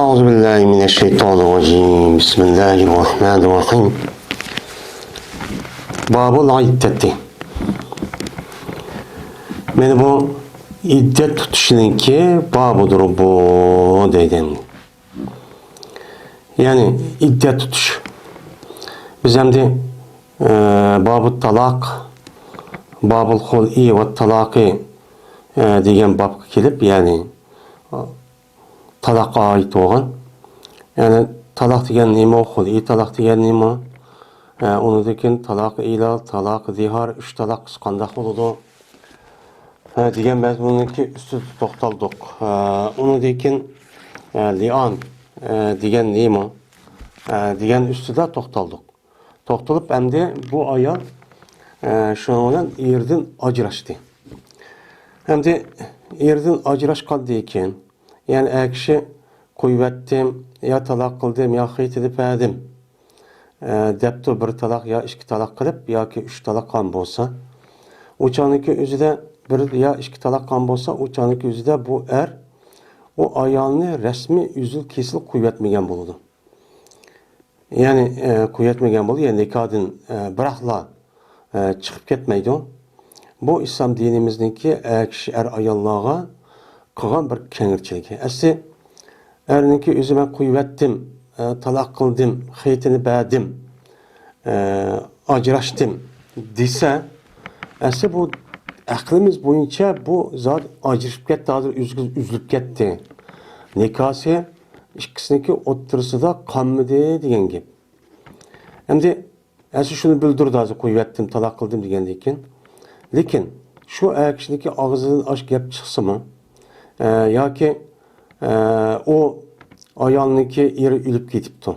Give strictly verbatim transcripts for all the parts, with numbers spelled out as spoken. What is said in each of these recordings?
أعوذ بالله من الشيطان الرجيم. بسم الله الرحمن الرحيم. باب العدة. مانا بۇ ئىددەت تۇتۇشنىڭكى بابىدۇر بۇ دەيدۇ. يەنى ئىددەت تۇتۇش. بىز ئەمدى، ئە، بابۇت تالاق، بابۇل خۇلئى ۋە تالاقى، ئە، دېگەن بابقا كېلىپ، يەنى، تالاققا ئائىت بولغان. يەنى تالاق دېگەن نېمە؟ خۇلئى تالاق دېگەن نېمە؟ ئە، ئۇنىڭدىن كېيىن تالاق ئىلال، تالاق زىھار، ئۈچ تالاق قانداق بولىدۇ؟ ئە، دېگەن مەزمۇننىڭكى ئۈستىدە توختالدۇق. ئە، ئۇنىڭدىن كېيىن، ئە، لىئان، ئە، دېگەن نېمە؟ ئە، دېگەن ئۈستىدە توختالدۇق. توختىلىپ ئەمدى بۇ ئايال، ئە، شۇنىڭ بىلەن ئېرىدىن ئاجراشتى. ئەمدى ئېرىدىن ئاجراشقاندىن كېيىن، يەنى ئەر كىشى قويۇۋەتتىم، يا تالاق قىلدىم، يا خېتىنى بەردىم، ئە، دەپتۇ بىر تالاق يا ئىككى تالاق قىلىپ ياكى ئۈچ تالاق قىلغان بولسا، ئۇ چاغنىڭكى ئۆزىدە بىر يا ئىككى تالاق قىلغان بولسا، ئۇ چاغنىڭكى ئۆزىدە بۇ ئەر ئۇ ئايالنى رەسمىي ئۈزۈل كېسىل قويۇۋەتمىگەن بولىدۇ. يەنى، ئە، قويۇۋەتمىگەن بولىدۇ، يەنى نىكاھدىن، ئە، بىراقلا، ئە، چىقىپ كەتمەيدۇ. بۇ ئىسلام دىنىمىزنىڭكى ئەر كىشى، ئەر ئاياللارغا قىلغان بىر كەڭرىچىلىكى. ئەسلى ئەرنىڭكى ئۆزى مەن قويۇۋەتتىم، ئە، تالاق قىلدىم، خېتىنى بەردىم، ئە، ئاجراشتىم دېسە، ئەسلى بۇ ئەقلىمىز بويىچە بۇ زادى ئاجرىشىپ كەتتى، ھازىر ئۈزۈلۈپ كەتتى. نىكاسى ئىككىسىنىڭكى ئوتتۇرىسىدا قالمىدى دېگەن گەپ. ئەمدى ئەسلى شۇنى بىلدۈردى، ھازىر قويۇۋەتتىم، تالاق قىلدىم دېگەندىن كېيىن. لېكىن شۇ ئەر كىشىنىڭكى ئاغزىدىن ئاشۇ گەپ چىقسىمۇ، ئە، ياكى، ئە، ئۇ ئايالنىڭكى ئېرى ئۆلۈپ كېتىپتۇ.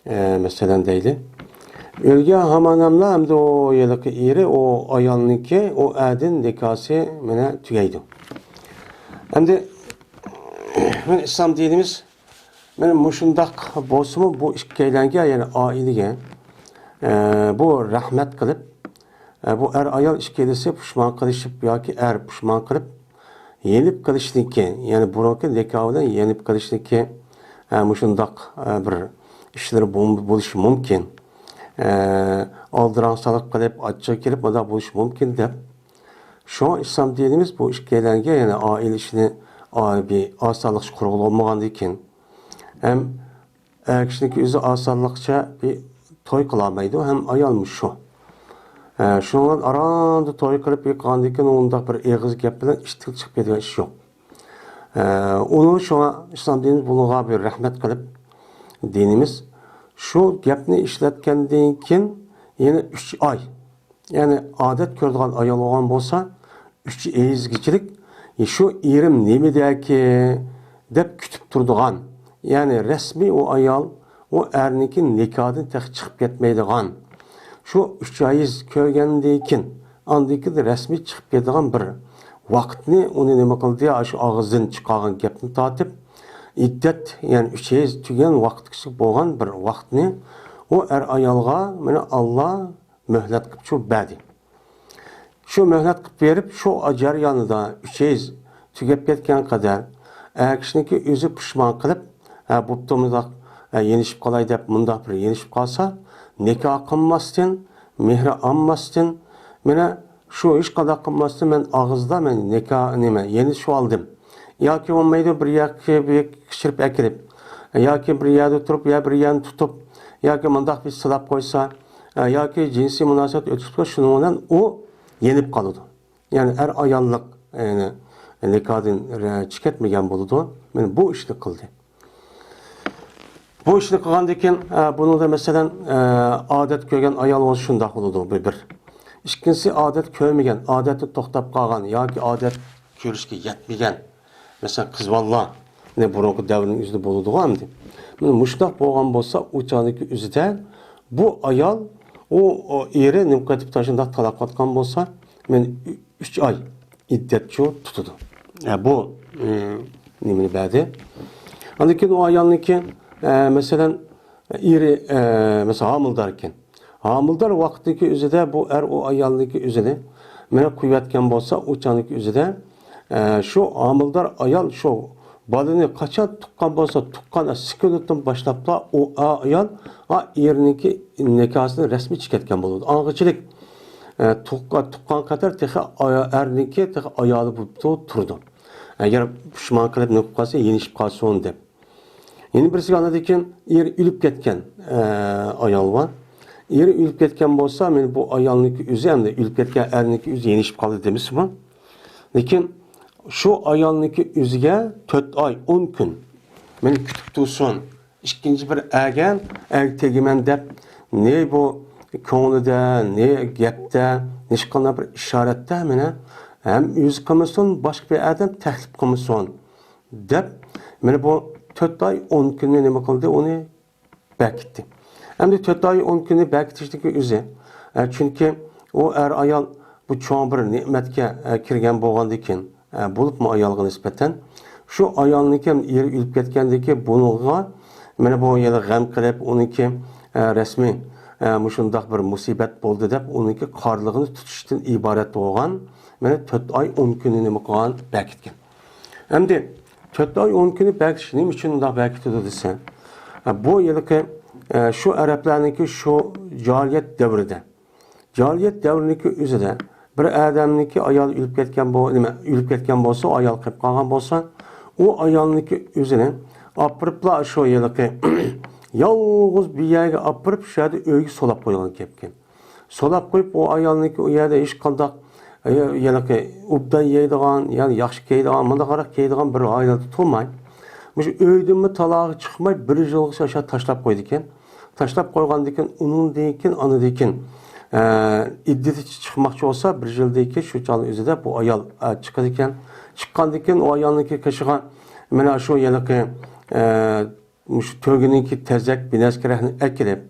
ئە، مەسىلەن دەيلى. ئۆلگەن ھامانەملا ئەمدى ئۇ ھېلىقى ئېرى، ئۇ ئايالنىڭكى، ئۇ ئەردىن نىكاسى مانا تۈگەيدۇ. ئەمدى مانا ئىسلام دىنىمىز مانا مۇشۇنداق بولسىمۇ، بۇ ئىككىيلەنگە، يەنى ئائىلىگە، ئە، بۇ رەھمەت قىلىپ، ئە، بۇ ئەر-ئايال ئىككىلىسى پۇشمان قىلىشىپ ياكى ئەر پۇشمان قىلىپ، يېنىپ قېلىشنىكى، يەنى بۇرۇنقى نىكاھى بىلەن يېنىپ قېلىشنىكى، ئە، مۇشۇنداق، ئە، بىر ئىشلىرى بول-، بولۇشى مۇمكىن. ئە، ئالدىراڭسىلىق قىلىپ، ئاچچىقى كېلىپ، مۇنداق بولۇشى مۇمكىن دەپ، شۇڭا ئىسلام دىنىمىز بۇ ئىككىيلەنگە، يەنى ئائىلە ئىشىنى، ئا-، بىر ئاسانلىقچە قۇرغىلى بولمىغاندىكىن، ھەم ئەر كىشىنىڭكى ئۆزى ئاسانلىقچە بىر توي قىلالمايدۇ، ھەم ئايالمۇ شۇ. ئە، شۇنىڭ بىلەن ئاراندا توي قىلىپ يىققاندىن كېيىن ئۇنداق بىر ئېغىز گەپ بىلەن ئىشتىن چىقىپ كېتىدىغان ئىش يوق. ئە، ئۇنى شۇڭا ئىسلام دىنى بۇنىڭغا بىر رەھمەت قىلىپ، دىنىمىز شۇ گەپنى ئىشلەتكەندىن كېيىن يەنە ئۈچ ئاي، يەنى ئادەت كۆرىدىغان ئايال بولغان بولسا، ئۈچ ئېيىزگىچىلىك، شۇ ئېرىم نېمىدەكى دەپ كۈتۈپ تۇرىدىغان، يەنى رەسمىي ئۇ ئايال، ئۇ ئەرنىڭكى نىكاھىدىن تېخى چىقىپ كەتمەيدىغان، شۇ ئۈچ ئېيىز كۆرگەندىن كېيىن، ئاندىن كېيىن رەسمىي چىقىپ كېتىدىغان بىر ۋاقىتنى، ئۇنى نېمە قىلدى، شۇ ئاغزىدىن چىقارغان گەپنى تارتىپ، ئىددەت، يەنى ئۈچ ئېيىز تۈگىگەن ۋاقىتقىچە بولغان بىر ۋاقىتنى ئۇ ئەر-ئايالغا، مانا، ئاللا مۆھلەت قىلىپ شۇ بەردى. شۇ مۆھلەت قىلىپ بېرىپ، شۇ جەريانىدا ئۈچ ئېيىز تۈگەپ كەتكەن قەدەر، ئەر كىشىنىڭكى ئۆزى پۇشمان قىلىپ، ھە، بوپتۇ، مۇنداق، ھە، يېنىشىپ قالاي دەپ، مۇنداق بىر يېنىشىپ قالسا، نىكاھ قىلماستىن، مېھرى ئالماستىن، مانا شۇ ھېچقانداق قىلماستىن، مەن ئاغزىدا مەن نىكاھ، نېمە، يېنىشىۋالدىم. ياكى بولمايدۇ، بىر يەرگە، بىر يەرگە قېچىرىپ ئەكىرىپ، ياكى بىر يەردە تۇرۇپ، يا بىر يەرنى تۇتۇپ، ياكى مۇنداق بىر سىلاپ قويسا، ياكى جىنسىي مۇناسىۋەت ئۆتكۈزۈپ قويسا، شۇنىڭ بىلەن ئۇ يېنىپ قالىدۇ. يەنى ئەر-ئاياللىق، يەنى نىكاھدىن چىقىپ كەتمىگەن بولىدۇ. مانا بۇ ئىشنى قىلدى. بۇ ئىشنى قىلغاندىن كېيىن، ئە، بۇنىڭدا مەسىلەن، ئە، ئادەت كۆرگەن ئايال بولسا شۇنداق بولىدۇ، بۇ بىر. ئىككىنچىسى، ئادەت كۆرمىگەن، ئادەتتە توختاپ قالغان ياكى ئادەت كۆرۈشكە يەتمىگەن، مەسىلەن، قىز بالىلار، مەنە بۇرۇنقى دەۋرنىڭ ئۆزىدە بولىدىغۇ ئەمدى. مانا مۇشۇنداق بولغان بولسا، ئۇ چاغدىكى ئۆزىدە بۇ ئايال، ئۇ، ئۇ ئېرى نېمە قىلىپ شۇنداق تالاق قىلىۋاتقان بولسا، مەن ئۈچ ئاي ئىددەتچۇ تۇتىدۇ. ئە، بۇ، ئى، نېمىنى بەردى؟ ئاندىن كېيىن ئۇ ئايالنىڭكى، ئە، مەسىلەن، ئېرى، ئە، مەسىلەن، ھامىلىدار ئىكەن. ھامىلىدار ۋاقىتتىكى ئۆزىدە بۇ ئەر ئۇ ئايالنىڭكى ئۆزىنى مانا قويۇۋەتكەن بولسا، ئۇ چاغنىڭكى ئۆزىدە، ئە، شۇ ھامىلىدار ئايال شۇ بالىنى قاچان تۇغقان بولسا، تۇغقان سېكۇنتتىن باشلاپلا ئۇ ئا-، ئايال، ئا، ئېرىنىڭكى نىكاھىسىنى رەسمىي چېكىتكەن بولىدۇ. ئاڭغىچىلىك، ئە، تۇغقا-، تۇغقان قەدەر تېخى ئايا-، ئەرنىڭكى تېخى ئايالى بولۇپ تۇ-، تۇرىدۇ. ئەگەر پۇشمان قىلىپ نېمە قىلىپ قالسا، يېنىشىپ قالسۇن دەپ. يەنە بىرسىگە ئاندىن كېيىن ئېرى ئۆلۈپ كەتكەن، ئە، ئايال بار. ئېرى ئۆلۈپ كەتكەن بولسا، مانا بۇ ئايالنىڭكى ئۆزى، ئەمدى ئۆلۈپ كەتكەن ئەرنىڭكى ئۆزى يېنىشىپ قالدى دېمىسىمۇ؟ لېكىن شۇ ئايالنىڭكى ئۆزىگە تۆت ئاي، ئون كۈن مېنى كۈتۈپ تۇرسۇن. ئىككىنچى بىر ئەرگە، ئەر تېگىمەن دەپ، نى بۇ كۆڭلىدە، نى گەپتە، ھېچقانداق بىر ئىشارەتتە مېنى ھەم ئۆزى قىلمىسۇن، باشقا بىر ئادەم تەكلىپ قىلمىسۇن دەپ، مانا بۇ تۆت ئاي، ئون كۈننى نېمە قىلدى، ئۇنى بەكىتتى. ئەمدى تۆت ئاي، ئون كۈننى بەكىتىشتىكى ئۆزى، ئە، چۈنكى ئۇ ئەر-ئايال بۇ چوڭ بىر نېمەتكە، ئە، كىرگەن بولغاندىكىن، ئە، بولۇپمۇ ئايالغا نىسبەتەن، شۇ ئايالنىڭكى ئېرى ئۆلۈپ كەتكەندىكى بۇنىڭغا، مانا بۇ يەنە غەم قىلىپ، ئۇنىڭكى، ئە، رەسمىي، ئە، مۇشۇنداق بىر مۇسىبەت بولدى دەپ، ئۇنىڭكى قارلىقىنى تۇتۇشتىن ئىبارەت بولغان، مانا تۆت ئاي، ئون كۈننى نېمە قىلغان؟ بەكىتكەن. ئەمدى تۆت ئاي، ئون كۈننى بەكىتىش نېمە ئۈچۈن ئۇنداق بەكىتىدۇ دېسە، بۇ ھېلىقى، ئە، شۇ ئەرەبلەرنىڭكى شۇ جاھىلىيەت دەۋرىدە، جاھىلىيەت دەۋرىنىڭكى ئۆزىدە بىر ئادەمنىڭكى ئايالى ئۆلۈپ كەتكەن بو-، نېمە، ئۆلۈپ كەتكەن بولسا، ئايال قېلىپ قالغان بولسا، ئۇ ئايالنىڭكى ئۆزىنى ئاپىرىپلا شۇ ھېلىقى يالغۇز بىر يەرگە ئاپىرىپ، شۇ يەردە ئۆيگە سولاپ قويغان گەپكەن. سولاپ قويۇپ، ئۇ ئايالنىڭكى ئۇ يەردە ھېچقانداق، ئە، ھېلىقى ئوبدان يەيدىغان، يەنى ياخشى كىيىدىغان، مۇنداقراق كىيىدىغان بىر ھالەتتە تۇرماي، مۇشۇ ئۆيدىنمۇ تالاغا چىقماي، بىر يىلغىچە ئاشۇ تاشلاپ قويىدىكەن. تاشلاپ قويغاندىن كېيىن، ئۇنىڭدىن كېيىن، ئاندىن كېيىن، ئە، ئىددىتى چىقماقچى بولسا، بىر يىلدىن كېيىن شۇ چاغنىڭ ئۆزىدە بۇ ئايال، ئە، چىقىدىكەن. چىققاندىن كېيىن ئۇ ئايالنىڭكى قېشىغا مانا شۇ ھېلىقى، ئە، مۇشۇ تۆگىنىڭكى تەزەك بىنەسكىرەكنى ئەكېلىپ،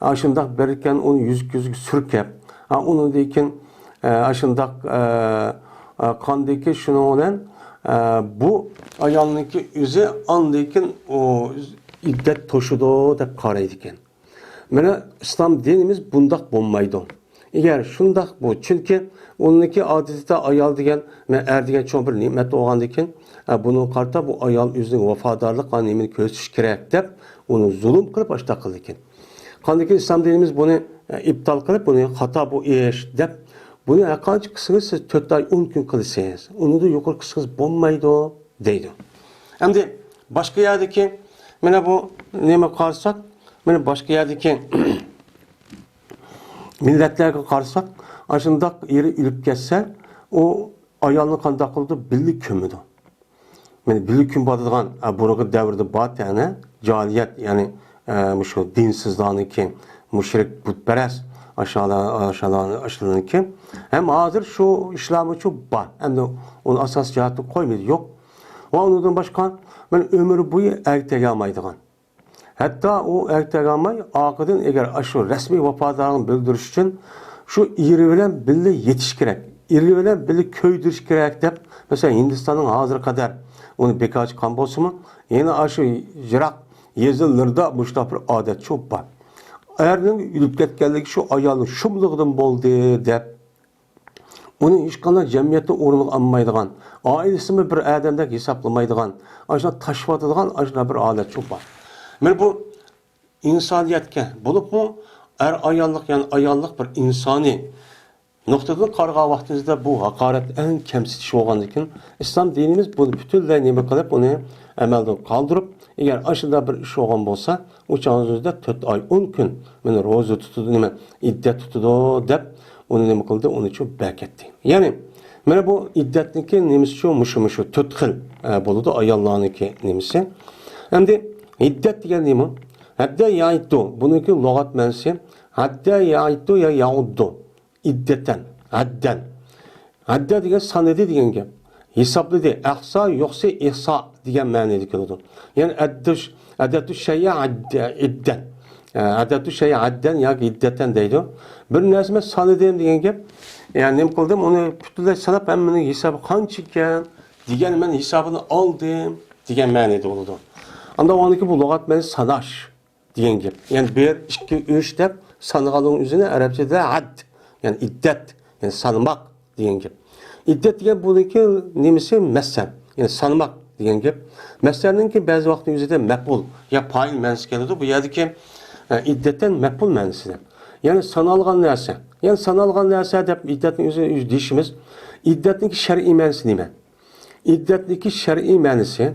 ئاشۇنداق بېرىدىكەن، ئۇنى يۈزۈك يۈزۈك سۈركەپ، ئا، ئۇنىڭدىن كېيىن، ئە، ئاشۇنداق، ئە، ئە، قاندىكى شۇنىڭ بىلەن، ئە، بۇ ئايالنىڭكى ئۆزى ئاندىن كېيىن ئۇ ئىددەت توشىدۇ دەپ قارايدىكەن. مانا ئىسلام دىنىمىز بۇنداق بولمايدۇ. ئەگەر شۇنداق بۇ، چۈنكى ئۇنىڭكى ئادىتىدە ئايال دېگەن، مەن ئەر دېگەن چوڭ بىر نېمەت بولغاندىكىن، ئە، بۇنىڭغا قارىتا بۇ ئايال ئۆزىنىڭ ۋاپادارلىق نېمىنى كۆرسىتىش كېرەك دەپ، ئۇنى زۇلۇم قىلىپ ئاشۇنداق قىلىدىكەن. قاندىكىن ئىسلام دىنىمىز بۇنى، ئە، ئىپتال قىلىپ، بۇنى خاتا، بۇ ئىش دەپ، بۇنى ھەر قانچە قىلسىڭىز سىز تۆت ئاي، ئون كۈن قىلىسىز. ئۇنىڭدىن يۇقىرى قىلسىڭىز بولمايدۇ دەيدۇ. ئەمدى باشقا يەردىكى، مانا بۇ نېمە قارىساق، مانا باشقا يەردىكى مىللەتلەرگە قارىساق، ئاشۇنداق ئېرى ئۆلۈپ كەتسە، ئۇ ئايالنى قانداق قىلىدۇ؟ بىللە كۆمىدۇ. مانا بىللە كۆمۈپ بولىدىغان، ئە، بۇرۇنقى دەۋردە بار تەنە جاھىلىيەت، يەنى، ئە، مۇشۇ دىنسىزلارنىڭكى، مۇشرىك، بۇتپەرەس، ئاشۇلار، ئاشۇلار، ئاشۇلارنىڭكى. ھەم ھازىر شۇ ئىشلارمۇ شۇ بار. ئەمدى ئۇنى ئاساسىي جەھەتتىن قويمىدى، يوق. ۋە ئۇنىڭدىن باشقا، مانا ئۆمۈر بويى ئەر تېگەلمەيدىغان. ھەتتا ئۇ ئەر تېگەلمەي، ئارقىدىن ئەگەر ئاشۇ رەسمىي ۋاپادارلىقنى بىلدۈرۈش ئۈچۈن شۇ ئېرى بىلەن بىللە يېتىش كېرەك، ئېرى بىلەن بىللە كۆيدۈرۈش كېرەك دەپ، مەسىلەن، ھىندىستاننىڭ ھازىرغا قەدەر ئۇنى بىكار چىققان بولسىمۇ، يەنە ئاشۇ يىراق يېزىلىرىدا مۇشۇنداق بىر ئادەت شۇ بار. ئەرنىڭ ئۆلۈپ كەتكەنلىكى شۇ ئايالنىڭ شۇملۇقىدىن بولدى دەپ، ئۇنى ھېچقانداق جەمئىيەتتە ئورۇنغا ئالمايدىغان، ئائىلىسىمۇ بىر ئادەمدەك ھېسابلىمايدىغان، ئاشۇنداق تاشلىۋاتىدىغان ئاشۇنداق بىر ھالەت شۇ بار. مانا بۇ ئىنسانىيەتكە، بولۇپمۇ ئەر-ئاياللىق، يەنى ئاياللىق بىر ئىنسانىي نۇقتىدىن قارىغان ۋاقتىمىزدا بۇ ھاقارەت، ئەڭ كەمسىتىش بولغاندىكىن، ئىسلام دىنىمىز بۇنى پۈتۈنلەي نېمە قىلىپ، ئۇنى ئەمەلدىن قالدۇرۇپ، ئەگەر ئاشۇنداق بىر ئىش بولغان بولسا، ئۇ چاغنىڭ ئۆزىدە تۆت ئاي، ئون كۈن مانا روزا تۇتىدۇ، نېمە، ئىددەت تۇتىدۇ دەپ، ئۇنى نېمە قىلدى؟ ئۇنى شۇ بەكەتتى. يەنى، مانا بۇ ئىددەتنىڭكى نېمىسى شۇ، مۇشۇ، مۇشۇ تۆت خىل، ئە، بولىدۇ ئاياللارنىڭكى نېمىسى. ئەمدى ئىددەت دېگەن نېمە؟ ھەددە يەئىددۇ. بۇنىڭكى لۇغەت مەنىسى ھەددە يەئىددۇ يا يەئۇددۇ. ئىددەتەن، ھەددەن. ھەددە دېگەن سانىدى دېگەن گەپ. ھېسابلىدى. ئەھسا، يۇھسى، ئىھسا دېگەن مەنىدە كېلىدۇ. يەنى ئەددۇش، ئەدەتتۇ شەيئە ئەددە-، ئىددەن. ئە، ئەدەتتۇ شەيئە ئەددەن ياكى ئىددەتەن دەيدۇ. بىر نەرسە مەن سانىدىم دېگەن گەپ. يەنى نېمە قىلدىم؟ ئۇنى پۈتۈنلەي ساناپ، ھەممىنىڭ ھېسابى قانچىكەن دېگەن، مەن ھېسابىنى ئالدىم دېگەن مەنىدە بولىدۇ. ئاندىن ئۇنىڭكى بۇ لۇغەت مەنىسى ساناش دېگەن گەپ. يەنى بىر، ئىككى، ئۈچ دەپ سانىغاننىڭ ئۆزىنى ئەرەبچىدە ھەد، يەنى ئىددەت، يەنى سانىماق دېگەن گەپ. ئىددەت دېگەن بۇنىڭكى نېمىسى؟ مەسەل، يەنى سانىماق دېگەن گەپ. مەسەلەنكى بەزى ۋاقىتنىڭ ئۆزىدە مەپئۇل يا پائىل مەنىسى كېلىدۇ. بۇ يەردىكى، ئە، ئىددەتتىن مەپئۇل مەنىسىدە. يەنى سانالغان نەرسە. يەنى سانالغان نەرسە دەپ ئىددەتنى ئۆزى، ئۆزى دېيىشىمىز. ئىددەتنىڭكى شەرئىي مەنىسى نېمە؟ ئىددەتنىڭكى شەرئىي مەنىسى،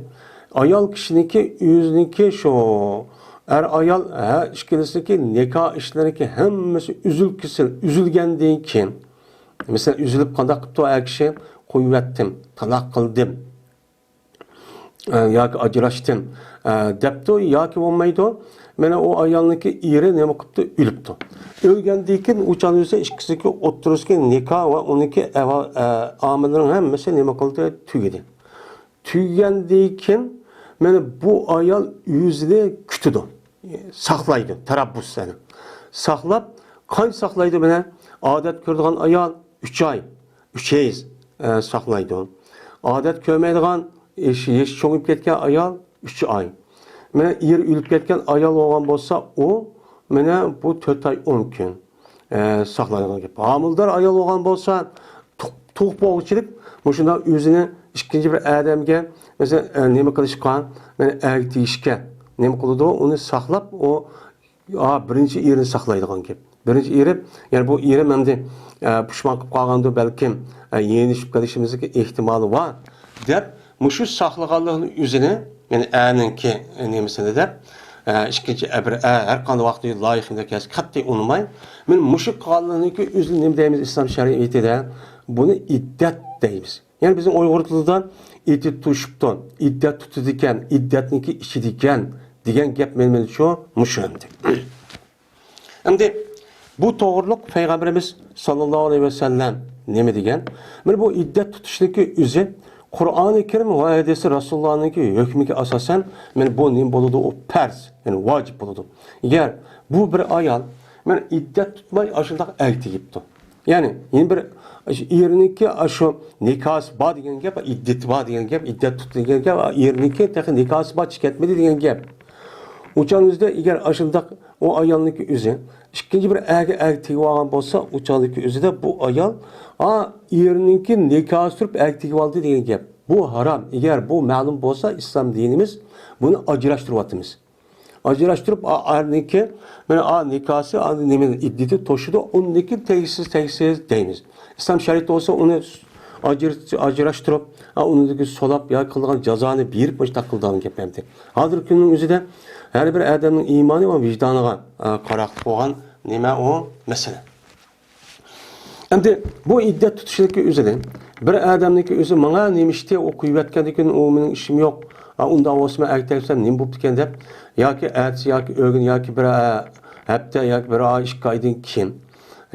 ئايال كىشىنىڭكى ئۆزىنىڭكى شۇ ئەر ئايال، ھە، ئىككىلىسىنىڭكى نىكاھ ئىشلىرىنىڭكى ھەممىسى ئۈزۈل كېسىل، ئۈزۈلگەندىن كېيىن، مەسىلەن، ئۈزۈلۈپ قانداق قىپتۇ ئەر كىشى؟ قويۇۋەتتىم، تالاق قىلدىم. ئە، ياكى ئاجراشتىم، ئە، دەپتۇ، ياكى بولمايدۇ. مانا ئۇ ئايالنىڭكى ئېرى نېمە قىپتۇ؟ ئۆلۈپتۇ. ئۆلگەندىن كېيىن ئۇ چاغدا ئىككىسىنىڭكى ئوتتۇرىسىدىكى نىكاھ ۋە ئۇنىڭكى ئەۋا-، ئە، ئامىللىرىنىڭ ھەممىسى نېمە قىلدى؟ تۈگىدى. تۈگىگەندىن كېيىن مانا بۇ ئايال ئۆزىنى كۈتىدۇ، ساقلايدۇ، تەرەببۇس، يەنى ساقلاپ، قانچە ساقلايدۇ؟ مانا ئادەت كۆرىدىغان ئايال ئۈچ ئاي، ئۈچ ھەيز، ئە، ساقلايدۇ. ئادەت كۆرمەيدىغان، يېشى، يېشى چوڭىيىپ كەتكەن ئايال ئۈچ ئاي. مانا ئېرى ئۆلۈپ كەتكەن ئايال بولغان بولسا، ئۇ مانا بۇ تۆت ئاي ئون كۈن، ئە، ساقلايدىغان گەپ. ھامىلىدار ئايال بولغان بولسا، تۇغ-، تۇغۇپ بولغۇچىلىك مۇشۇنداق ئۆزىنى ئىككىنچى بىر ئادەمگە، مەسىلەن، ئە، نېمە قىلىشقا، مانا ئەگىتىشكە نېمە قىلىدۇ؟ ئۇنى ساقلاپ، ئۇ ئا، بىرىنچى ئېرىنى ساقلايدىغان گەپ. بىرىنچى ئېرى، يەنى بۇ ئېرىم ئەمدى، ئە، پۇشمان قىلىپ قالغاندۇ، بەلكىم، ئە، يېنىشىپ قېلىشىمىزنىڭ ئېھتىمالى بار، دەپ، مۇشۇ ساقلىغانلىقنىڭ ئۆزىنى، يەنى ئەرنىڭكى نېمىسىنى دەپ، ئە، ئىككىنچى ئەر، بىر ئەر ھەر قانداق ۋاقىتتا لايىقىنى كەلسە قەتئىي ئۇنىماي. مانا مۇشۇ قىلغانلىقنىڭكى ئۆزىنى نېمە دەيمىز ئىسلام شەرىئىتىدە؟ بۇنى ئىددەت دەيمىز. يەنى بىزنىڭ ئۇيغۇر تىلىدا ئىددەت تۇتۇشۇپتۇ، ئىددەت تۇتىدىكەن، ئىددەتنىڭكى ئىچىدىكەن دېگەن گەپ مەنىسى شۇ، مۇشۇ ئەمدى. ئەمدى بۇ توغرۇلۇق پەيغەمبىرىمىز ساللاللاھۇ ئەلەيھى ۋەسەللەم نېمە دېگەن؟ مانا بۇ ئىددەت تۇتۇشنىڭكى ئۆزى قۇرئانى كەرىم ۋە ھەدىسى رەسۇلۇللانىڭكى ھۆكمىگە ئاساسەن، مانا بۇ نېمە بولىدۇ؟ ئۇ پەرز، يەنى ۋاجىپ بولىدۇ. ئەگەر بۇ بىر ئايال مانا ئىددەت تۇتماي ئاشۇنداق ئەر تېگىپتۇ. يەنى، يەنە بىر ئېرىنىڭكى ئاشۇ نىكاھسى بار دېگەن گەپ، ئىددىتى بار دېگەن گەپ، ئىددەت تۇتتى دېگەن گەپ، ئېرىنىڭكى تېخى نىكاھسى بار، چىقىپ كەتمىدى دېگەن گەپ. ئۇ چاغنىڭ ئۆزىدە ئەگەر ئاشۇنداق ئۇ ئايالنىڭكى ئۆزى ئىككىنچى بىر ئەرگە، ئەرگە تېگىۋالغان بولسا، ئۇ چاغدىكى ئۆزىدە بۇ ئايال، ئا، ئېرىنىڭكى نىكاھسى تۇرۇپ ئەرگە تېگىۋالدى دېگەن گەپ. بۇ ھارام. ئەگەر بۇ مەلۇم بولسا، ئىسلام دىنىمىز بۇنى ئاجراشتۇرۇۋاتىمىز. ئاجراشتۇرۇپ، ئا-، ئەرنىڭكى، مانا، ئا، نىكاھسى، ئا، نېمە، ئىددىتى توشىدۇ، ئۇندىن كېيىن تەگسىز، تەگسىز دەيمىز. ئىسلام شەرىئىتى بولسا ئۇنى ئاجرىت-، ئاجراشتۇرۇپ، ئا، ئۇنىڭدىكى سولاپ ياكى قىلغان جازانى بېرىپ، مۇشۇنداق قىلىدىغان گەپ ئەمدى. ھازىرقى كۈننىڭ ئۆزىدە ھەر بىر ئادەمنىڭ ئىمانى ۋە ۋىجدانىغا، ئا، قاراقلىق بولغان نېمە ئۇ مەسىلە. ئەمدى بۇ ئىددەت تۇتۇشنىڭكى ئۆزىدىن بىر ئادەمنىڭكى ئۆزى ماڭا نېمە ئىشتى، ئۇ قويۇۋەتكەندىن كېيىن ئۇ مېنىڭ ئىشىم يوق. ئا، ئۇنداق بولسا مەن ئەگىپ تەگسەم نېمە بوپتىكەن دەپ، ياكى ئەتىسى ياكى ئۆگۈن ياكى بىر، ئە، ھەپتە ياكى بىر ئاي، ئىككى ئايدىن كېيىن،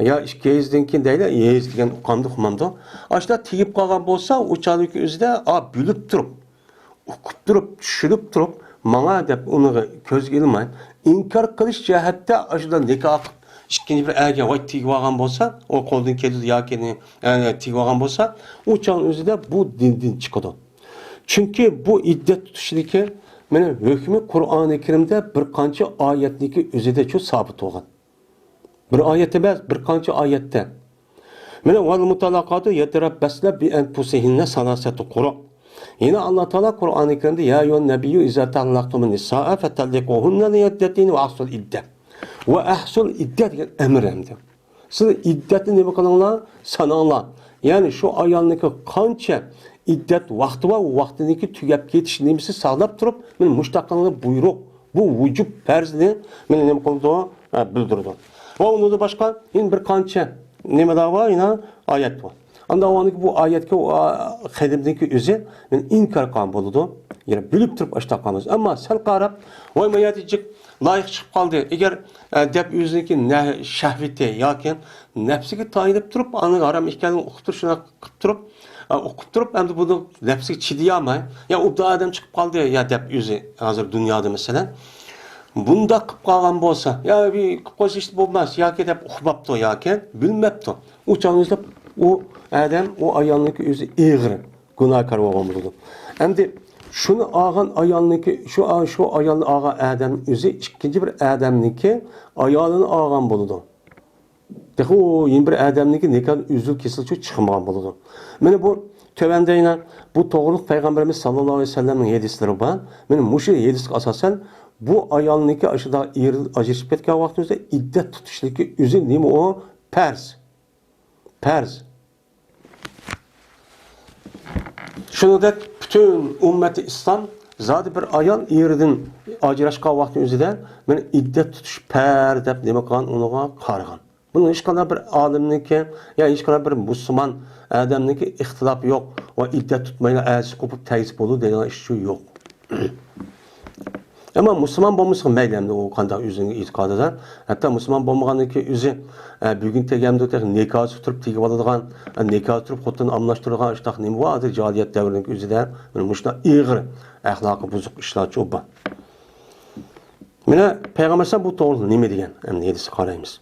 يا ئىككى ھەيزدىن كېيىن دەيلى، ھەيز دېگەن ئۇقامدۇ، ئۇقمامدۇ؟ ئاشۇنداق تېگىپ قالغان بولسا، ئۇ چاغدىكى ئۆزىدە، ئا، بىلىپ تۇرۇپ، ئۇقۇپ تۇرۇپ، چۈشىنىپ تۇرۇپ، ماڭا دەپ ئۇنىڭغا كۆزگە ئىلماي، ئىنكار قىلىش جەھەتتە ئاشۇنداق نىكاھ قىلىپ، ئىككىنچى بىر ئەرگە ۋاي تېگىۋالغان بولسا، ئۇ قولدىن كېلىدۇ ياكى نى-، ئە، تېگىۋالغان بولسا، ئۇ چاغنىڭ ئۆزىدە بۇ دىندىن چىقىدۇ. چۈنكى بۇ ئىددەت تۇتۇشنىكى، مانا، ھۆكمى قۇرئانى كەرىمدە بىر قانچە ئايەتنىكى ئۆزىدە شۇ سابىت بولغان. بىر ئايەت ئەمەس، بىر قانچە ئايەتتە. مانا، ۋەل مۇتەللەقاتۇ يەتەرەببەسنە بىئەنپۇسىھىننە سالاسەتە قۇرۇ. يەنە ئاللا تائالا قۇرئانى كەرىمدە، يا ئەييۇھەن نەبىييۇ ئىزا تەللەقتۇمۇن نىسائە فەتەللىقۇھۇننە لىئىددەتىھىننە ۋە ئەھسۇل ئىددە. ۋە ئەھسۇل ئىددە دېگەن ئەمر ئەمدى. سىز ئىددەتنى نېمە قىلىڭلار؟ ساناڭلار. يەنى شۇ ئايالنىڭكى قانچە ئىددەت ۋاقتى بار، ئۇ ۋاقتىنىڭكى تۈگەپ كېتىش نېمىسى ساقلاپ تۇرۇپ، مانا مۇشۇنداق قىلىڭلار بۇيرۇق. بۇ ۋۇجۇب پەرزنى مانا نېمە قىلىدۇ؟ ھە، بىلدۈرىدۇ. ۋە ئۇنىڭدىن باشقا يەنە بىر قانچە نېمىلەر بار، يەنە ئايەت بار. ئاندىن ئۇنىڭكى بۇ ئايەتكە، ئۇ، ئا، خېنىمنىڭكى ئۆزى مانا ئىنكار قىلغان بولىدۇ. يەنى بىلىپ تۇرۇپ ئاشۇنداق قىلماس. ئەمما سەل قاراپ، ۋاي، ما يەردە جىق لايىق چىقىپ قالدى. ئەگەر، ئە، دەپ ئۆزىنىڭكى نە-، شەھۋىتى ياكى نەپسىگە تايىنىپ تۇرۇپ، ئۇنىڭ ھارام ئىكەنلىكىنى ئۇقۇپ تۇرۇپ، شۇنداق قىلىپ تۇرۇپ، ئە، ئۇقۇپ تۇرۇپ، ئەمدى بۇنىڭ نەپسىگە چىدىيالماي، يا ئوبدان ئادەم چىقىپ قالدى، يا دەپ ئۆزى ھازىر دۇنيادا مەسىلەن. بۇنداق قىلىپ قالغان بولسا، يا بىر قىلىپ قويسا ھېچ بولماس، ياكى دەپ ئۇقماپتۇ ياكى بىلمەپتۇ. ئۇ چاغنى ئىزدەپ ئۇ ئادەم، ئۇ ئايالنىڭكى ئۆزى ئېغىر گۇناھكار بولغان بولىدۇ. ئەمدى شۇنى ئالغان ئايالنىڭكى، شۇ، شۇ ئايالنى ئالغان ئادەم ئۆزى ئىككىنچى بىر ئادەمنىڭكى ئايالىنى ئالغان بولىدۇ. تېخى ئۇ يەنە بىر ئادەمنىڭكى نىكاھىدىن ئۈزۈل كېسىلچۇ چىقمىغان بولىدۇ. مانا بۇ تۆۋەندە يەنە بۇ توغرىلىق پەيغەمبىرىمىز ساللاللاھۇ ئەلەيھى ۋەسەللەمنىڭ ھەدىسلىرى بار. مانا مۇشۇ ھەدىسكە ئاساسەن، بۇ ئايالنىڭكى ئاشۇنداق ئېرىدىن ئاجرىشىپ كەتكەن ۋاقتىمىزدا ئىددەت تۇتۇشلۇقى ئۆزى نېمە ئۇ؟ پەرز. پەرز. شۇنىڭدەك پۈتۈن ئۈممەتى ئىسلام زادى بىر ئايال ئېرىدىن ئاجراشقان ۋاقتى ئۆزىدە مانا ئىددەت تۇتۇش پەرز دەپ نېمە قىلغان، ئۇنىڭغا قارىغان. بۇنىڭ ھېچقانداق بىر ئالىمنىڭكى يا ھېچقانداق بىر مۇسۇلمان ئادەمنىڭكى ئىختىلاپى يوق. ۋە ئىددەت تۇتمايلا ئەتىسى قوپۇپ تەيسى بولىدۇ دەيدىغان ئىش شۇ يوق. ئەمما مۇسۇلمان بولمىسىغا مەيلى ئەمدى ئۇ قانداق ئۆزىنىڭ ئېتىقادىدا. ھەتتا مۇسۇلمان بولمىغاندىكى ئۆزى، ئە، بۈگۈن تېگەمدۇ تېخى نىكاھسىز تۇرۇپ تېگىۋالىدىغان، ئە، نىكاھسىز تۇرۇپ خوتۇن ئالماشتۇرىدىغان ئىشتاق نېمە بار؟ ھازىر جاھىلىيەت دەۋرىنىڭ ئۆزىدە مۇشۇنداق ئېغىر ئەخلاقى بۇزۇق ئىشلارچۇ بار. مانا پەيغەمبەر بۇ توغرىلىق نېمە دېگەن؟ ئەمدى ھەدىسكە قارايمىز.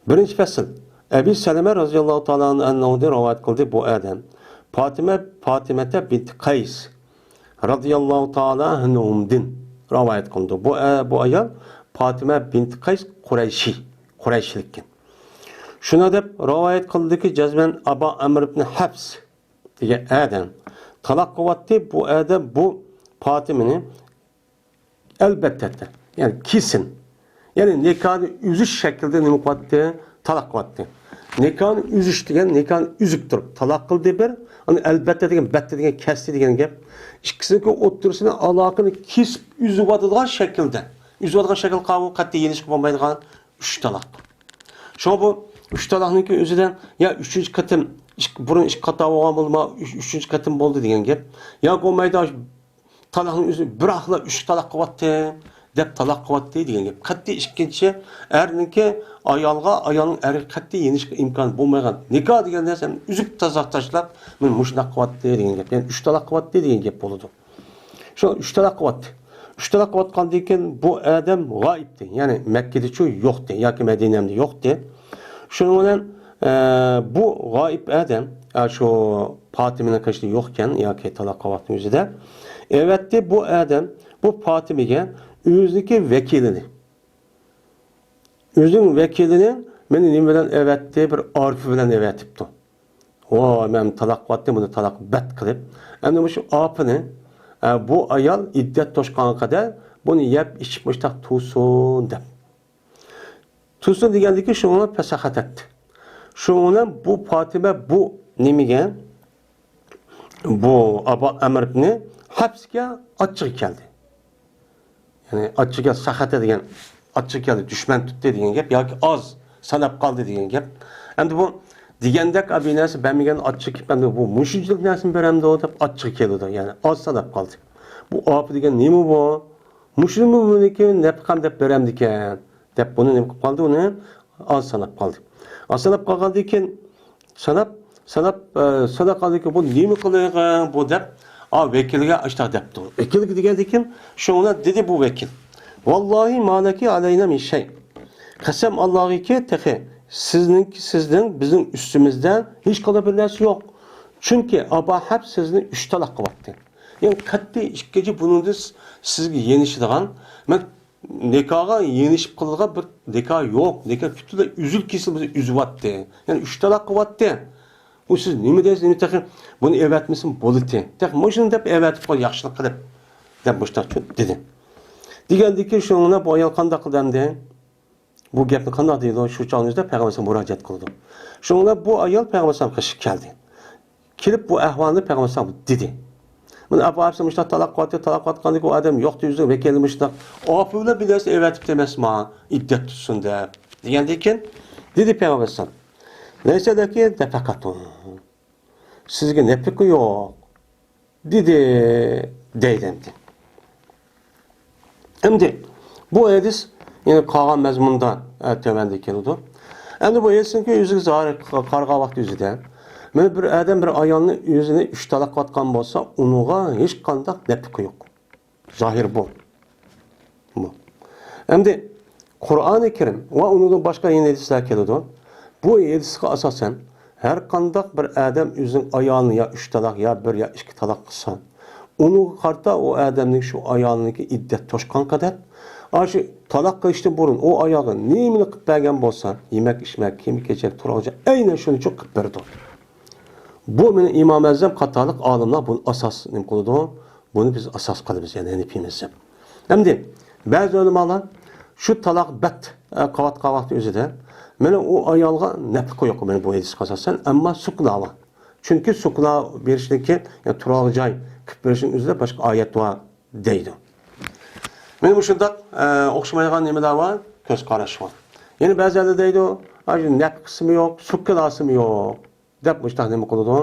بىرىنچى پەسىل. ئەبى سەلەمە رازىياللاھۇ تائالا ئەنھۇدىن رىۋايەت قىلدى، بۇ ئادەم پاتىمە، پاتىمەتە بىنت قەيس رازىياللاھۇ تائالا ئەنھۇمدىن رىۋايەت قىلىندى. بۇ، ئە، بۇ ئايال پاتىمە بىنت قەيس قۇرەيشى، قۇرەيشلىككەن. شۇنى دەپ رىۋايەت قىلدىكى، جەزمەن ئابا ئەمر ئىبن ھەپس دېگەن ئادەم تالاق قىلىۋاتتى. بۇ ئادەم بۇ پاتىمىنى ئەلبەتتە، يەنى كېسىن، يەنى نىكاھنى ئۈزۈش شەكلىدە نېمە قىلىۋاتتى؟ تالاق قىلىۋاتتى. نىكاھنى ئۈزۈش دېگەن نىكاھنى ئۈزۈپ تۇرۇپ تالاق قىلدى بىر، ئاندىن ئەلبەتتە دېگەن، بەتتە دېگەن، كەستى دېگەن گەپ. ئىككىسىنىڭكى ئوتتۇرىسىنى ئالاقىنى كېسىپ ئۈزۈۋاتىدىغان شەكىلدە. ئۈزۈۋاتىدىغان شەكىل قاۋۇ قەتئىي يېنىشقا بولمايدىغان ئۈچ تالاق. شۇڭا بۇ ئۈچ تالاقنىڭكى ئۆزىدە يا ئۈچىنچى قېتىم، ئىككى، بۇرۇن ئىككى قېتىم بولغان بولدىمۇ، ئۈچ، ئۈچىنچى قېتىم بولدى دېگەن گەپ. يا بولمايدۇ، تالاقنىڭ ئۆزى بىراقلا ئۈچ تالاق قىلىۋاتتى دەپ تالاق قىلىۋاتتى دېگەن گەپ. قەتئىي ئىككىنچى ئەرنىڭكى ئايالغا، ئايالنىڭ ئەرگە قەتئىي يېنىشقا ئىمكانى بولمايدىغان نىكاھ دېگەن نەرسىنى ئۈزۈپ تازا تاشلاپ، مانا مۇشۇنداق قىلىۋاتتى دېگەن گەپ. يەنى ئۈچ تالاق قىلىۋاتتى دېگەن گەپ بولىدۇ. شۇ ئۈچ تالاق قىلىۋاتتى. ئۈچ تالاق قىلىۋاتقاندىن كېيىن بۇ ئادەم غايىبتى. يەنى مەككىدىچۇ يوقتى ياكى مەدىنەمدە يوقتى. شۇنىڭ بىلەن، ئە، بۇ غايىب ئادەم، ئە، شۇ پاتىمىنىڭ قېشىدا يوقكەن ياكى تالاق قىلىۋاتقان ئۆزىدە. ئەۋەتتى بۇ ئادەم، بۇ پاتىمىگە ئۆزىنىڭكى ۋەكىلىنى، ئۆزىنىڭ ۋەكىلىنى مېنى نېمە بىلەن ئەۋەتتى؟ بىر ئارپا بىلەن ئەۋەتىپتۇ. ۋاي، مەن تالاق قىلىۋاتتىم، بۇنى تالاق بەت قىلىپ. ئەمدى مۇشۇ ئارپىنى، ئە، بۇ ئايال ئىددەت توشقانغا قەدەر بۇنى يەپ ئىچىپ مۇشتاق تۇرسۇن دەپ. تۇرسۇن دېگەندىكى شۇڭا پەسەخەت ئەتتى. شۇنىڭ بىلەن بۇ پاتىمە بۇ نېمىگە، بۇ ئابا ئەمرىبنى ھەپسكە ئاچچىقى كەلدى. يەنى ئاچچىقى كەلدى، سەخەتە دېگەن، ئاچچىقى كەلدى، دۈشمەن تۇتتى دېگەن گەپ ياكى ئاز ساناپ قالدى دېگەن گەپ. ئەمدى بۇ دېگەندەك بىر نەرسە بەرمىگەن ئاچچىقى كېلىپ، ئەمدى بۇ مۇشۇنچىلىك نەرسىنى بېرەمدۇ دەپ ئاچچىقى كېلىدۇ، يەنى ئاز ساناپ قالدى. بۇ ئاپا دېگەن نېمە بۇ؟ مۇشۇنىمۇ بۇنىڭكى نەپىقەم دەپ بېرەمدىكەن دەپ بۇنى نېمە قىلىپ قالدى، ئۇنى ئاز ساناپ قالدى. ئاز ساناپ قالغاندىن كېيىن ساناپ، ساناپ، ئە، ساناپ قالدىكى، بۇ نېمە قىلىغىن بۇ دەپ، ئا، ۋەكىلگە ئاشتاق دەپتۇ. ۋەكىلگە دېگەندىكىن، شۇڭا دېدى بۇ ۋەكىل: «ۋاللاھى ما لەكى ئەلەينا مىن شەي.» قەسەم ئاللاغىكى، تېخى سىزنىڭكى، سىزنىڭ بىزنىڭ ئۈستىمىزدە ھېچقانداق بىر نەرسە يوق. چۈنكى ئابا ھەپ سىزنى ئۈچ تالاق قىلىۋاتتى. يەنى قەتئىي ئىككىنچى بۇنىڭدىن سىزگە يېنىشىدىغان، مەن نىكاھقا يېنىشىپ قىلىدىغان بىر نىكاھ يوق. نىكاھ پۈتۈنلەي ئۈزۈل كېسىل بولسا ئۈزۈۋاتتى. يەنى ئۈچ تالاق قىلىۋاتتى. ئۇ سىز نېمە دەيسىز، نېمە تېخى بۇنى ئەۋەتمىسىمۇ بولىتى. تېخى مۇشۇنى دەپ ئەۋەتىپ قوي، ياخشىلىق قىلىپ، دەپ مۇشۇنداق دېدى. دېگەندىكىن شۇنىڭ بىلەن بۇ ئايال قانداق قىلدى ئەمدى؟ بۇ گەپنى قانداق دەيدۇ؟ شۇ چاغنىڭ ئۆزىدە پەيغەمبەر ئەلەيھىسسالامغا مۇراجىئەت قىلىدۇ. شۇنىڭ بىلەن بۇ ئايال پەيغەمبەر ئەلەيھىسسالامغا قېشىپ كەلدى. كېلىپ بۇ ئەھۋالنى پەيغەمبەر ئەلەيھىسسالامغا دېدى. مانا ئاپا ئەپسە مۇشۇنداق تالاق قىلىۋاتتى، تالاق قىلىۋاتقاندىن كېيىن ئۇ ئادەم يوقتى، ئۆزىنىڭ ۋەكىلى مۇشۇنداق ئاپا بىلەن بىر نەرسە ئەۋەتىپتۇ ئەمەسما، ئىددەت تۇتسۇن دەپ. دېگەندىن كېيىن دېدى پەيغەمبەر ئەلەيھىسسالام: «لەيسە لەكى نەپەقەتۇن.» سىزگە نەپىقە يوق، دېدى، دەيدۇ ئەمدى. ئەمدى بۇ ھەدىس، يەنى قالغان مەزمۇندا، ئە، تۆۋەندە كېلىدۇ. ئەمدى بۇ ھەدىسنىڭكى ئۆزىگە زاھىر قارىغان ۋاقتى ئۆزىدە، مانا بىر ئادەم بىر ئايالنى ئۆزىنى ئۈچ تالاق قىلىۋاتقان بولسا، ئۇنىڭغا ھېچقانداق نەپىقە يوق. زاھىر بۇ. بۇ. ئەمدى قۇرئانى كەرىم ۋە ئۇنىڭدىن باشقا يەنە ھەدىسلەر كېلىدۇ. بۇ ھەدىسكە ئاساسەن، ھەر قانداق بىر ئادەم ئۆزىنىڭ ئايالىنى يا ئۈچ تالاق، يا بىر، يا ئىككى تالاق قىلسا، ئۇنىڭغا قارىتا ئۇ ئادەمنىڭ شۇ ئايالىنىڭكى ئىددەت توشقان قەدەر، ئاشۇ تالاق قىلىشتىن بۇرۇن ئۇ ئايالغا نېمىنى قىلىپ بەرگەن بولسا، يېمەك، ئىچمەك، كىيىم-كېچەك، تۇرغۇچە، ئەينەن شۇنى قىلىپ بېرىدۇ. بۇ مېنىڭ ئىمام ئەزەم قاتارلىق ئالىملار بۇنى ئاساس نېمە قىلىدۇ؟ بۇنى بىز ئاساس قىلىمىز، يەنى ھەنىپىي مەزھەپ. ئەمدى بەزى ئۆلىمالار شۇ تالاق بەت، ئە، قىلىۋاتقان ۋاقتى ئۆزىدە، مانا ئۇ ئايالغا نەپقە يوق، مانا بۇ ھەدىسكە ئاساسەن، ئەمما سۇكنا بار. چۈنكى سۇكنا بېرىشنىڭكى، يەنى تۇرالغۇ جاي قىلىپ بېرىشنىڭ ئۆزىدە باشقا ئايەت بار دەيدۇ. مانا مۇشۇنداق، ئە، ئوخشىمايدىغان نېمىلەر بار، كۆز قاراش بار. يەنە بەزىلەر دەيدۇ، ئاي، نەپقىسىمۇ يوق، سۇكناسىمۇ يوق. دەپ مۇشتاق نېمە قىلىدۇ؟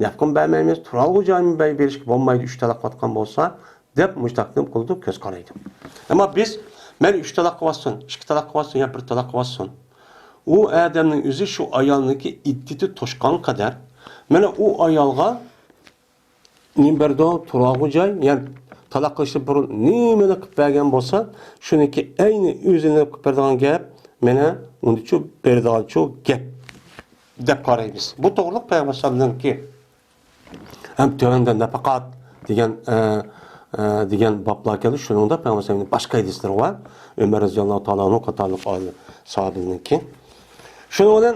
نەپقىمۇ بەرمەيمىز، تۇرالغۇ جايمۇ بەر-، بېرىشكە بولمايدۇ، ئۈچ تالاق قىلىۋاتقان بولسا، دەپ مۇشتاق نېمە قىلىدۇ؟ كۆز قارايدۇ. ئەمما بىز، مەن ئۈچ تالاق قىلىۋاتسۇن، ئىككى تالاق قىلىۋاتسۇن يا بىر تالاق قىلىۋاتسۇن، ئۇ ئادەمنىڭ ئۆزى شۇ ئايالنىڭكى ئىددىتى توشقان قەدەر، مانا ئۇ ئايالغا نېمە بەردۇ؟ تۇرالغۇ جاي، يەنى تالاق قىلىشتىن بۇرۇن نېمىنى قىلىپ بەرگەن بولسا، شۇنىڭكى ئەينى ئۆزىنى قىلىپ بېرىدىغان گەپ، مانا ئۇنىچۇ بېرىدىغانچۇ گەپ دەپ قارايمىز. بۇ توغرىلىق پەيغەمبەر ئەلەيھىسسالامنىڭكى ھەم تۆۋەندە نەپەقات دېگەن، ئە، ئە، دېگەن بابلار كەلدى. شۇنىڭدا پەيغەمبەر ئەلەيھىسسالامنىڭ باشقا ھەدىسلىرى بار. ئۆمەر رەزىياللاھۇ تائالا ئەنھۇ قاتارلىق ئالىم ساھابىلەرنىڭكى. شۇنىڭ بىلەن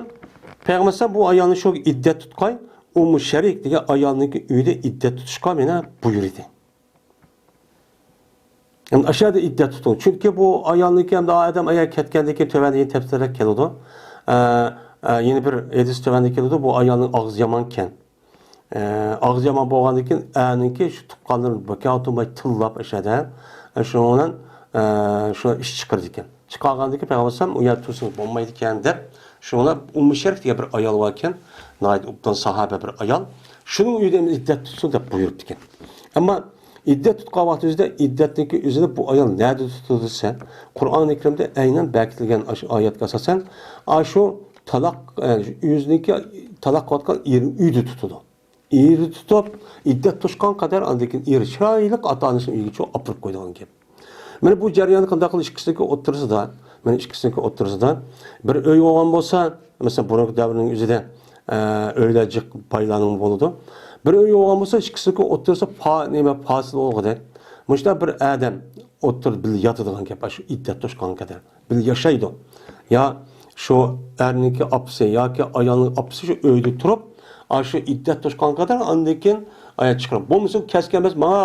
پەيغەمبەر ئەلەيھىسسالام بۇ ئايالنى شۇ ئىددەت تۇتقاي، ئۇممۇ شەرىك دېگەن ئايالنىڭكى ئۆيىدە ئىددەت تۇتۇشقا مانا بۇيرۇدى. ئەمدى ئاشۇ يەردە ئىددەت تۇتۇڭ. چۈنكى بۇ ئايالنىڭكى ئەمدى ئادەم ئايال كەتكەندىن كېيىن تۆۋەندە يەنە تەپسىلرەك كېلىدۇ. ئە، ئە، يەنە بىر ھەدىس تۆۋەندە كېلىدۇ. بۇ ئايالنىڭ ئاغزى يامان ئىكەن. ئە، ئاغزى يامان بولغاندىن كېيىن ئەرنىڭكى شۇ تۇغقانلىرىنى بىكار تۇرماي تىللاپ ئاشۇ يەردە، ئە، شۇنىڭ بىلەن، ئە، شۇ ئىش چىقىرىدىكەن. چىقارغاندىن كېيىن پەيغەمبەر ئەلەيھىسسالام ئۇ يەردە تۇرسىڭىز بولمايدىكەن دەپ، شۇڭا ئۇممۇ شەرىك دېگەن بىر ئايال باركەن، ناھايىتى ئوبدان ساھابە بىر ئايال، شۇنىڭ ئۆيىدە ئىددەت تۇتسۇن دەپ بۇيرۇپتىكەن. ئەمما ئىددەت تۇتقان ۋاقتىمىزدا ئىددەتنىڭكى ئۆزىنى بۇ ئايال نەدە تۇتىدۇ دېسە، قۇرئانى كەرىمدە ئەينەن بەكىتىلگەن ئاشۇ ئايەتكە ئاساسەن، ئاشۇ تالاق، ئە، ئۆزىنىڭكى تالاق قىلىۋاتقان ئېرىنىڭ ئۆيىدە تۇتىدۇ. ئېرى تۇتۇپ، ئىددەت توشقان قەدەر ئاندىن كېيىن ئېرى چىرايلىق ئاتا-ئانىسىنىڭ ئۆيىگە چوق ئاپىرىپ قويىدىغان گەپ. مانا بۇ جەرياندا قانداق قىلىش ئىككىسىنىڭكى ئوتتۇرىسىدا، مانا ئىككىسىنىڭكى ئوتتۇرىسىدا بىر ئۆي بولغان بولسا، مەسىلەن، بۇرۇنقى دەۋرنىڭ ئۆزىدە، ئە، ئۆيلەر جىق بايلارنىڭ بولىدۇ. بىر ئۆي بولغان بولسا، ئىككىسىنىڭكى ئوتتۇرىسىدا پا-، نېمە، پاسىل بولغۇدەك. مۇشۇنداق بىر ئادەم ئوتتۇرىدا بىللە ياتىدىغان گەپ، شۇ ئىددەت توشقانغا قەدەر. بىللە ياشايدۇ. يا شۇ ئەرنىڭكى ئاپىسى ياكى ئايالنىڭ ئاپىسى شۇ ئۆيدە تۇرۇپ، ئاشۇ ئىددەت توشقانغا قەدەر ئاندىن كېيىن ئايەت چىقىرىپ، بولمىسا كەس كەلمەس ماڭا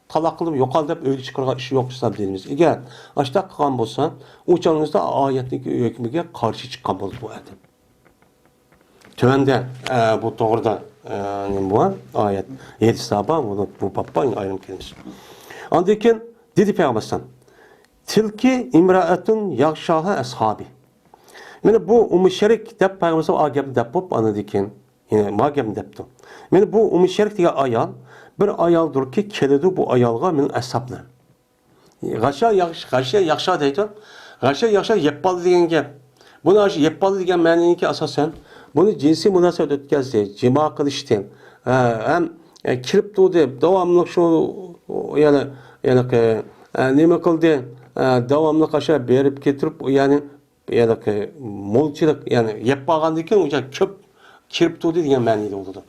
تالاق قىلىپ يوقال دەپ ئۆيدە چىقىرغان ئىشى يوق ئىسلام دىنىمىز. ئەگەر ئاشۇنداق قىلغان بولسا، ئۇ چاغنىڭىزدا ئايەتنىڭكى ھۆكمىگە قارشى چىققان بولىدۇ بۇ ئادەم. تۆۋەندە، ئە، بۇ توغرىدا، ئە، نېمە بار؟ ئايەت، ھەدىسلەر بار، بۇ، بۇ بابتا ئايرىم كېلىمىز. ئاندىن كېيىن دېدى پەيغەمبەر ئەلەيھىسسالام، تىلكە ئىمرائەتۇن يەغشاھا ئەسھابى. مانا بۇ ئۇممۇ شەرىك دەپ پەيغەمبەر ئەلەيھىسسالام ئا گەپنى دەپ بوپ، ئاندىن كېيىن يەنە ما گەپنى دەپتۇ. مانا بۇ ئۇممۇ شەرىك دېگەن ئايال، بىر ئايالدۇركى، كېلىدۇ بۇ ئايالغا مېنىڭ ئەسھابلىرىم. غەشا ياخشى، غەشا ياخشا دەيدۇ. غەشا ياخشا يەپ بولدى دېگەن گەپ. بۇنى ئاشۇ يەپ بولدى دېگەن مەنىنىڭكى ئاساسەن، بۇنى جىنسىي مۇناسىۋەت ئۆتكەزدى، جىما قىلىشتى. ھە، ھەم، ئە، كىرىپ تۇردى، داۋاملىق شۇ، يەنە، يەنە، ئە، نېمە قىلدى؟ ئە، داۋاملىق ئاشۇ بېرىپ كېتىپ، يەنى ھېلىقى مولچىلىق، يەنى يەپ بارغاندىن كېيىن ئۇنچە كۆپ كىرىپ تۇردى دېگەن مەنىدە بولىدۇ.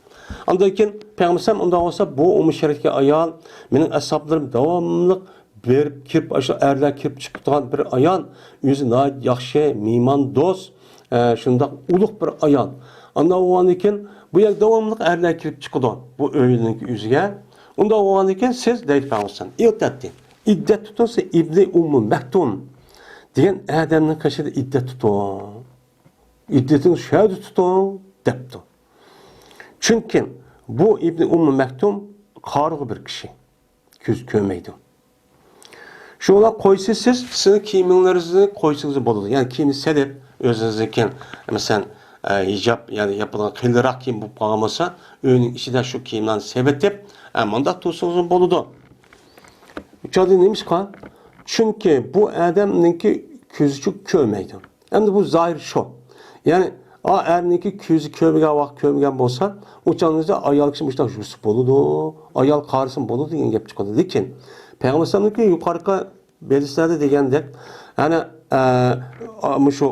ئاندىن كېيىن پەيغەمبەر ئۇنداق بولسا، بۇ ئۇممۇ شەرىكتىكى ئايال، مېنىڭ ئەسھابلىرىم داۋاملىق بېرىپ كىرىپ، ئاشۇ ئەرلەر كىرىپ چىقىپ تۇرغان بىر ئايال، ئۆزى ناھايىتى ياخشى، مېھماندوست، ئە، شۇنداق ئۇلۇغ بىر ئايال. ئانداق بولغاندىن كېيىن بۇ يەرگە داۋاملىق ئەرلەر كىرىپ چىقىدۇ، بۇ ئۆينىڭ ئۆزىگە. ئۇنداق بولغاندىن كېيىن سىز دەيدۇ پەيغەمبەر ئىلتەتتى. ئىددەت تۇتۇڭ، سىز ئىبنى ئۇممۇ مەكتۇم دېگەن ئادەمنىڭ قېشىدا ئىددەت تۇتۇڭ. ئىددىتىڭىز شۇ يەردە تۇتۇڭ دەپتۇ. چۈنكى بۇ ئىبنى ئۇممۇ مەكتۇم قارىغۇ بىر كىشى. كۆز كۆرمەيدۇ. شۇڭا قويسا سىز، سىزنىڭ كىيىمىڭلىرىڭىزنى قويسىڭىز بولىدۇ. يەنى كىيىمنى سېلىپ، ئۆزىڭىزنىڭكى، مەسىلەن، ئە، ھىجاب، يەنى ياپىدىغان قېلىنراق كىيىم بولۇپ قالغان بولسا، ئۆينىڭ ئىچىدە شۇ كىيىملەرنى سېلىۋېتىپ، ئە، مۇنداق تۇرسىڭىزمۇ بولىدۇ. ئۇچاردىن نېمىشقا؟ چۈنكى بۇ ئادەمنىڭكى كۆزى چۈ-، كۆرمەيدۇ. ئەمدى بۇ زاھىر شۇ. يەنى، ئا، ئەرنىڭكى كۆزى كۆرمىگەن ۋاقىت كۆرمىگەن بولسا، ئۇ چاغنىڭدا ئايال كىشى مۇشۇنداق يۈرسە بولىدۇ، ئايال قارىسىمۇ بولىدۇ دېگەن گەپ چىقىدۇ. لېكىن، پەيغەمبەر ئەلەيھىسسالامنىڭكى يۇقىرىقى ھەدىسلەردە دېگەندەك، ئەنە، ئە، ئا، مۇشۇ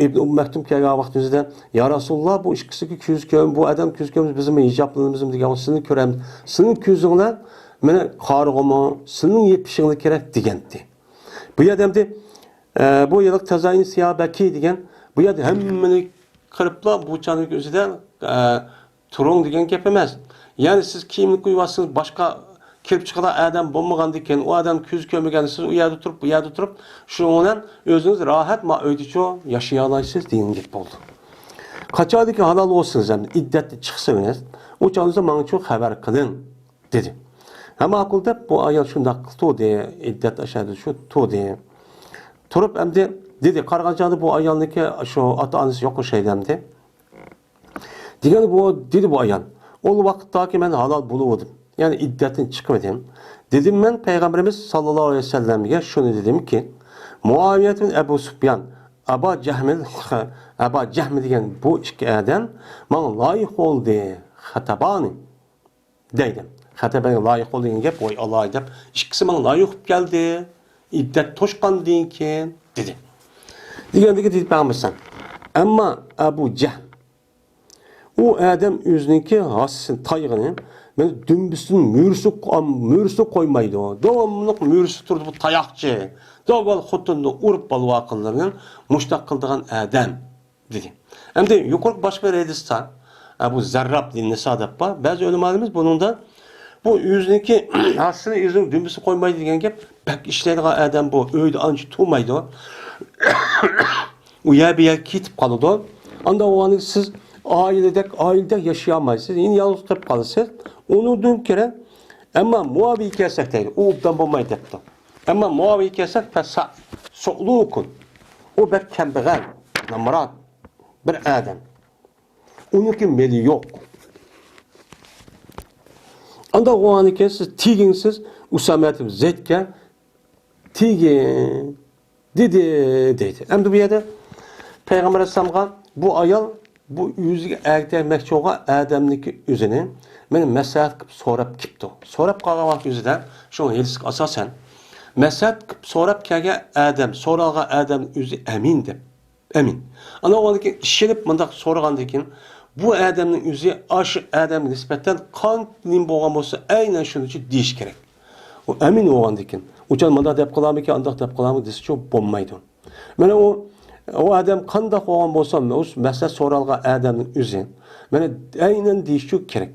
ئىبن ئۇم مەكتۇم كەلگەن ۋاقتىمىزدا، يا رەسۇلاللا، بۇ ئىككىسىنىڭكى كۆزى كۆرمەي، بۇ ئادەم كۆزى كۆرمىسە، بىزمۇ ھىجابلىنىمىزمۇ دېگەن ۋاقىت، سىزنى كۆرەم، سىزنىڭ كۆزۈڭلار مېنى قارىغۇمۇ، سىزنىڭ يېپىشىڭلار كېرەك دېگەنتى. بۇ يەردە ئەمدى، ئە، بۇ يىللىق تەزايىن سىيابەكى دېگەن، بۇ يەردە ھەممىنى قىلىپلا، بۇ چاغنىڭ ئۆزىدە، ئە، تۇرۇڭ دېگەن گەپ ئەمەس. يەنى سىز كىيىمنى كىيىۋالسىڭىز، باشقا كىرىپ چىقىدىغان ئادەم بولمىغاندىكىن، ئۇ ئادەم كۆزى كۆرمىگەن، سىز ئۇ يەردە تۇرۇپ، بۇ يەردە تۇرۇپ، شۇنىڭ بىلەن ئۆزىڭىز راھەت ما ئۆيدىچۇ ياشىيالايسىز دېگەن گەپ بولدى. قاچانكى ھالال بولسىڭىز ھەم ئىددەتتىن چىقسىڭىز، ئۇ چاغدا ماڭىچۇ خەۋەر قىلىڭ، دېدى. ھە، ماقۇل دەپ، بۇ ئايال شۇنداق قىلدى، ئىددەت ئاشادا شۇ تۇردى. تۇرۇپ ئەمدى دېدى، قارىغان چاغدا بۇ ئايالنىڭكى شۇ ئاتا-ئانىسى يوق ئوخشايدۇ ئەمدى. دېگەن بۇ، دېدى بۇ ئايال، ئۇ ۋاقىتتاكى مەن ھالال بولۇۋىدىم، يەنى ئىددەتتىن چىقىۋىدىم. دېدىم مەن پەيغەمبىرىمىز ساللاللاھۇ ئەلەيھى ۋەسەللەمگە شۇنى دېدىمكى، مۇئاۋىيەتۇن ئەبۇ سۇپيان، ئەبا جەھمىل، ئەبا جەھمى دېگەن بۇ ئىككى ئادەم ماڭا لايىق بولدى، خەتەبانى. دەيدۇ. خەتەبەگە لايىق بولدى دېگەن گەپ، ۋاي ئالاي دەپ، ئىككىسى ماڭا لايىق بولۇپ كەلدى. ئىددەت توشقاندىن كېيىن، دېدى. دېگەندىكى دېدى پەيغەمبەر ئەلەيھىسسالام. ئەمما ئەبۇ جەھل، ئۇ ئادەم ئۆزىنىڭكى ھاسىسىنى، تايىقىنى، مەن دۈمبىسىدىن مۈرىسى، مۈرىسى قويمايدۇ. داۋاملىق مۈرىسى تۇرىدۇ، بۇ تاياقچى. داۋاملىق خوتۇننى ئۇرۇپ، بالا-ۋاقىلىرىنى مۇشۇنداق قىلىدىغان ئادەم. دېدى. ئەمدى يۇقىرىقى باشقا بىر ھەدىستە، ئەبۇ زەرراب دېگەن نىسا دەپ بار. بەزى ئۆلىمالىرىمىز بۇنىڭدا بۇ ئۆزىنىڭكى ھاسىسىنى ئۆزىنىڭ دۈمبىسى قويمايدۇ دېگەن گەپ، بەك ئىشلەيدىغان ئادەم بۇ، ئۆيدە ئانچە تۇرمايدۇ. ئۇ يەر بۇ يەرگە كېتىپ قالىدۇ. ئاندا بولغاندا سىز ئائىلىدەك، ئائىلىدەك ياشىيالمايسىز، يەنە يالغۇز تۇرۇپ قالىسىز. ئۇنىڭدىن كېرە، ئەمما مۇئاۋىيە كەلسەك دەيدۇ، ئۇ ئوبدان بولمايدۇ دەپتۇ. ئەمما مۇئاۋىيە كەلسەك، پەسا سوئلۇكۇن. ئۇ بەك كەمبەغەل، نامرات بىر ئادەم. ئۇنىڭكى مېلى يوق. ئانداق بولغاندىكىن سىز تېگىڭ، سىز ئۇسامە ئىبن زەيدكە تېگىڭ، دېدى، دەيدۇ. ئەمدى بۇ يەردە پەيغەمبەر ئەلەيھىسسالامغا بۇ ئايال بۇ ئۆزىگە ئەگەشمەكچى بولغان ئادەمنىڭكى ئۆزىنى مانا مەسلىھەت قىلىپ سوراپ كېپتۇ. سوراپ قالغان ۋاقىت ئۆزىدە شۇ ھېدىسكە ئاساسەن، مەسلىھەت قىلىپ سوراپ كەلگەن ئادەم، سورالغان ئادەمنىڭ ئۆزى ئەمىن دەپ. ئەمىن. ئانا ئۇنىڭدىن كېيىن ئىشىنىپ مۇنداق سورىغاندىن كېيىن، بۇ ئادەمنىڭ ئۆزى ئاشۇ ئادەمگە نىسبەتەن قانداق نېمە بولغان بولسا، ئەينەن شۇنىچە دېيىش كېرەك. ئۇ ئەمىن بولغاندىن كېيىن، ئۇچان مۇنداق دەپ قالامىكىن، ئانداق دەپ قالامىكىن دېسىچۇ بولمايدۇ. مانا ئۇ، ئۇ ئادەم قانداق بولغان بولسا، ئۇ مەسىلە سورالغان ئادەمنىڭ ئۆزى، مانا ئەينەن دېيىشچۇ كېرەك.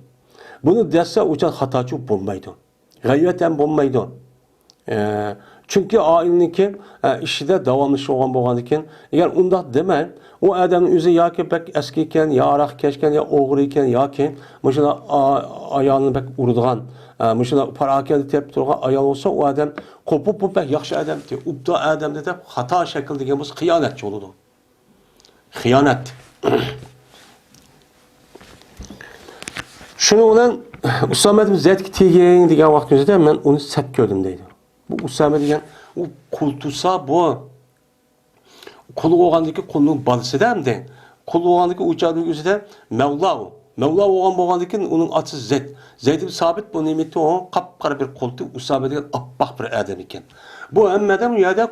بۇنى دېسە، ئۇچان خاتاچۇ بولمايدۇ. غەيۋەت ھەم بولمايدۇ. ئە، چۈنكى ئائىلىنىڭكى، ئە، ئىشىدا داۋاملىشىپ بولغان بولغاندىكىن، ئەگەر ئۇنداق دېمەي، ئۇ ئادەمنىڭ ئۆزى ياكى بەك ئەسكى ئىكەن، يا ھاراق ئىكەن، يا ئوغرى ئىكەن، ياكى مۇشۇنداق ئا-، ئايالىنى بەك ئۇرىدىغان، ئە، مۇشۇنداق پاراكەندە تېرىپ تۇرغان ئايال بولسا، ئۇ ئادەم قوپۇپ، بۇ بەك ياخشى ئادەمتى، ئوبدان ئادەمدى دەپ خاتا شەكىلدە دېگەن بولسا، خىيانەتچى بولىدۇ. خىيانەت. شۇنىڭ بىلەن ئۇسامە ئىبن زەيدكە تېگىڭ دېگەن ۋاقتىمىزدا مەن ئۇنى سەت كۆردۈم دەيدۇ. بۇ ئۇسامە دېگەن ئۇ قۇل تۇتسا، بۇ قۇل بولغاندىكى قۇلنىڭ بالىسىدا ئەمدى. قۇل بولغاندىكى ئۇ چاغنىڭ ئۆزىدە مەۋلا ئۇ. مەۋلا بولغان بولغاندىكىن ئۇنىڭ ئاتىسى زەيد. زەيد ئىبن سابىت بۇ نېمىتى ئۇ قاپقارا بىر قۇلتى، ئۇسامە دېگەن ئاپئاق بىر ئادەم ئىكەن. بۇ ھەممە ئادەم ئۇ يەردە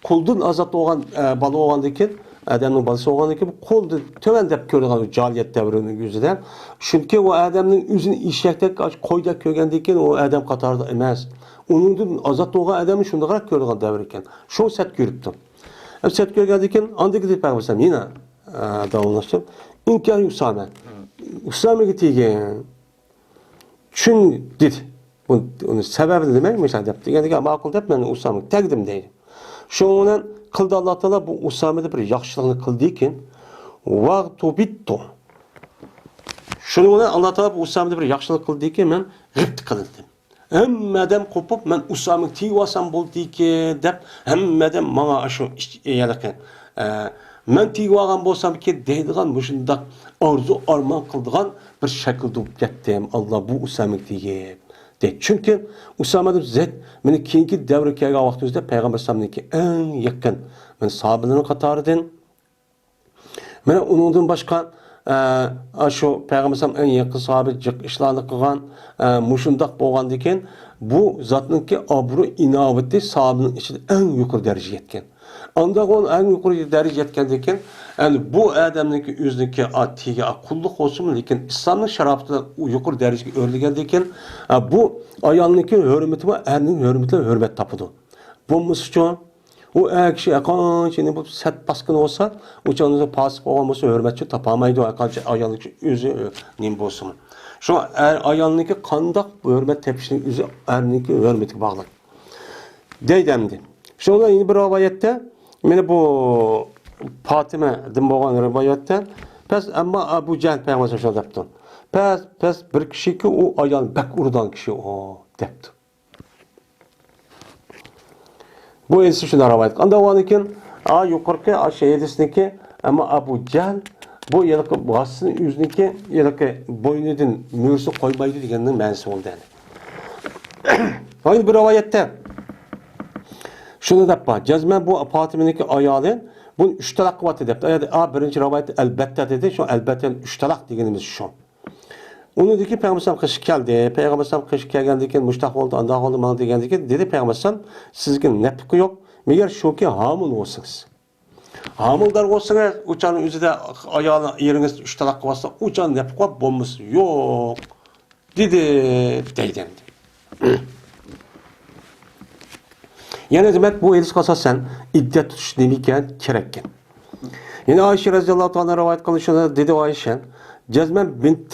قۇلدىن ئازاد بولغان، ئە، بالا بولغاندىكىن، ئادەمنىڭ بالىسى بولغاندىكىن، بۇ قۇلدىن تۆۋەن دەپ كۆرىدىغان جاھىلىيەت دەۋرىنىڭ يۈزىدە. چۈنكى ئۇ ئادەمنىڭ ئۆزىنى ئېشەكتەك، قويدەك كۆرگەندىكىن، ئۇ ئادەم قاتارىدا ئەمەس. ئۇنىڭدىن ئازاد بولغان ئادەمنى شۇنداقراق كۆرىدىغان دەۋر ئىكەن. شۇ سەت كۆرۈپتۇ. ئەمدى سەت كۆرگەندىكىن، ئاندىن كېيىن پەيغەمبەر ئەلەيھىسسالام يەنە، ئە، داۋاملاشتۇرۇپ، ئىنكەر ئۇسامە. ئۇسامىگە تېگىڭ. چۈن دېدى. بۇ، ئۇنىڭ سەۋەبىنى دېمەي، مۇشۇنداق دەپ دېگەندىكىن، ماقۇل دەپ، مەن ئۇسامىگە تەگدىم دەيدۇ. شۇنىڭ بىلەن قىلدى ئاللا تائالا بۇ ئۇسامىدا بىر ياخشىلىقنى قىلدىكىن، ۋاغتۇبىتتۇ. شۇنىڭ بىلەن ئاللا تائالا بۇ ئۇسامىدا بىر ياخشىلىق قىلدىكىن، مەن غىبتە قىلىندىم. ھەممە ئادەم قوپۇپ، مەن ئۇسامىگە تېگىۋالسام بولدىكى دەپ، ھەممە ئادەم ماڭا شۇ ئىش-، ھېلىقى، ئە، مەن تېگىۋالغان بولسامكى دەيدىغان مۇشۇنداق ئارزۇ ئارمان قىلىدىغان بىر شەكىلدە بولۇپ كەتتىم. ئاللا بۇ ئۇسامىگە تېگىپ دەيدۇ. چۈنكى ئۇسامە ئىبن زەيد مېنىڭ كېيىنكى دەۋرگە كەلگەن ۋاقتىمىزدا پەيغەمبەر ئەلەيھىسسالامنىڭكى ئەڭ يېقىن مېنىڭ ساھابىلىرىم قاتارىدىن. مانا ئۇنىڭدىن باشقا، ئە، ئاشۇ پەيغەمبەر ئەلەيھىسسالام ئەڭ يېقىن ساھابى جىق ئىشلارنى قىلغان، ئە، مۇشۇنداق بولغاندىكىن، بۇ زاتنىڭكى ئابرۇ ئىناۋىتى ساھابىنىڭ ئىچىدە ئەڭ يۇقىرى دەرىجىگە يەتكەن. ئانداق ئۇ ئەڭ يۇقىرى دەرىجىگە يەتكەندىكىن، ئەنە بۇ ئادەمنىڭكى ئۆزىنىڭكى، ئا، تېگى، ئا، قۇللۇق بولسىمۇ، لېكىن ئىسلامنىڭ شارائىتىدا ئۇ يۇقىرى دەرىجىگە ئۆرلىگەندىكىن، ئا، بۇ ئايالنىڭكى ھۆرمىتى بار، ئەرنىڭ ھۆرمىتى بىلەن ھۆرمەت تاپىدۇ. بولمىسىچۇ؟ ئۇ ئەر كىشى قانچە نېمە بولۇپ سەت باسقىنى بولسا، ئۇ چاغدا پاسىق بولغان بولسا، ھۆرمەتچى تاپالمايدۇ، ھەرقانچە ئايال كىشى ئۆزى، ئە، نېمە بولسىمۇ. شۇڭا ئەر ئايالنىڭكى قانداق ھۆرمەت تېپىشىنىڭ ئۆزى ئەرنىڭكى ھۆرمىتىگە باغلىق. دەيدۇ ئەمدى. شۇڭا يەنە بىر رىۋايەتتە، مانا بۇ پاتىمەدىن بولغان رىۋايەتتە، پەس ئەمما ئەبۇ جەھل پەيغەمبەر شۇنداق دەپتۇ. پەس، پەس بىر كىشىكى ئۇ ئايال بەك ئۇرىدىغان كىشى ئۇ، دەپتۇ. بۇ ھەدىسى شۇنداق رىۋايەت. ئاندىن كېيىن، ئا، يۇقىرىقى ئاشۇ ھەدىسنىكى، ئەمما ئەبۇ جەھل بۇ ھېلىقى غاسسىنى ئۆزىنىڭكى ھېلىقى بوينىدىن مۈرىسى قويمايدۇ دېگەننىڭ مەنىسى بولدى ئەمدى. ئاينى بىر رىۋايەتتە شۇنى دەپ بار. جەزمەن بۇ پاتىمىنىڭكى ئايالى بۇنى ئۈچ تالاق قىلىۋاتتى دەپتۇ. ئا، بىرىنچى رىۋايەتتە ئەلبەتتە دېدى. شۇ ئەلبەتتە ئۈچ تالاق دېگىنىمىز شۇ. ئۇنىڭدىن كېيىن پەيغەمبەر ئەلەيھىسسالام قېشىغا كەلدى. پەيغەمبەر ئەلەيھىسسالام قېشىغا كەلگەندىن كېيىن مۇشتاق بولدى، ئانداق بولدى، مانا دېگەندىن كېيىن دېدى پەيغەمبەر ئەلەيھىسسالام، سىزگە نەپقە يوق. مەگەر شۇكى ھامىلە بولسىڭىز. ھامىلىدار بولسىڭىز، ئۇ چاغنىڭ ئۆزىدە ئايالى، ئېرىڭىز ئۈچ تالاق قىلىۋاتسا، ئۇ چاغ نەپقە بولمىسا يوق، دېدى، دەيدۇ ئەمدى. يەنى دېمەك، بۇ ھەدىسكە ئاساسەن ئىددەت تۇتۇش نېمە ئىكەن؟ كېرەككەن. يەنە ئائىشە رەزىياللاھۇ تائالا رىۋايەت قىلىنىشىدا دېدى ئائىشە، جەزمەن بىنت،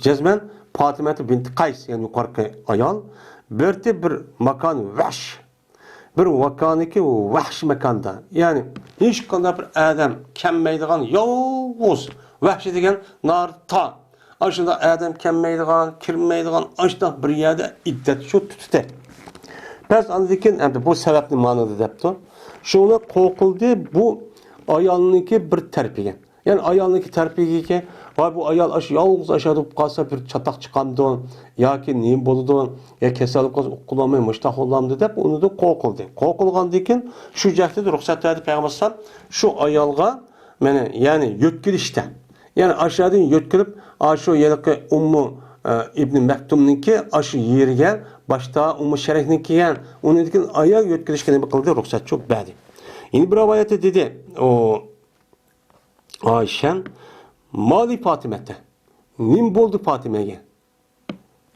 جەزمەن پاتىمەتۇ بىنت قەيس، يەنى يۇقىرىقى ئايال، بىرتى بىر ماكان ۋەھش، بىر ماكانىكى ۋەھش ماكاندا، يەنى ھېچقانداق بىر ئادەم كەلمەيدىغان يالغۇز، ۋەھش دېگەن نار تا، ئاشۇنداق ئادەم كەلمەيدىغان، كىرمەيدىغان ئاشۇنداق بىر يەردە ئىددەت شۇ تۇتتى. پەس ئاندىن كېيىن ئەمدى بۇ سەۋەبنى مانىدا دەپتۇ. شۇڭا قوقۇلدى بۇ ئايالنىڭكى بىر تەرىپىگە. يەنى ئايالنىڭكى تەرىپىگىكى، ۋاي بۇ ئايال ئاشۇ يالغۇز ئاشادا بولۇپ قالسا بىر چاتاق چىقامدۇ ياكى نېمە بولىدۇ، يا كېسەل بولۇپ قالسا ئۇقۇلالماي مۇشتاق بولامدۇ دەپ ئۇنىڭدىن قورقۇلدى. قورقۇلغاندىن كېيىن شۇ جەھەتتە رۇخسەت بەردى پەيغەمبەر ئەلەيھىسسالام شۇ ئايالغا، مانا، يەنى يۆتكىلىشتە. يەنى ئاشۇ يەردىن يۆتكىلىپ، ئاشۇ ھېلىقى ئۇممۇ، ئە، ئىبنى مەكتۇمنىڭكى ئاشۇ يېرىگە، باشتا ئۇممۇ شەرىكنىڭ كىيگەن، ئۇنىڭدىن كېيىن ئايال يۆتكىلىشكە نېمە قىلدى؟ رۇخسەت چوپ بەردى. يەنە بىر رىۋايەتتە دېدى، ئۇ ئائىشەم، مالى پاتىمەتە، نېمە بولدى پاتىمەگە؟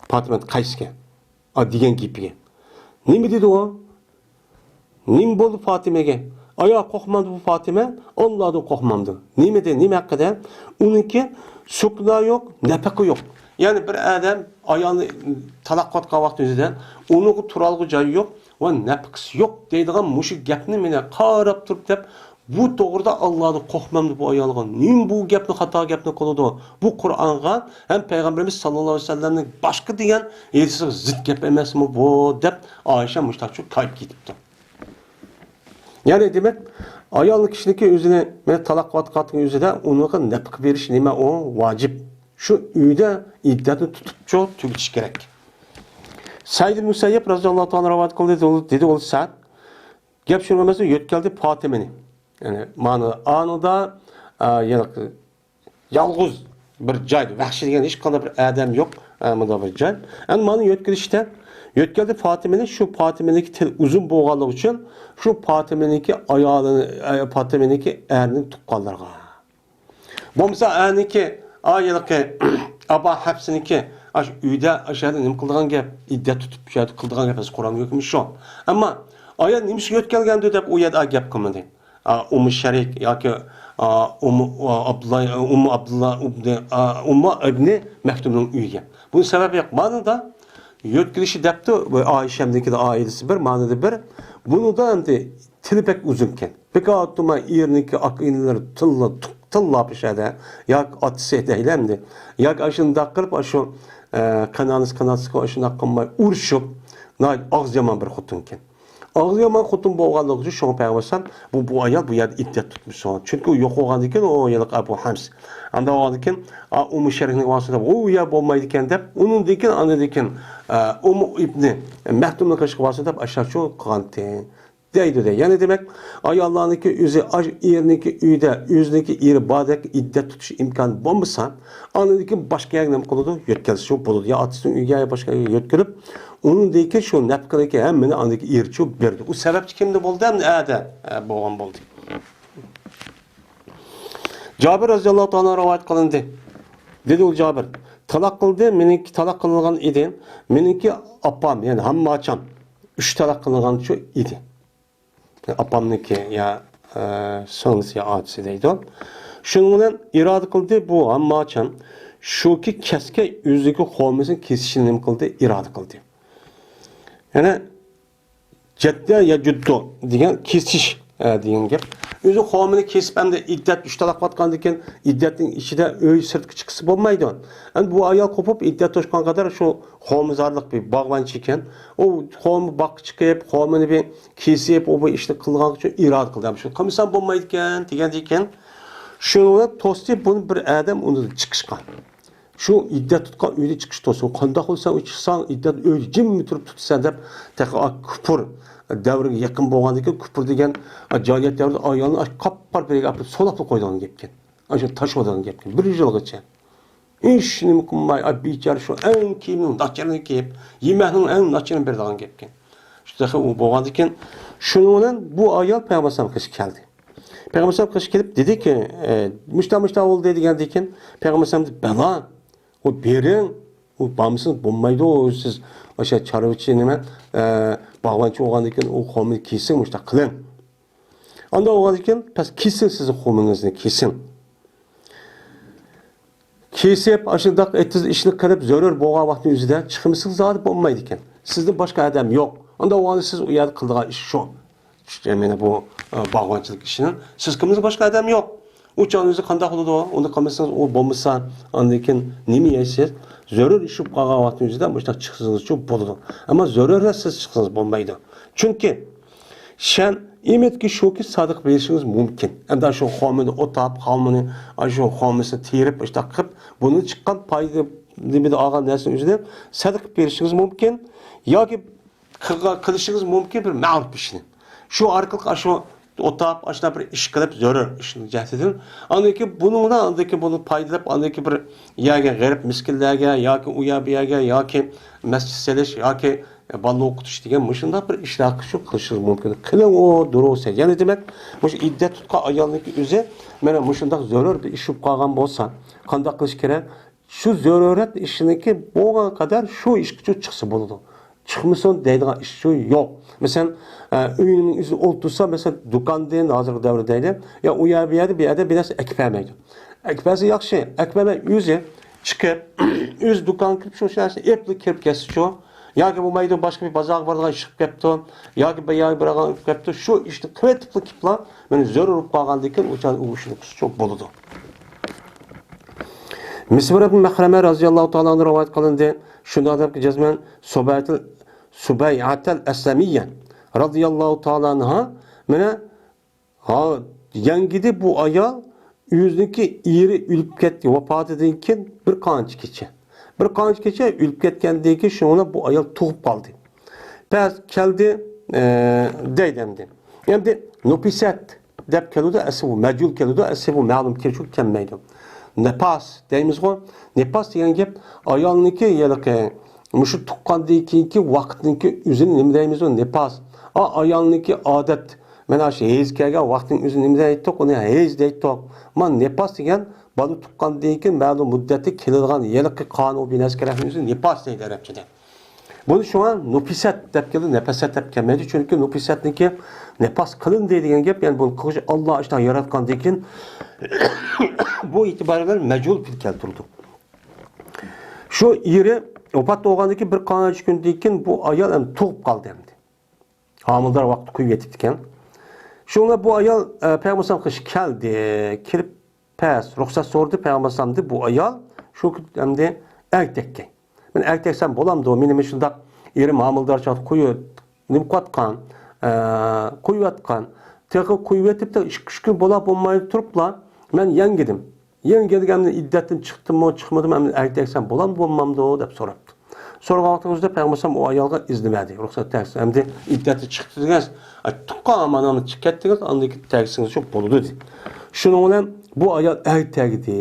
پاتىمەت قەيسكە، ئا، دېگەن گېپىگە. نېمە دېدى ئۇ؟ نېمە بولدى پاتىمەگە؟ ئايا قورقمامدۇ بۇ پاتىمە؟ ئاللادىن قورقمامدۇ؟ نېمە دە، نېمە ھەققىدە؟ ئۇنىڭكى سوكنا يوق، نەپەقە يوق. يەنى بىر ئادەم ئايالنى تالاق قىلىۋاتقان ۋاقتى ئۆزىدە ئۇنىڭغا تۇرالغۇ جايى يوق ۋە نەپىقىسى يوق دەيدىغان مۇشۇ گەپنى مېنى قاراپ تۇرۇپ دەپ، بۇ توغرىدا ئاللادىن قورقمامدۇ بۇ ئايالغا؟ نېمە بۇ گەپنى، خاتا گەپنى قىلىدۇ؟ بۇ قۇرئانغا ھەم پەيغەمبىرىمىز ساللاللاھۇ ئەلەيھى ۋەسەللەمنىڭ باشقا دېگەن ھەدىسىگە زىت گەپ ئەمەسمۇ بۇ؟ دەپ ئائىشە مۇشتاقچۇ كايىپ كېتىپتۇ. يەنى دېمەك، ئايال كىشىنىڭكى ئۆزىنى مەن تالاق قىلىۋاتقانلىقىنىڭ ئۆزىدە ئۇنىڭغا نەپقە بېرىش نېمە ئۇ؟ ۋاجىپ. شۇ ئۆيدە ئىددەتنى تۇتۇپچۇ تۈگىتىش كېرەك. سەئىد ئىبن مۇسەييەب رەزىياللاھۇ تائالا رىۋايەت قىلدى، دېدى، دېدى ئۇ سەئد، گەپ شۇ ئەمەس، يۆتكەلدى پاتىمىنى. يەنى مانا ئانىدا، ئا، يەنى يالغۇز بىر جايدا، ۋەھشىي دېگەن ھېچقانداق بىر ئادەم يوق، ئا، مۇنداق بىر جاي. ئەمدى مانا يۆتكىلىشتە، يۆتكەلدى پاتىمىنى، شۇ پاتىمىنىڭكى تىلى ئۇزۇن بولغانلىقى ئۈچۈن، شۇ پاتىمىنىڭكى ئايالىنى، ئا، پاتىمىنىڭكى ئەرنىڭ تۇغقانلىرىغا. بولمىسا ئەرنىڭكى، ئا، ھېلىقى ئابا ھەپسىنىڭكى ئاشۇ ئۆيدە، ئاشۇ يەردە نېمە قىلىدىغان گەپ؟ ئىددەت تۇتۇپ، شۇ يەردە قىلىدىغان گەپ، قۇرئان ھۆكمى شۇ. ئەمما ئايال نېمىسى يۆتكەلگەندۇ دەپ ئۇ يەردە گەپ قىلمىدى. ئا، ئۇممۇ شەرىك ياكى، ئا، ئۇممۇ، ئا، ئابدۇللا، ئۇممۇ ئابدۇللا ئىبنى، ئا، ئۇممۇ ئىبنى مەكتۇمنىڭ ئۆيىگە. بۇنىڭ سەۋەبى يوق. مانىدا يۆتكىلىشى دەپتۇ، ئائىشەمنىڭكىدە ئائىلىسى بىر، مانىدا بىر. بۇنىدا ئەمدى تىلى بەك ئۇزۇنكەن. بىكار ئوتتۇرماي ئېرىنىڭكى ئاكا-ئىنىلىرى تىللا، تىللا پېشەدە. ياكى ئاتىسى دەيلى ئەمدى. ياكى ئاشۇنداق قىلىپ، ئاشۇ، ئە، قېينانىسى، قېيناتىسىغا ئاشۇنداق قىلماي ئۇرۇشۇپ، ناھايىتى ئاغزى يامان بىر خوتۇنكەن. ئاغزى يامان خوتۇن بولغانلىقى ئۈچۈن شۇڭا پەيغەمبەر ئەلەيھىسسالام بۇ، بۇ ئايال بۇ يەردە ئىددەت تۇتمىسۇن. چۈنكى ئۇ يوقالغاندىن كېيىن ئۇ ھېلىقى ئەبۇ ھەمس. ئانداق بولغاندىن كېيىن، ئا، ئۇممۇ شەرىكنىڭ ۋاسىتە دەپ، ئۇ يەر بولمايدىكەن دەپ، ئۇنىڭدىن كېيىن، ئاندىن كېيىن، ئا، ئۇممۇ ئىبنى مەكتۇمنىڭ قېشىغا ۋاسىتە دەپ ئاشۇنداق شۇ قىلغانتى. دەيدۇ دەي. يەنى دېمەك، ئاياللارنىڭكى ئۆزى ئاش-، ئېرىنىڭكى ئۆيىدە، ئۆزىنىڭكى ئېرى باردەك ئىددەت تۇتۇش ئىمكانى بولمىسا، ئاندىن كېيىن باشقا يەرگە نېمە قىلىدۇ؟ يۆتكەلسە بولىدۇ. يا ئاتىسىنىڭ ئۆيىگە، يا باشقا يەرگە يۆتكىلىپ، ئۇنىڭدىن كېيىن شۇ نەپقىنىڭكى ھەممىنى ئاندىكى ئېرىچۇ بېرىدۇ. ئۇ سەۋەبچى كىمدە بولدى؟ ھەم ئەدە، ئە، بولغان بولدى. جابىر رەزىياللاھۇ تائالا رىۋايەت قىلىندى. دېدى ئۇ جابىر، تالاق قىلدى، مېنىڭكى تالاق قىلىنغان ئىدى. مېنىڭكى ئاپام، يەنى ھامماچام ئۈچ تالاق قىلىنغانچۇ ئىدى. ئاپامنىڭكى يا، ئە، سىڭلىسى يا ئاچىسى دەيدۇ. شۇنىڭ بىلەن ئىرادە قىلدى بۇ ھامماچان، شۇكى كەسكە ئۆزىنىڭكى خورمىسىنى كېسىشنى نېمە قىلدى؟ ئىرادە قىلدى. يەنى جەددە يا جۇددۇ دېگەن كېسىش، ئە، دېگەن گەپ. ئۆزى خورمىنى كېسىپ، ئەمدى ئىددەت ئۈچ تالاق قىلىۋاتقاندىكىن، ئىددەتنىڭ ئىچىدە ئۆي سىرتقا چىققىسى بولمايدۇ. ئەمدى بۇ ئايال قوپۇپ، ئىددەت توشقان قەدەر شۇ خورمىزارلىق بىر باغۋەنچى ئىكەن. ئۇ خورما باغقا چىقىپ، خورمىنى بىر كېسىپ، ئۇ بىر ئىشنى قىلغان ئۈچۈن ئىرادە قىلدى. شۇ قىلمىسام بولمايدىكەن دېگەندىكىن، شۇنى توستى بۇنى بىر ئادەم ئۇنى چىقىشقا. شۇ ئىددەت تۇتقان ئۆيدە چىقىش توسۇن. قانداق بولسا ئۇ چىقساڭ، ئىددەت ئۆيدە جىممىدە تۇرۇپ تۇتىسەن دەپ، تېخى ئا كۇپۇر دەۋرىگە يېقىن بولغاندىكىن، كۇپۇر دېگەن جاھىلىيەت دەۋرىدە ئايالنى ئاش قاپقارا بىر يەرگە ئاپىرىپ سولاپلا قويىدىغان گەپكەن. ئاشۇ تاشلايدىغان گەپكەن. بىر يىلغىچە. ھېچ نېمە قىلماي، ئا بىچارە شۇ ئەڭ كىيىمنىڭ ناچىرىنى كىيىپ، يېمەكنىڭ ئەڭ ناچىرىنى بېرىدىغان گەپكەن. شۇ تېخى ئۇ بولغاندىكىن، شۇنىڭ بىلەن بۇ ئايال پەيغەمبەر ئەلەيھىسسالام قېشىغا كەلدى. پەيغەمبەر ئەلەيھىسسالام قېشىغا كېلىپ دېدىكى، ئە، مۇشتا، مۇشتا بولدى دېگەندىكىن، پەيغەمبەر ئەلەيھىسسالام دېدى، بالا، ئۇ بېرىڭ، ئۇ بارمىسىڭىز بولمايدۇ، سىز ئاشۇ چارۋىچى نېمە، ئە، باغۋەنچى بولغاندىكىن ئۇ خورمىنى كېسىڭ، مۇشتا قىلىڭ. ئانداق بولغاندىكىن، پەس كېسىڭ، سىز خورمىڭىزنى كېسىڭ. كېسىپ، ئاشۇنداق ئېتىز ئىشنى قىلىپ، زۆرۈر بولغان ۋاقىتنىڭ ئۆزىدە چىقمىسىڭىز زادى بولمايدىكەن. سىزدىن باشقا ئادەم يوق. ئانداق بولغاندا سىز ئۇ يەردە قىلىدىغان ئىش شۇ. ئىشتە مانا بۇ، ئە، باغۋەنچىلىك ئىشىنىڭ سىز قىلمىسىڭىز باشقا ئادەم يوق. ئۇ چاغنىڭ ئۆزى قانداق بولىدۇ؟ ئۇنى قىلمىسىڭىز ئۇ بولمىسا، ئاندىن كېيىن نېمە يەيسىز؟ زۆرۈر ئىش بولۇپ قالغان ۋاقىتنىڭ ئۆزىدە مۇشۇنداق چىقسىڭىزچۇ بولىدۇ. ئەمما زۆرۈر سىز چىقسىڭىز بولمايدۇ. چۈنكى شەن ئىمىدكى شۇكى سادىقە بېرىشىڭىز مۇمكىن. ئەمدى شۇ خورمىنى ئوتاپ، خالمىنى، شۇ خورمىسىنى تېرىپ، ئىشتاق قىلىپ، بۇنى چىققان پايدا نېمىدە ئالغان نەرسىنىڭ ئۆزىدىن سەدىقە بېرىشىڭىز مۇمكىن. ياكى قىلغا-، قىلىشىڭىز مۇمكىن بىر مەرۇپ ئىشنى. شۇ ئارقىلىق ئاشۇ ئوتاپ، ئاشۇنداق بىر ئىش قىلىپ، زۆرۈر ئىشنىڭ جەھىتىدىن. ئاندىن كېيىن بۇنىڭدا، ئاندىن كېيىن بۇنى پايدىلىنىپ، ئاندىن كېيىن بىر يەرگە غېرىب مىسكىنلەرگە ياكى ئۇ يەر بۇ يەرگە ياكى مەسچىت سېلىش ياكى بالىنى ئوقۇتۇش دېگەن مۇشۇنداق بىر ئىشلار قىلىشىڭىز مۇمكىن. قىلىڭ ئۇ دۇرۇسى. يەنى دېمەك، مۇشۇ ئىددەت تۇتقان ئايالنىڭكى ئۆزى مانا مۇشۇنداق زۆرۈر بىر ئىش بولۇپ قالغان بولسا، قانداق قىلىش كېرەك؟ شۇ زۆرۈرەت ئىشىنىڭكى بولغان قەدەر شۇ ئىشقىچۇ چىقسا بولىدۇ. چىقمىسۇن دەيدىغان ئىشچۇ يوق. مەسىلەن، ئە، ئۆينىڭ ئۆزىدە ئولتۇرسا، مەسىلەن، دۇكاندىن، ھازىرقى دەۋردە دەيلى، يا ئۇ يەر، بۇ يەردە بىر ئادەم بىر نەرسە ئەكىپ بەرمەيدۇ. ئەكىپ بەرسە ياخشى، ئەكىپ بەرمەي ئۆزى چىقىپ، ئۆزى دۇكانغا كىرىپ، شۇ نەرسىنى ئېلىپلا كىرىپ كەتسىچۇ. ياكى بولمايدۇ، باشقا بىر بازارغا بارىدىغان ئىش چىقىپ كەپتۇ، ياكى بىر يەرگە بارىدىغان ئىش چىقىپ كەپتۇ. شۇ ئىشنى قىلىۋېتىپلا كېلىپلا، مانا زۆرۈر بولۇپ قالغاندىن كېيىن ئۇ چاغدا ئۇ ئىشنى قىلسىچۇ بولىدۇ. مىسۋار ئىبن مەخرەمە رەزىياللاھۇ تائالا ئەنھۇ رىۋايەت قىلىندى. شۇنداق دەپكى جەزمەن سۇبەيتىل، سۇبەيئەتەل ئەسلەمىيە رەزىياللاھۇ تائالا ئەنھا، مانا، ھا، يەڭگىدى بۇ ئايال ئۆزىنىڭكى ئېرى ئۆلۈپ كەتتى، ۋاپاتىدىن كېيىن بىر قانچە كېچە. بىر قانچە كېچە ئۆلۈپ كەتكەندىن كېيىن شۇنىڭ بىلەن بۇ ئايال تۇغۇپ قالدى. پەس كەلدى، ئە، دەيدۇ ئەمدى. ئەمدى نۇپىسەت دەپ كېلىدۇ، ئەسلى بۇ مەجھۇل كېلىدۇ، ئەسلى بۇ مەلۇم كېلىشى كەلمەيدۇ. نىپاس دەيمىزغۇ، نىپاس دېگەن گەپ ئايالنىڭكى ھېلىقى مۇشۇ تۇغقاندىن كېيىنكى ۋاقىتنىڭكى ئۆزىنى نېمە دەيمىزغۇ، نىپاس. ئا، ئايالنىڭكى ئادەت، مانا شۇ ھەيز كەلگەن ۋاقىتنىڭ ئۆزىنى نېمە دەيتتۇق، ئۇنى ھەيز دەيتتۇق. مانا نىپاس دېگەن بالا تۇغقاندىن كېيىن مەلۇم مۇددەتتە كېلىدىغان ھېلىقى قانۇ بىناسى كېلەرنىڭ ئۆزىنى نىپاس دەيدۇ ئەرەبچىدە. بۇنى شۇڭا نۇپىسەت دەپ كېلىدۇ، نەپەسەت دەپ كەلمەيدۇ. چۈنكى نۇپىسەتنىڭكى نىپاس قىلىندى دېگەن گەپ، يەنى بۇنى قىلغۇچى ئاللا ئىشتىن ياراتقاندىن كېيىن بۇ ئېتىبار بىلەن مەجھۇل پېئىل كەلتۈرىدۇ. شۇ ئېرى ۋاپات بولغاندىن كېيىن بىر قانچە كۈندىن كېيىن بۇ ئايال ئەمدى تۇغۇپ قالدى ئەمدى. ھامىلىدار ۋاقتى قويۇۋېتىپتىكەن. شۇڭا بۇ ئايال، ئە، پەيغەمبەر ئەلەيھىسسالام قېشىغا كەلدى، كېلىپ پەس رۇخسەت سورىدى پەيغەمبەر ئەلەيھىسسالامدىن بۇ ئايال شۇ ئەمدى ئەركەككە. مەن ئەركەكسەم بولامدۇ؟ مېنى مۇشۇنداق ئېرىم ھامىلىدار چاغدا قويۇپ، نېمە قىلىۋاتقان، ئە، قويۇۋاتقان. تېخى قويۇۋېتىپ تېخى ئىككى، ئۈچ كۈن بولا بولماي تۇرۇپلا مەن يەڭگىدىم. يەنە گەلگەندە ئىددەتتىن چىقتىممۇ، چىقمىدىممۇ، ئەمدى ئەركەكسەم بولامدۇ، بولمامدۇ دەپ سوراپتۇ. سورىغان ۋاقتىمىزدا پەيغەمبەر ئەلەيھىسسالام ئۇ ئايالغا ئىزنى بەردى، رۇخسەت بەردى. ئەمدى ئىددەتتىن چىقتى دېگەن، ئاي، تۇغقان ھامىلىدىن چىقىپ كەتتىڭىز، ئاندىن كېيىن تەگسىڭىزچۇ بولىدۇ دېدى. شۇنىڭ بىلەن بۇ ئايال ئەر تەگدى،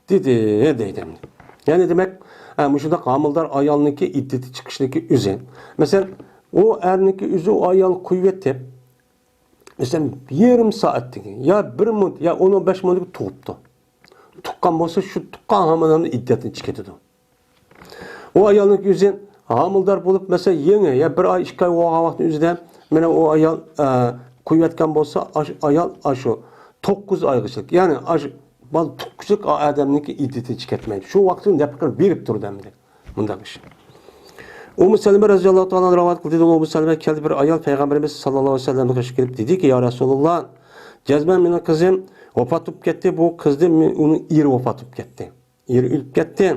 دېدى، دەيدۇ ئەمدى. يەنى دېمەك، ئە، مۇشۇنداق ھامىلىدار ئايالنىڭكى ئىددىتى چىقىشنىڭكى ئۆزى. مەسىلەن، ئۇ ئەرنىڭكى ئۆزى ئۇ ئايالنى قويۇۋېتىپ، مەسىلەن، يېرىم سائەتتىن كېيىن يا بىر مىنۇت يا ئون، ئون بەش مىنۇتتىن كېيىن تۇغۇپتۇ. تۇغقان بولسا، شۇ تۇغقان ھامىلىدىن ئىددەتتىن چىقىپ كېتىدۇ. ئۇ ئايالنىڭ ئۆزى ھامىلىدار بولۇپ، مەسىلەن، يېڭى يا بىر ئاي، ئىككى ئاي بولغان ۋاقىتنىڭ ئۆزىدە، مانا ئۇ ئايال، ئە، قويۇۋەتكەن بولسا، ئاشۇ ئايال ئاشۇ توققۇز ئايغىچىلىك، يەنى ئاشۇ بالا تۇغقۇچىلىك ئادەمنىڭكى ئىددىتى چىقىپ كەتمەيدۇ. شۇ ۋاقىتتا نەپەقە بېرىپ تۇرىدۇ ئەمدى. مۇنداق ئىش. ئۇممۇ سەلىمە رەزىياللاھۇ تائالا ئەنھا رىۋايەت قىلدى، ئۇممۇ سەلىمە كەلدى بىر ئايال پەيغەمبىرىمىز ساللاللاھۇ ئەلەيھى ۋەسەللەمگە قېشىپ كېلىپ دېدىكى، يا رەسۇلاللا، جەزمەن مېنىڭ قىزىم ۋاپات بولۇپ كەتتى، بۇ قىزدىن مېن-، ئۇنىڭ ئېرى ۋاپات بولۇپ كەتتى. ئېرى ئۆلۈپ كەتتى.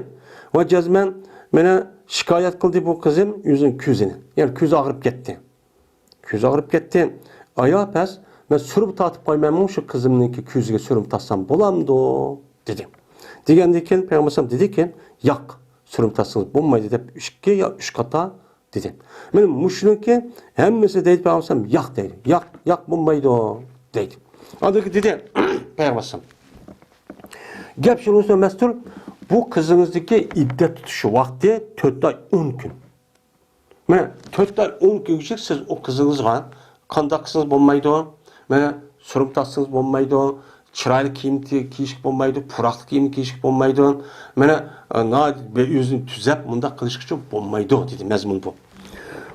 ۋە جەزمەن مانا شىكايەت قىلدى بۇ قىزىم ئۆزىنىڭ كۆزىنى. يەنى كۆزى ئاغرىپ كەتتى. كۆزى ئاغرىپ كەتتى. ئايا پەس، مەن سۈرمە تارتىپ قويمايمۇ شۇ قىزىمنىڭكى كۆزىگە سۈرمە تارتسام بولامدۇ؟ دېدى. دېگەندىن كېيىن پەيغەمبەر ئەلەيھىسسالام دېدىكى، ياق، سۈرمە تارتسىڭىز بولمايدۇ دەپ ئىككى يا ئۈچ قاتا دېدى. مانا مۇشۇنىڭكى ھەممىسى دەيدۇ پەيغەمبەر ئەلەيھىسسالام ياق دەيدۇ. ياق، ياق بولمايدۇ دەيدۇ. ئاندىن كېيىن دېدى پەيغەمبەر ئەلەيھىسسالام. گەپ شۇنىڭ ئۈستىدە ئەمەستۇر، بۇ قىزىڭىزنىڭكى ئىددەت تۇتۇش ۋاقتى تۆت ئاي ئون كۈن. مانا تۆت ئاي ئون كۈنگىچە سىز ئۇ قىزىڭىزغا قانداق قىلسىڭىز بولمايدۇ، مانا سۈرمە تارتسىڭىز بولمايدۇ، چىرايلىق كىيىم كىيىشكە بولمايدۇ، پۇراقلىق كىيىم كىيىشكە بولمايدۇ، مانا ئۆزىنى تۈزەپ مۇنداق قىلىشقىچە بولمايدۇ دېدى مەزمۇن بۇ.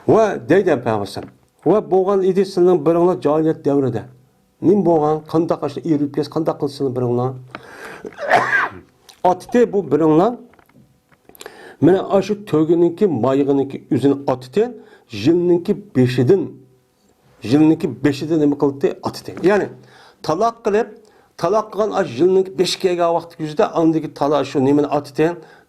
ۋە دەيدۇ پەيغەمبەر، ۋە بولغان ئىدى سىلىنىڭ بىرىڭلار جاھىلىيەت دەۋرىدە. نېمە بولغان؟ قانداق ئاشۇ ئېرىپ كەتسە قانداق قىلسىلەر بىرىڭلار؟ ئاتىتى بۇ بىرىڭلار. مانا ئاشۇ تۆگىنىڭكى مايىغىنىڭكى ئۆزىنى ئاتىتى، يىلنىڭكى بېشىدىن، يىلنىڭكى بېشىدىن نېمە قىلدى؟ ئاتىتى. يەنى تالاق قىلىپ، تالاق قىلغان ئاشۇ يىلنىڭكى بېشى كەلگەن ۋاقىت يۈزىدە ئاندىكى تالا شۇ نېمىنى ئاتىتى،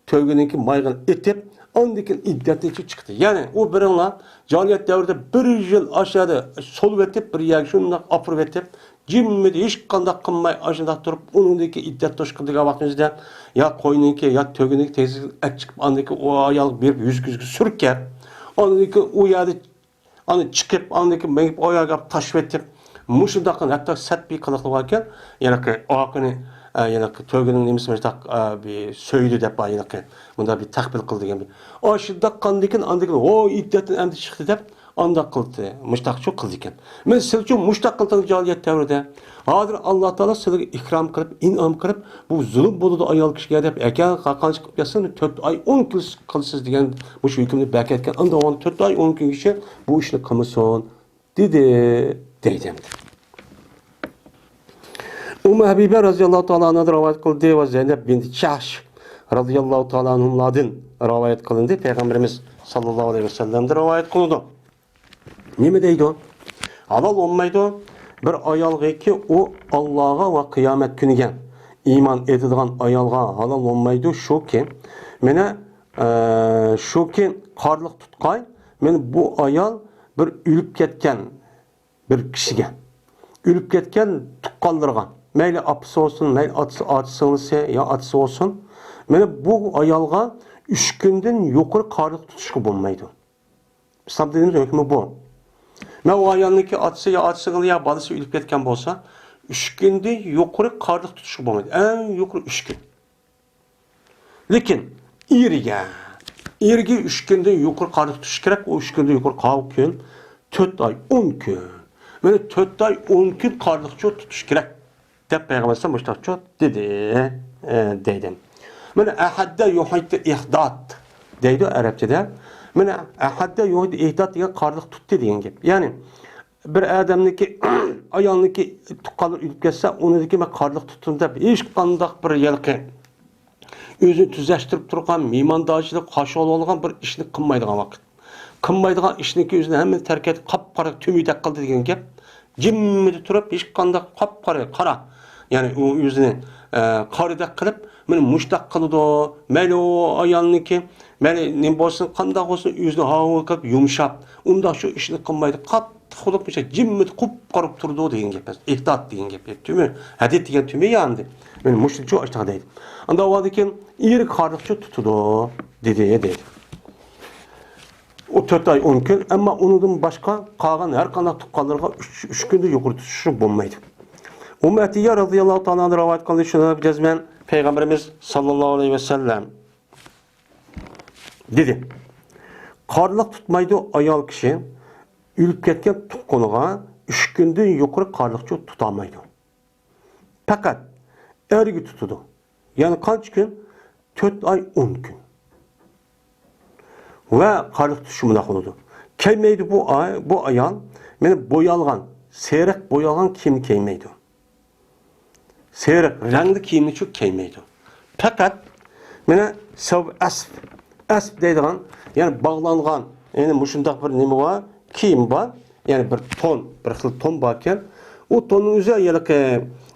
تۆگىنىڭكى مايىغىنى ئېتىپ، ئاندىن كېيىن ئىددەتتىن چىقتى. يەنى ئۇ بىرىڭلار جاھىلىيەت دەۋرىدە بىر يىل ئاشۇ يەردە سولىۋېتىپ، بىر يەرگە شۇنداق ئاپىرىۋېتىپ، جىممىدە ھېچقانداق قىلماي ئاشۇنداق تۇرۇپ، ئۇنىڭدىن كېيىن ئىددەت توشقىدىغان ۋاقتىمىزدا يا قوينىڭكى، يا تۆگىنىڭكى تېگىسىگە ئەت چىقىپ، ئاندىن كېيىن ئۇ ئايالغا بېرىپ يۈزگە يۈزگە سۈركەپ، ئاندىن كېيىن ئۇ يەردە ئاندىن چىقىپ، ئاندىن كېيىن مېڭىپ، ئۇ يەرگە تاشلىۋېتىپ، مۇشۇنداق قىلىپ ھەتتا سەتپىي قىلىقلىغانكەن، يەنىكى ئاقىنى، ئە، يەنىكى تۆگىنىڭ نېمىسى مۇشۇنداق، ئە، بىر سۆيدى دەپ، يەنىكى مۇنداق بىر تەقبىل قىلدى دېگەن بىر. ئاشۇنداق قىلغاندىن كېيىن، ئاندىن كېيىن، ۋو، ئىددەتتىن ئەمدى چىقتى دەپ، ئانداق قىلدى. مۇشتاقچۇ قىلدىكەن. مەن سىلچۇ مۇشتاق قىلدىڭ جاھىلىيەت دەۋرىدە. ھازىر ئاللا تائالا سىلىگە ئىكرام قىلىپ، ئىنئام قىلىپ، بۇ زۇلۇم بولىدۇ ئايال كىشىگە دەپ، ئەكەل قاقانچە قىلىپ كەتسۇن، تۆت ئاي ئون كۈن قىلسىز دېگەن مۇشۇ ھۆكۈمنى بەركەتكەن. ئاندىن تۆت ئاي ئون كۈنگىچە بۇ ئىشنى قىلمىسۇن دېدى، دەيدۇ. ئۇممۇ ھەبىبە رەزىياللاھۇ تائالا ئەنھادىن رىۋايەت قىلدى ۋە زەينەب بىنت جەھش رەزىياللاھۇ تائالا ئەنھۇملاردىن رىۋايەت قىلىندى. پەيغەمبىرىمىز ساللاللاھۇ ئەلەيھى ۋەسەللەمدىن رىۋايەت قىلىنىدۇ. نېمە دەيدۇ؟ ھالال بولمايدۇ بىر ئايالغىكى ئۇ ئاللاغا ۋە قىيامەت كۈنىگە ئىمان ئېيتىدىغان ئايالغا ھالال بولمايدۇ شۇكى، مانا، ئە، شۇكى قارلىق تۇتقاي، مانا بۇ ئايال بىر ئۆلۈپ كەتكەن بىر كىشىگە، ئۆلۈپ كەتكەن تۇغقانلىرىغا، مەيلى ئاپىسى بولسۇن، مەيلى ئاتىسى، ئاچا سىڭلىسى يا ئاتىسى بولسۇن، مانا بۇ ئايالغا ئۈچ كۈندىن يۇقىرى قارلىق تۇتۇشقا بولمايدۇ. ئىسلام دىنىمىز ھۆكمى بۇ. مەن ئۇ ئايالنىڭكى ئاتىسى يا ئاچا سىڭلى يا بالىسى ئۆلۈپ كەتكەن بولسا، ئۈچ كۈندىن يۇقىرى قارلىق تۇتۇشقا بولمايدۇ. ئەڭ يۇقىرى ئۈچ كۈن. لېكىن ئېرىگە، ئېرىگە ئۈچ كۈندىن يۇقىرى قارلىق تۇتۇش كېرەك. ئۇ ئۈچ كۈندىن يۇقىرى قاۋۇ كۈن، تۆت ئاي ئون كۈن. مانا تۆت ئاي ئون كۈن قارلىقچۇ تۇتۇش كېرەك دەپ پەيغەمبەر ئەلەيھىسسالام مۇشۇنداقچۇ دېدى، ئە، دەيدۇ. مانا ئەھەددە يۇھىددى ئىھداد دەيدۇ ئەرەبچىدە. مانا ئەھەددە يۇھىددى ئىھداد دېگەن قارلىق تۇتتى دېگەن گەپ. يەنى بىر ئادەمنىڭكى، ئايالنىڭكى تۇغقانلىرى ئۆلۈپ كەتسە، ئۇنىڭدىكى مەن قارلىق تۇتتۇم دەپ ھېچقانداق بىر ھېلىقى ئۆزىنى تۈزەشتۈرۈپ تۇرغان، مېھماندارچىلىق، خاش بولغان بىر ئىشنى قىلمايدىغان ۋاقىت. قىلمايدىغان ئىشنىڭكى ئۆزىنى ھەممىنى تەرك ئېتىپ، قاپقارا تۈمۈدەك قىلدى دېگەن گەپ. جىممىدە تۇرۇپ، ھېچقانداق قاپقارا، قارا. يەنى ئۇ ئۆزىنى، ئە، قارىدەك قىلىپ، مانا مۇشتاق قىلىدۇ. مەيلى ئۇ ئايالنىڭكى، مەيلى نېمە بولسۇن، قانداق بولسۇن، ئۆزىنى ھاۋا قىلىپ يۇمشاپ، ئۇنداق شۇ ئىشنى قىلمايدۇ. قاتتىق بولۇپ، مۇشۇ جىممىدە قۇپقارا تۇرىدۇ دېگەن گەپ. ئېھداد دېگەن گەپ. تۈمى، ھەدىد دېگەن تۈمى يا ئەمدى. مانا مۇشۇنچە ئاشتاق دەيدۇ. ئاندىن ئاۋۋالدىن كېيىن ئېرى قارلىقچە تۇتىدۇ، دېدى، دەيدۇ. ئۇ تۆت ئاي ئون كۈن، ئەمما ئۇنىڭدىن باشقا قالغان ھەر قانداق تۇغقانلىرىغا ئۈچ، ئۈچ كۈندىن يۇقىرى تۇتۇشى بولمايدۇ. ئۇممۇ ئەتىيە رەزىياللاھۇ تائالا ئەنھۇ رىۋايەت قىلدى، شۇنىڭ جەزمەن پەيغەمبىرىمىز ساللاللاھۇ ئەلەيھى ۋەسەللەم دېدى. قارلىق تۇتمايدۇ ئايال كىشى، ئۆلۈپ كەتكەن تۇغقىنىغا ئۈچ كۈندىن يۇقىرى قارلىقچۇ تۇتالمايدۇ. پەقەت ئەرگە تۇتىدۇ. يەنى قانچە كۈن؟ تۆت ئاي ئون كۈن. ۋە قارلىق تۇتۇشى مۇنداق بولىدۇ. كەلمەيدۇ بۇ ئاي، بۇ ئايال مانا بويالغان، سېرىق بويالغان كىيىم كىيمەيدۇ. سېرىق رەڭدە كىيىمنى چۇ كىيمەيدۇ. پەقەت مانا سەۋب ئەسپ، ئەسپ دەيدىغان، يەنى باغلانغان، يەنى مۇشۇنداق بىر نېمە بار، كىيىم بار، يەنى بىر تون، بىر خىل تون باركەن. ئۇ توننىڭ ئۆزى ھېلىقى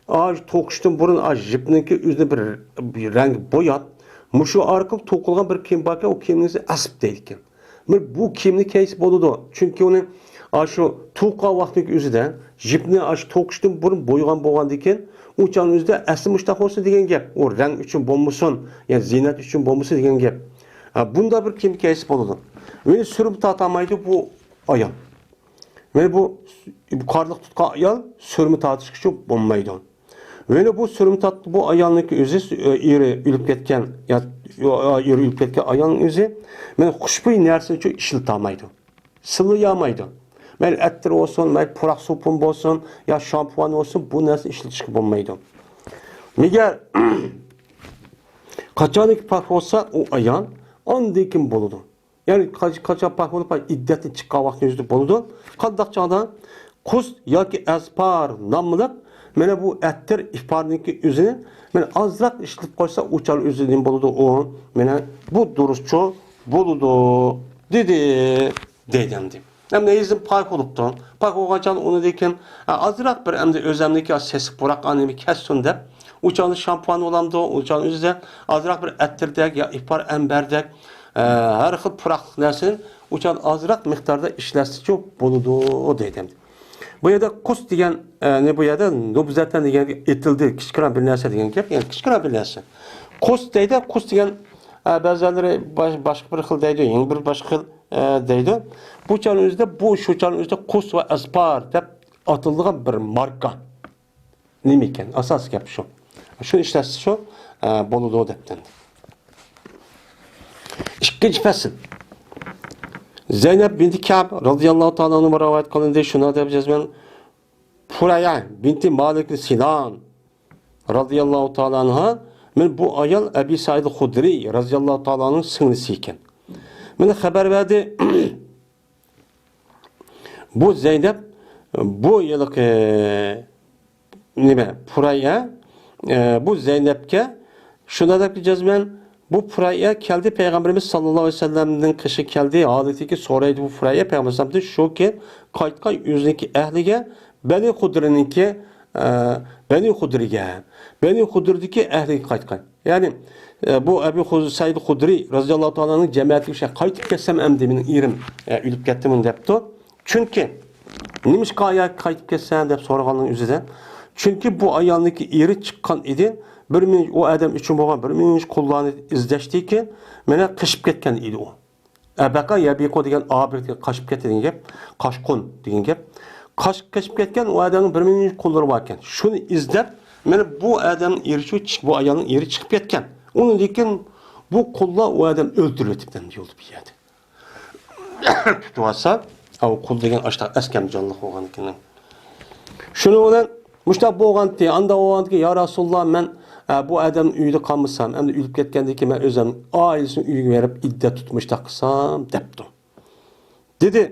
ئاج توقۇشتىن بۇرۇن ئاج يىپنىڭكى ئۆزىنى بىر رەڭگە بوياپ، مۇشۇ ئارقىلىق توقۇلغان بىر كىيىم باركەن، ئۇ كىيىمنىڭ ئۆزى ئەسپ دەيدىكەن. مانا بۇ كىيىمنى كىيسە بولىدۇ. چۈنكى ئۇنى ئاشۇ تۇغقان ۋاقتىدىكى ئۆزىدە يىپنى ئاشۇ توقۇشتىن بۇرۇن بويىغان بولغاندىكىن، ئۇ چاغنىڭ ئۆزىدە ئەسلى مۇشۇنداق بولسۇن دېگەن گەپ. ئۇ رەڭ ئۈچۈن بولمىسۇن، يا زىننەت ئۈچۈن بولمىسۇن دېگەن گەپ. ھە، بۇنداق بىر كىيىم كىيسە بولىدۇ. يەنى سۈرمە تارتالمايدۇ بۇ ئايال. يەنى بۇ، بۇ قارلىق تۇتقان ئايال سۈرمە تارتىشقىچە بولمايدۇ. يەنى بۇ سۈرمە تارتقان بۇ ئايالنىڭكى ئۆزى، ئېرى ئۆلۈپ كەتكەن، يا، ئېرى ئۆلۈپ كەتكەن ئايالنىڭ ئۆزى، مانا خۇشبۇي نەرسىنىچۇ ئىشلىتالمايدۇ. سىلىيالمايدۇ. مەيلى ئەتىر بولسۇن، مەيلى پۇراق سوپۇن بولسۇن، يا شامپۇان بولسۇن، بۇ نەرسىنى ئىشلىتىشكە بولمايدۇ. مەگەر قاچانكى پاك بولسا، ئۇ ئايال ئاندىن كېيىن بولىدۇ. يەنى قاچ-، قاچان پاك بولۇپ، ئىددەتتىن چىققان ۋاقىتنىڭ ئۆزىدە بولىدۇ. قانداق چاغدا؟ قۇس ياكى ئەزپار ناملىق، مانا بۇ ئەتىر ئىپارنىڭكى ئۆزىنى مانا ئازراق ئىشلىتىپ قويسا، ئۇ چاغ ئۆزى نېمە بولىدۇ؟ ئۇ مانا بۇ دۇرۇسچۇ بولىدۇ، دېدى، دەيدۇ ئەمدى. ئەمدى ئېزىم پاك بولۇپتۇ. پاك بولغان چاغدا ئۇنىڭدىن كېيىن، ئا، ئازراق بىر ئەمدى ئۆزەمنىكى سېسىق پۇراق ئانىمى كەتسۇن دەپ، ئۇ چاغدا شامپۇان بولامدۇ، ئۇ چاغدا ئۆزىدە ئازراق بىر ئەتىردەك يا ئىپار ئەمبەردەك، ئە، ھەر خىل پۇراقلىق نەرسىنى ئۇ چاغدا ئازراق مىقداردا ئىشلەتسىچۇ بولىدۇ دەيدۇ ئەمدى. بۇ يەردە قۇس دېگەن، ئە، نى بۇ يەردە نۇبزەتەن دېگەن ئېتىلدى، كىچىككىنە بىر نەرسە دېگەن گەپ، يەنى كىچىككىنە بىر نەرسە. قۇس دەيدۇ، قۇس دېگەن، ئە، بەزىلەرلىرى باش-، باشقا بىر خىل دەيدۇ، يەنە بىر باشقا خىل، ئە، دەيدۇ. بۇ چاغنىڭ ئۆزىدە، بۇ شۇ چاغنىڭ ئۆزىدە قۇس ۋە ئەزپار دەپ ئاتىلىدىغان بىر ماركا. نېمە ئىكەن؟ ئاساسىي گەپ شۇ. شۇنى ئىشلەتسە شۇ، ئە، بولىدۇ دەپتىن. ئىككىنچى پەسىل. زەينەپ بىنتى كەب رازىياللاھۇ تائالا ئەنھا رىۋايەت قىلىندى. شۇنىڭ دەپ جەزمەن پۇرەيە بىنتى مالىك سىنان رازىياللاھۇ تائالا ئەنھا، مانا بۇ ئايال ئەبى سەئىد خۇدرىي رازىياللاھۇ تائالا ئەنھۇنىڭ سىڭلىسى ئىكەن. مانا خەۋەر بەردى. بۇ زەينەپ، بۇ ھېلىقى نېمە، پۇرەيە، ئە، بۇ زەينەپكە شۇنداق دەپ جەزمەن، بۇ پۇرەيە كەلدى، پەيغەمبىرىمىز ساللاللاھۇ ئەلەيھى ۋەسەللەمنىڭ قېشىغا كەلدى، ھالىتىكى سورايدۇ بۇ پۇرەيە پەيغەمبەر ئەلەيھىسسالامدىن، شۇ كېيىن قايتقان ئۆزىنىڭكى ئەھلىگە، بەنى خۇدرىنىڭكى، ئە، بەنى خۇدرىگە، بەنى خۇدردىكى ئەھلىگە قايتقان. يەنى، ئە، بۇ ئەبۇ خۇز-، سەئىد خۇدرىي رازىياللاھۇ تائالا ئەنھۇ جەمەتىگە شۇ قايتىپ كەتسەم ئەمدى مېنىڭ ئېرىم، ئە، ئۆلۈپ كەتتىمۇ دەپتۇ. چۈنكى، نېمىشقا ئايال قايتىپ كەتسەن دەپ سورىغاننىڭ ئۆزىدە. چۈنكى بۇ ئايالنىڭكى ئېرى چىققان ئىدى. بىر مىڭ، ئۇ ئادەم ئۈچۈن بولغان بىر مىڭ كۇللارنى ئىزدەشتىكى، مانا قېچىپ كەتكەن ئىدى ئۇ. ئەبەقا يەبىقۇ دېگەن ئابىر دېگەن قاچىپ كەتتى دېگەن گەپ. قاچقۇن دېگەن گەپ. قاچ-، قېچىپ كەتكەن ئۇ ئادەمنىڭ بىر مىڭ كۇللىرى باركەن. شۇنى ئىزدەپ، مانا بۇ ئادەمنىڭ ئېرى شۇ چىق-، بۇ ئايالنىڭ ئېرى چىقىپ كەتكەن. ئۇنىڭدىن كېيىن بۇ قۇللار ئۇ ئادەمنى ئۆلتۈرۈۋېتىپتۇ يولدا بىر يەردە. تۇتۇۋالسا، ئاۋۇ قۇل دېگەن ئاشتاق ئەسكەم جانلىق بولغاندىكىن. شۇنىڭ بىلەن مۇشتاق بولغانتى، ئاندا بولغاندىكىن، يا رەسۇلاللا، مەن، ئە، بۇ ئادەمنىڭ ئۆيىدە قالمىسام، ئەمدى ئۆلۈپ كەتكەندىن كېيىن مەن ئۆزۈم ئائىلىسىنىڭ ئۆيىگە بېرىپ ئىددەت تۇتۇپ مۇشتاق قىلسام، دەپتۇ. دېدى،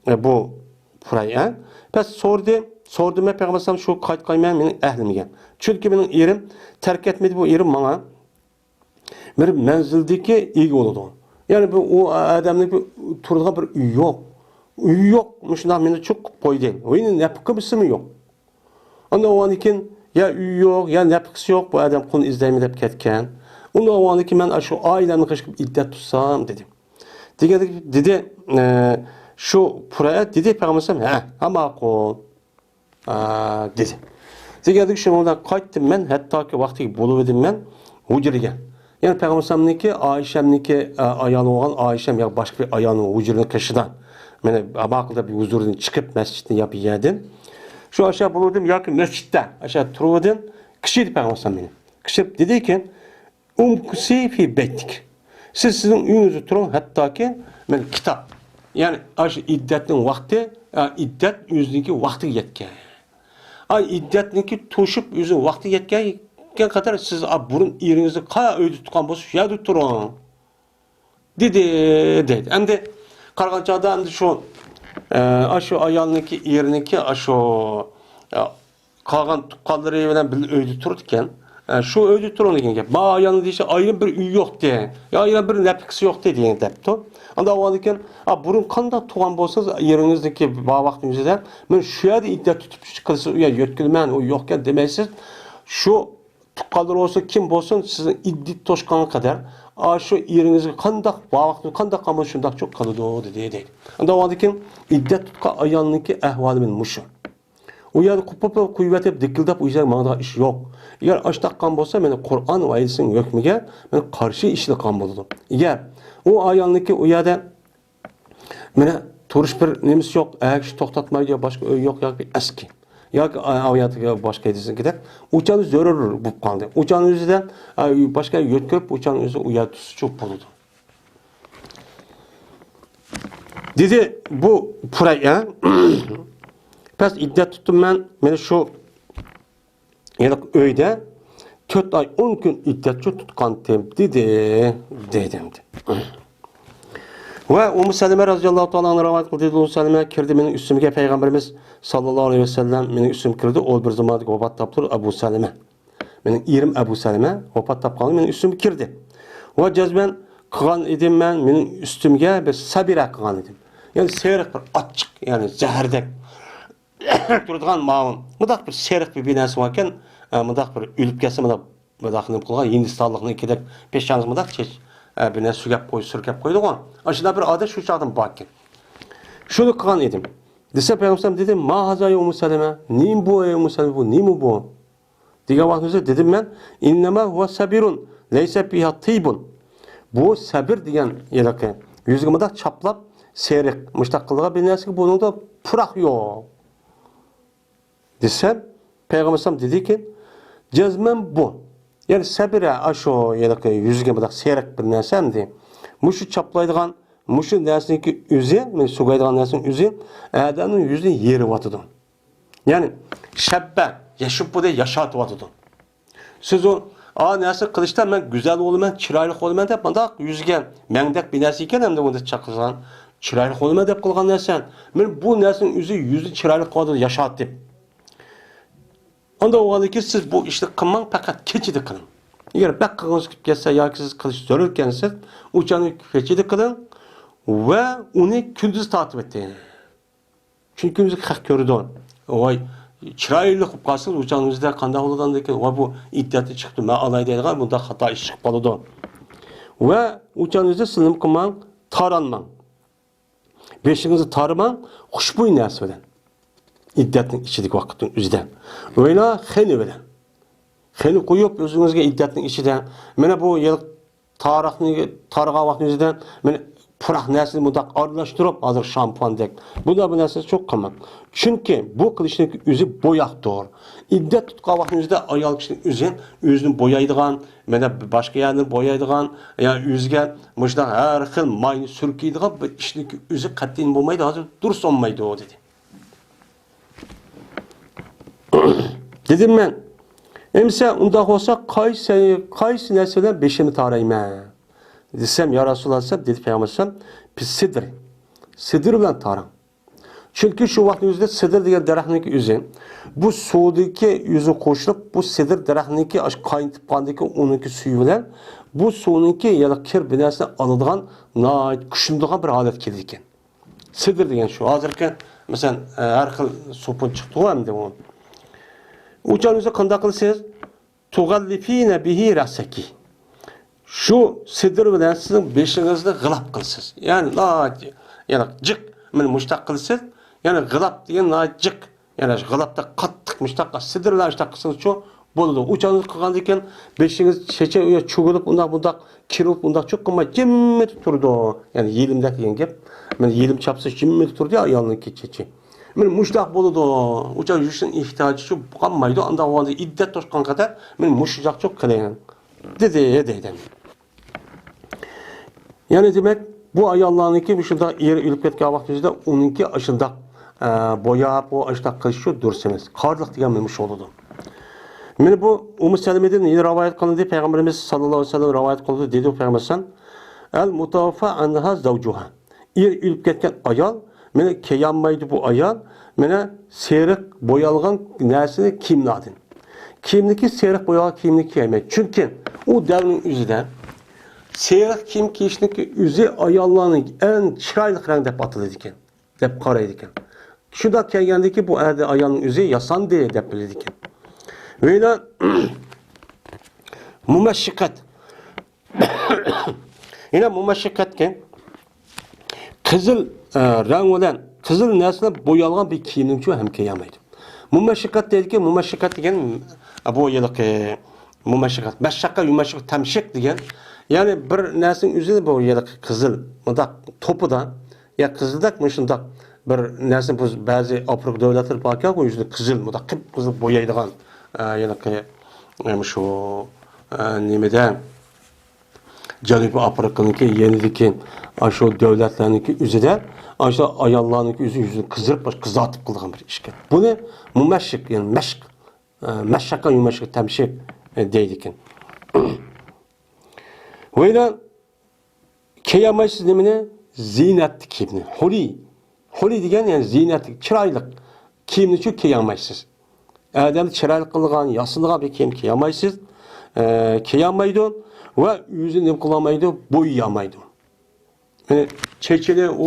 ئە، بۇ پۇرەيئە. پەس سورىدى، سورىدىم مەن پەيغەمبەر ئەلەيھىسسالام شۇ قايتقايمەن مېنىڭ ئەھلىمگە. چۈنكى مېنىڭ ئېرىم تەرك ئەتمىدى، بۇ ئېرىم ماڭا بىر مەنزىلدىكى ئىگە بولىدۇ. يەنى بۇ، ئۇ ئادەمنىڭ بىر تۇرىدىغان بىر ئۆيى يوق. ئۆيى يوق، مۇشۇنداق مېنى چوقۇپ قويدى. ئۆينى نەپقە قىلمىسىمۇ يوق. ئاندىن ئۇنىڭدىن كېيىن يا ئۆيى يوق، يا نەپقىسى يوق، بۇ ئادەم قۇلنى ئىزدەيمەن دەپ كەتكەن. ئۇنىڭدىن كېيىن مەن شۇ ئائىلەمنى قېشىپ ئىددەت تۇتسام، دېدى. دېگەندە دېدى، ئە، شۇ پۇرەئەت دېدى، پەيغەمبەر ئەلەيھىسسالام، ھە، ھە، ماقۇل. ئا، دېدى. دېگەندىكىن شۇنىڭ بىلەن قايتتىم مەن، ھەتتاكى ۋاقتىگە بولۇۋىدىم مەن ھۇجرىگە. يەنى پەيغەمبەر ئەلەيھىسسالامنىڭكى ئائىشەمنىڭكى، ئا، ئايالى بولغان ئائىشەم يا باشقا بىر ئايالنىڭ ھۇجرىنىڭ قېشىدا. مېنى ماقۇل دەپ ھۇزۇرىدىن چىقىپ مەسچىتتىن يا بىر يەردىن. شۇ ئاشا بولۇۋىدىم ياكى مەسچىتتە ئاشا تۇرۇۋىدىم. قىچىدى پەيغەمبەر ئەلەيھىسسالام مېنى. قىچىپ دېدىكى، ئۇمكۇسى فى بەيتىك. سىز سىزنىڭ ئۆيىڭىزدە تۇرۇڭ، ھەتتاكى مەن كىتاب. يەنى ئاشۇ ئىددەتنىڭ ۋاقتى، ئا، ئىددەت ئۆزىنىڭكى ۋاقتىغا يەتكەن. ئا، ئىددەتنىڭكى توشۇپ ئۆزىنىڭ ۋاقتىغا يەتكەن قەدەر سىز، ئا، بۇرۇن ئېرىڭىزنى قايا ئۆيدە تۇتقان بولسا، شۇ يەردە تۇرۇڭ. دېدى، دەيدۇ. ئەمدى قارىغان چاغدا ئەمدى شۇ ئە، ئاشۇ ئايالنىڭكى، ئېرىنىڭكى ئاشۇ، ئە، قالغان تۇغقانلىرى بىلەن بىللە ئۆيدە تۇرىدىكەن. ئە، شۇ ئۆيدە تۇرىدىكەن گەپ. ما ئايالنىڭ دېيىشى، ئايرىم بىر ئۆي يوقتى. يا ئايرىم بىر نەپىقىسى يوقتى دېگەن دەپتۇ. ئاندا ئۇ دېگەن، «ئا، بۇرۇن قانداق تۇغان بولسىڭىز، ئېرىڭىزنىڭكى بار ۋاقتىڭىزدا، مەن شۇ يەردە ئىددەت تۇتۇپ ئىش قىلسىز، ئۇ يەر يۆتكىلىمەن، ئۇ يوقكەن دېمەيسىز. شۇ تۇغقانلىرى بولسۇن، كىم بولسۇن، سىزنىڭ ئىددىتى توشقانغا قەدەر، ئاشۇ ئېرىڭىزگە قانداق، بار ۋاقتىدا قانداق قىلغان بولسا، شۇنداقچۇ قىلىدۇ» دېدى، دەيدۇ. ئاندا ئۇ دېگەن، ئىددەت تۇتقان ئايالنىڭكى ئەھۋالى مانا مۇشۇ. ئۇ يەردە قوپۇپ قويۇۋېتىپ، دىكىلداپ ئۇ يەرگە ماڭىدىغان ئىش يوق. ئەگەر ئاشۇنداق قىلغان بولسا، مانا قۇرئان ۋە ھەدىسنىڭ ھۆكمىگە مانا قارشى ئىش قىلغان بولىدۇ. ئەگەر ئۇ ئايالنىڭكى ئۇ يەردە مانا تۇرۇش بىر نېمىسى يوق، ئەگىشى توختاتمايدۇ، يا باشقا ئۆي يوق، ياكى ئەسكى، ياكى ئا-، ئاۋۇ يەردىكى باشقا دېسىڭكىدەك، ئۇچان زۆرۈر بولۇپ قالدى. ئۇچان ئۆزىدە، ئا، باشقا يۆتكىلىپ، ئۇچان ئۆزى ئۇ يەردە تۇتسىچۇ بولىدۇ. دېدى، بۇ پۇرەي، ئە؟ پەس ئىددەت تۇتتۇم مەن، مانا شۇ ھېلىقى ئۆيدە تۆت ئاي ئون كۈن ئىددەتچۇ تۇتقانتىم، دېدى، دېدى. ۋە ئۇممۇ سەلىمە رەزىياللاھۇ تائالا ئەنھا رىۋايەت قىلدى، ئۇممۇ سەلىمە كىردى مېنىڭ ئۈستۈمگە، پەيغەمبىرىمىز ساللاللاھۇ ئەلەيھى ۋەسەللەم مېنىڭ ئۈستۈمگە كىردى، ئۇ بىر زاماندا ۋاپات تاپتۇر، ئەبۇ سەلىمە. مېنىڭ ئېرىم ئەبۇ سەلىمە ۋاپات تاپقاندا مېنىڭ ئۈستۈمگە كىردى. ۋە جەزمەن قىلغان ئىدىم مەن، مېنىڭ ئۈستۈمگە بىر سەبىرە قىلغان ئىدىم. يەنى سېرىق بىر ئاچچىق، يەنى زەھەردەك تۇرىدىغان ماۋۇ، مۇنداق بىر سېرىق بىر، بىر نەرسە باركەن، ئە، مۇنداق بىر ئۆلۈپ كەتسە، مۇنداق، مۇنداق نېمە قىلغان، ھىندىستانلىقنىڭكىدەك پېشانىسى مۇنداق چېچ، ئە، بىر نەرسە سۈركەپ قوي-، سۈركەپ قويىدىغۇ. ئاشۇنداق بىر ئادەت شۇ چاغدىن باركەن. شۇنى قىلغان ئىدىم. دېسە، پەيغەمبەر دېدى، «ما ھازا يا ئۇممۇ سەلىمە؟ نېمە بۇ، ئەي ئۇممۇ سەلىمە، بۇ نېمە بۇ؟» دېگەن ۋاقتىمىزدا دېدىم مەن، «ئىننەما ھۇۋا سەبىرۇن، لەيسە فىھا تىيبۇن.» بۇ سەبىر دېگەن ھېلىقى يۈزىگە مۇنداق چاپلاپ، سېرىق، مۇشتاق قىلىدىغان بىر نەرسىگە بۇنىڭدا پۇراق يوق، دېسەم، پەيغەمبەر ئەلەيھىسسالام دېدىكى، جەزمەن بۇ. يەنى سەبىرە، ئاشۇ ھېلىقى يۈزىگە مۇنداق سېرىق بىر نەرسە ئەمدى. مۇشۇ چاپلايدىغان، مۇشۇ نەرسىنىڭكى ئۆزى، مەن سۆگەيدىغان نەرسىنىڭ ئۆزى ئادەمنىڭ يۈزىنى يېرىۋاتىدۇ. يەنى، شەببە، يەشۇببۇ دەي ياشاتىۋاتىدۇ. سىز ئۇ، ئا، نەرسە قىلىشتا مەن گۈزەل بولىمەن، چىرايلىق بولىمەن دەپ، مۇنداق يۈزىگە مەڭدەك بىر نەرسە ئىكەن، ئەمدى ئۇنى چاقىسان، چىرايلىق بولىمەن دەپ قىلغان نەرسە. مانا بۇ نەرسىنىڭ ئۆزى يۈزنى چىرايلىق قىلىۋاتىدۇ، ياشاتىپ. ئانداق بولغاندىكىن سىز بۇ ئىشنى قىلماڭ، پەقەت كېچىدە قىلىڭ. ئەگەر بەك قىلغۇڭىز كېلىپ كەتسە ياكى سىز قىلىش زۆرۈر ئىكەنسىز، ئۇ چاغنى كېچىدە قىلىڭ ۋە ئۇنى كۈندۈز تارتىۋېتىڭ. چۈنكى كۈندۈز خەق كۆرىدۇ. ۋاي، چىرايلىق بولۇپ قالسىڭىز، ئۇ چاغنىڭ ئۆزىدە قانداق بولىدىغاندىكىن، ۋاي، بۇ ئىددەتتىن چىقىپتۇ، مەن ئالاي دەيدىغان بۇنداق خاتا ئىش چىقىپ قالىدۇ. ۋە ئۇ چاغنىڭ ئۆزىدە سىز نېمە قىلماڭ، تارانماڭ. بېشىڭىزنى تارىماڭ، خۇشبۇي نەرسە بىلەن. ئىددەتنىڭ ئىچىدىكى ۋاقىتنىڭ ئۆزىدە. ۋەيلا خېنى بىلەن. خېنى قويۇپ ئۆزىڭىزگە ئىددەتنىڭ ئىچىدە. مانا بۇ يىل تارىقنى، تارىغان ۋاقىتنىڭ ئۆزىدە مانا پۇراق نەرسىنى مۇنداق ئارىلاشتۇرۇپ، ھازىر شامپۇندەك. بۇنداق بىر نەرسىنى چوق قىلماڭ. چۈنكى بۇ قىلىشنىڭ ئۆزى بوياقتۇر. ئىددەت تۇتقان ۋاقىتنىڭ ئۆزىدە ئايال كىشىنىڭ ئۆزى، ئۆزىنى بويايدىغان، مانا باشقا يەرنى بويايدىغان، يا ئۆزىگە مۇشۇنداق ھەر خىل ماينى سۈركەيدىغان بىر ئىشنىڭ ئۆزى قەتئىي بولمايدۇ، ھازىر دۇرۇس بولمايدۇ، دېدى. دېدىم مەن، ئەمىسە ئۇنداق بولسا قايسى، قايسى نەرسە بىلەن بېشىمنى تارايمەن؟ دېسەم، يا رەسۇلاللا دېسەم، دېدى پەيغەمبەر ئەلەيھىسسالام، بىز سىدىر. سىدىر بىلەن تاراڭ. چۈنكى شۇ ۋاقىتنىڭ ئۆزىدە سىدىر دېگەن دەرەخنىڭكى ئۆزى، بۇ سۇدىكى ئۆزى قوشۇلۇپ، بۇ سىدىر دەرەخنىڭكى ئاشۇ قاينىتىپ قالغاندىكى ئۇنىڭكى سۈيى بىلەن بۇ سۇنىڭكى يەنە كىر بىر نەرسىنى ئالىدىغان ناھايىتى كۈچىنىدىغان بىر ھالەتكە كېلىدىكەن. سىدىر دېگەن شۇ. ھازىرقى، مەسىلەن، ھەر خىل سوپۇن چىقتىغۇ ئەمدى ئۇ. ئۇ چاغنىڭ ئۆزى قانداق قىلىسىز؟ تۇغەللىفىنە بىھى رەسەكى. شۇ سىدىر بىلەن سىزنىڭ بېشىڭىزنى غىلاپ قىلىسىز. يەنى ناھايىتى، يەنى جىق، مانا مۇشتاق قىلىسىز. يەنى غىلاپ دېگەن ناھايىتى جىق. يەنى شۇ غىلاپتا قاتتىق مۇشتاق سىدىر بىلەن مۇشتاق قىلسىڭىزچۇ بولىدۇ. ئۇ چاغدا قىلغاندىكىن بېشىڭىز چېچەن چۈگۈلۈپ، ئۇنداق مۇنداق كېرىلىپ، ئۇنداق چوق قىلماي جىممىدە تۇرىدۇ. يەنى يېلىم دەپ دېگەن گەپ. مانا يېلىم چاپسا جىممىدە تۇرىدۇ يا ئايالنىڭكى چېچى. مانا مۇشۇنداق بولىدۇ. ئۇ چاغ يۇيۇشنىڭ ئېھتىياجى شۇ قالمايدۇ. ئانداق بولغاندا ئىددەت توشقان قەدەر مانا مۇشۇنداقچۇ قىلىڭ، دېدى، دەيدۇ. يەنى دېمەك، بۇ ئاياللارنىڭكى مۇشۇنداق ئېرى ئۆلۈپ كەتكەن ۋاقتىدا ئۇنىڭكى ئاشۇنداق، ئە، بوياپ، ئۇ ئاشۇنداق قىلىشى دۇرۇس ئەمەس. قارىلىق دېگەن مانا مۇشۇ بولىدۇ. مانا بۇ ئۇممۇ سەلىمىدىن يەنە رىۋايەت قىلىندى، پەيغەمبىرىمىز ساللاللاھۇ ئەلەيھى ۋەسەللەم رىۋايەت قىلدى، دېدى پەيغەمبەر ئەلەيھىسسالام، ئەل مۇتەۋەففا ئەنھا زەۋجۇھا. ئېرى ئۆلۈپ كەتكەن ئايال، مانا كىيەلمەيدۇ بۇ ئايال، مانا سېرىق بويالغان نەرسىنى كىيىملەردىن. كىيىمنىكى سېرىق بويالغان كىيىمنى كىيەلمەيدۇ. چۈنكى ئۇ دەۋرنىڭ ئۆزىدە سېرىق كىيىم كىيىشنىڭكى ئۆزى ئاياللارنىڭ ئەڭ چىرايلىق رەڭ دەپ ئاتىلىدىكەن، دەپ قارايدىكەن. شۇنداق كەلگەندىكى بۇ ئەردە ئايالنىڭ ئۆزى ياساندى دەپ بىلىدىكەن. ۋە يەنە مۇمەششىقەت. يەنە مۇمەششىقەتكە قىزىل، ئە، رەڭ بىلەن قىزىل نەرسىلەر بويالغان بىر كىيىمنىڭچۇ ھەم كىيەلمەيدۇ. مۇمەششىقەت دەيدىكەن، مۇمەششىقەت دېگەن، ئە، بۇ ھېلىقى مۇمەششىقەت، مەششەققە يۇمەششىق تەمشىق دېگەن، يەنى بىر نەرسىنىڭ ئۆزىنى بۇ ھېلىقى قىزىل، مۇنداق توپىدا، يا قىزىلدەك مۇشۇنداق بىر نەرسە، بۇ بەزى ئافرىقا دۆلەتلىرى باركەن، ئۇ يۈزىنى قىزىل، مۇنداق قىپقىزىل بويايدىغان، ئە، ھېلىقى، ئە، مۇشۇ، ئە، نېمىدە، جەنۇبىي ئافرىقىنىڭكى يېنىدىكى ئاشۇ دۆلەتلەرنىڭكى ئۆزىدە ئاشۇ ئاياللارنىڭكى ئۆزى يۈزىنى قىزىرىپ، قىزارتىپ قىلىدىغان بىر ئىشكەن. بۇنى مۇمەششىق، يەنى مەشق، ئە، مەششەققە يۇمەششىق تەمشىق، ئە، دەيدىكەن. ۋەيلە كىيەلمەيسىز نېمىنى؟ زىينەتلىك كىيىمنى. ھۇلى. ھۇلى دېگەن، يەنى زىينەتلىك، چىرايلىق كىيىمنىچۇ كىيەلمەيسىز. ئادەمنى چىرايلىق قىلىدىغان، ياسىلىدىغان بىر كىيىم كىيەلمەيسىز. ئە، كىيەلمەيدۇ ۋە ئۆزى نېمە قىلالمايدۇ؟ بويىيالمايدۇ. يەنى چېچىنى ئۇ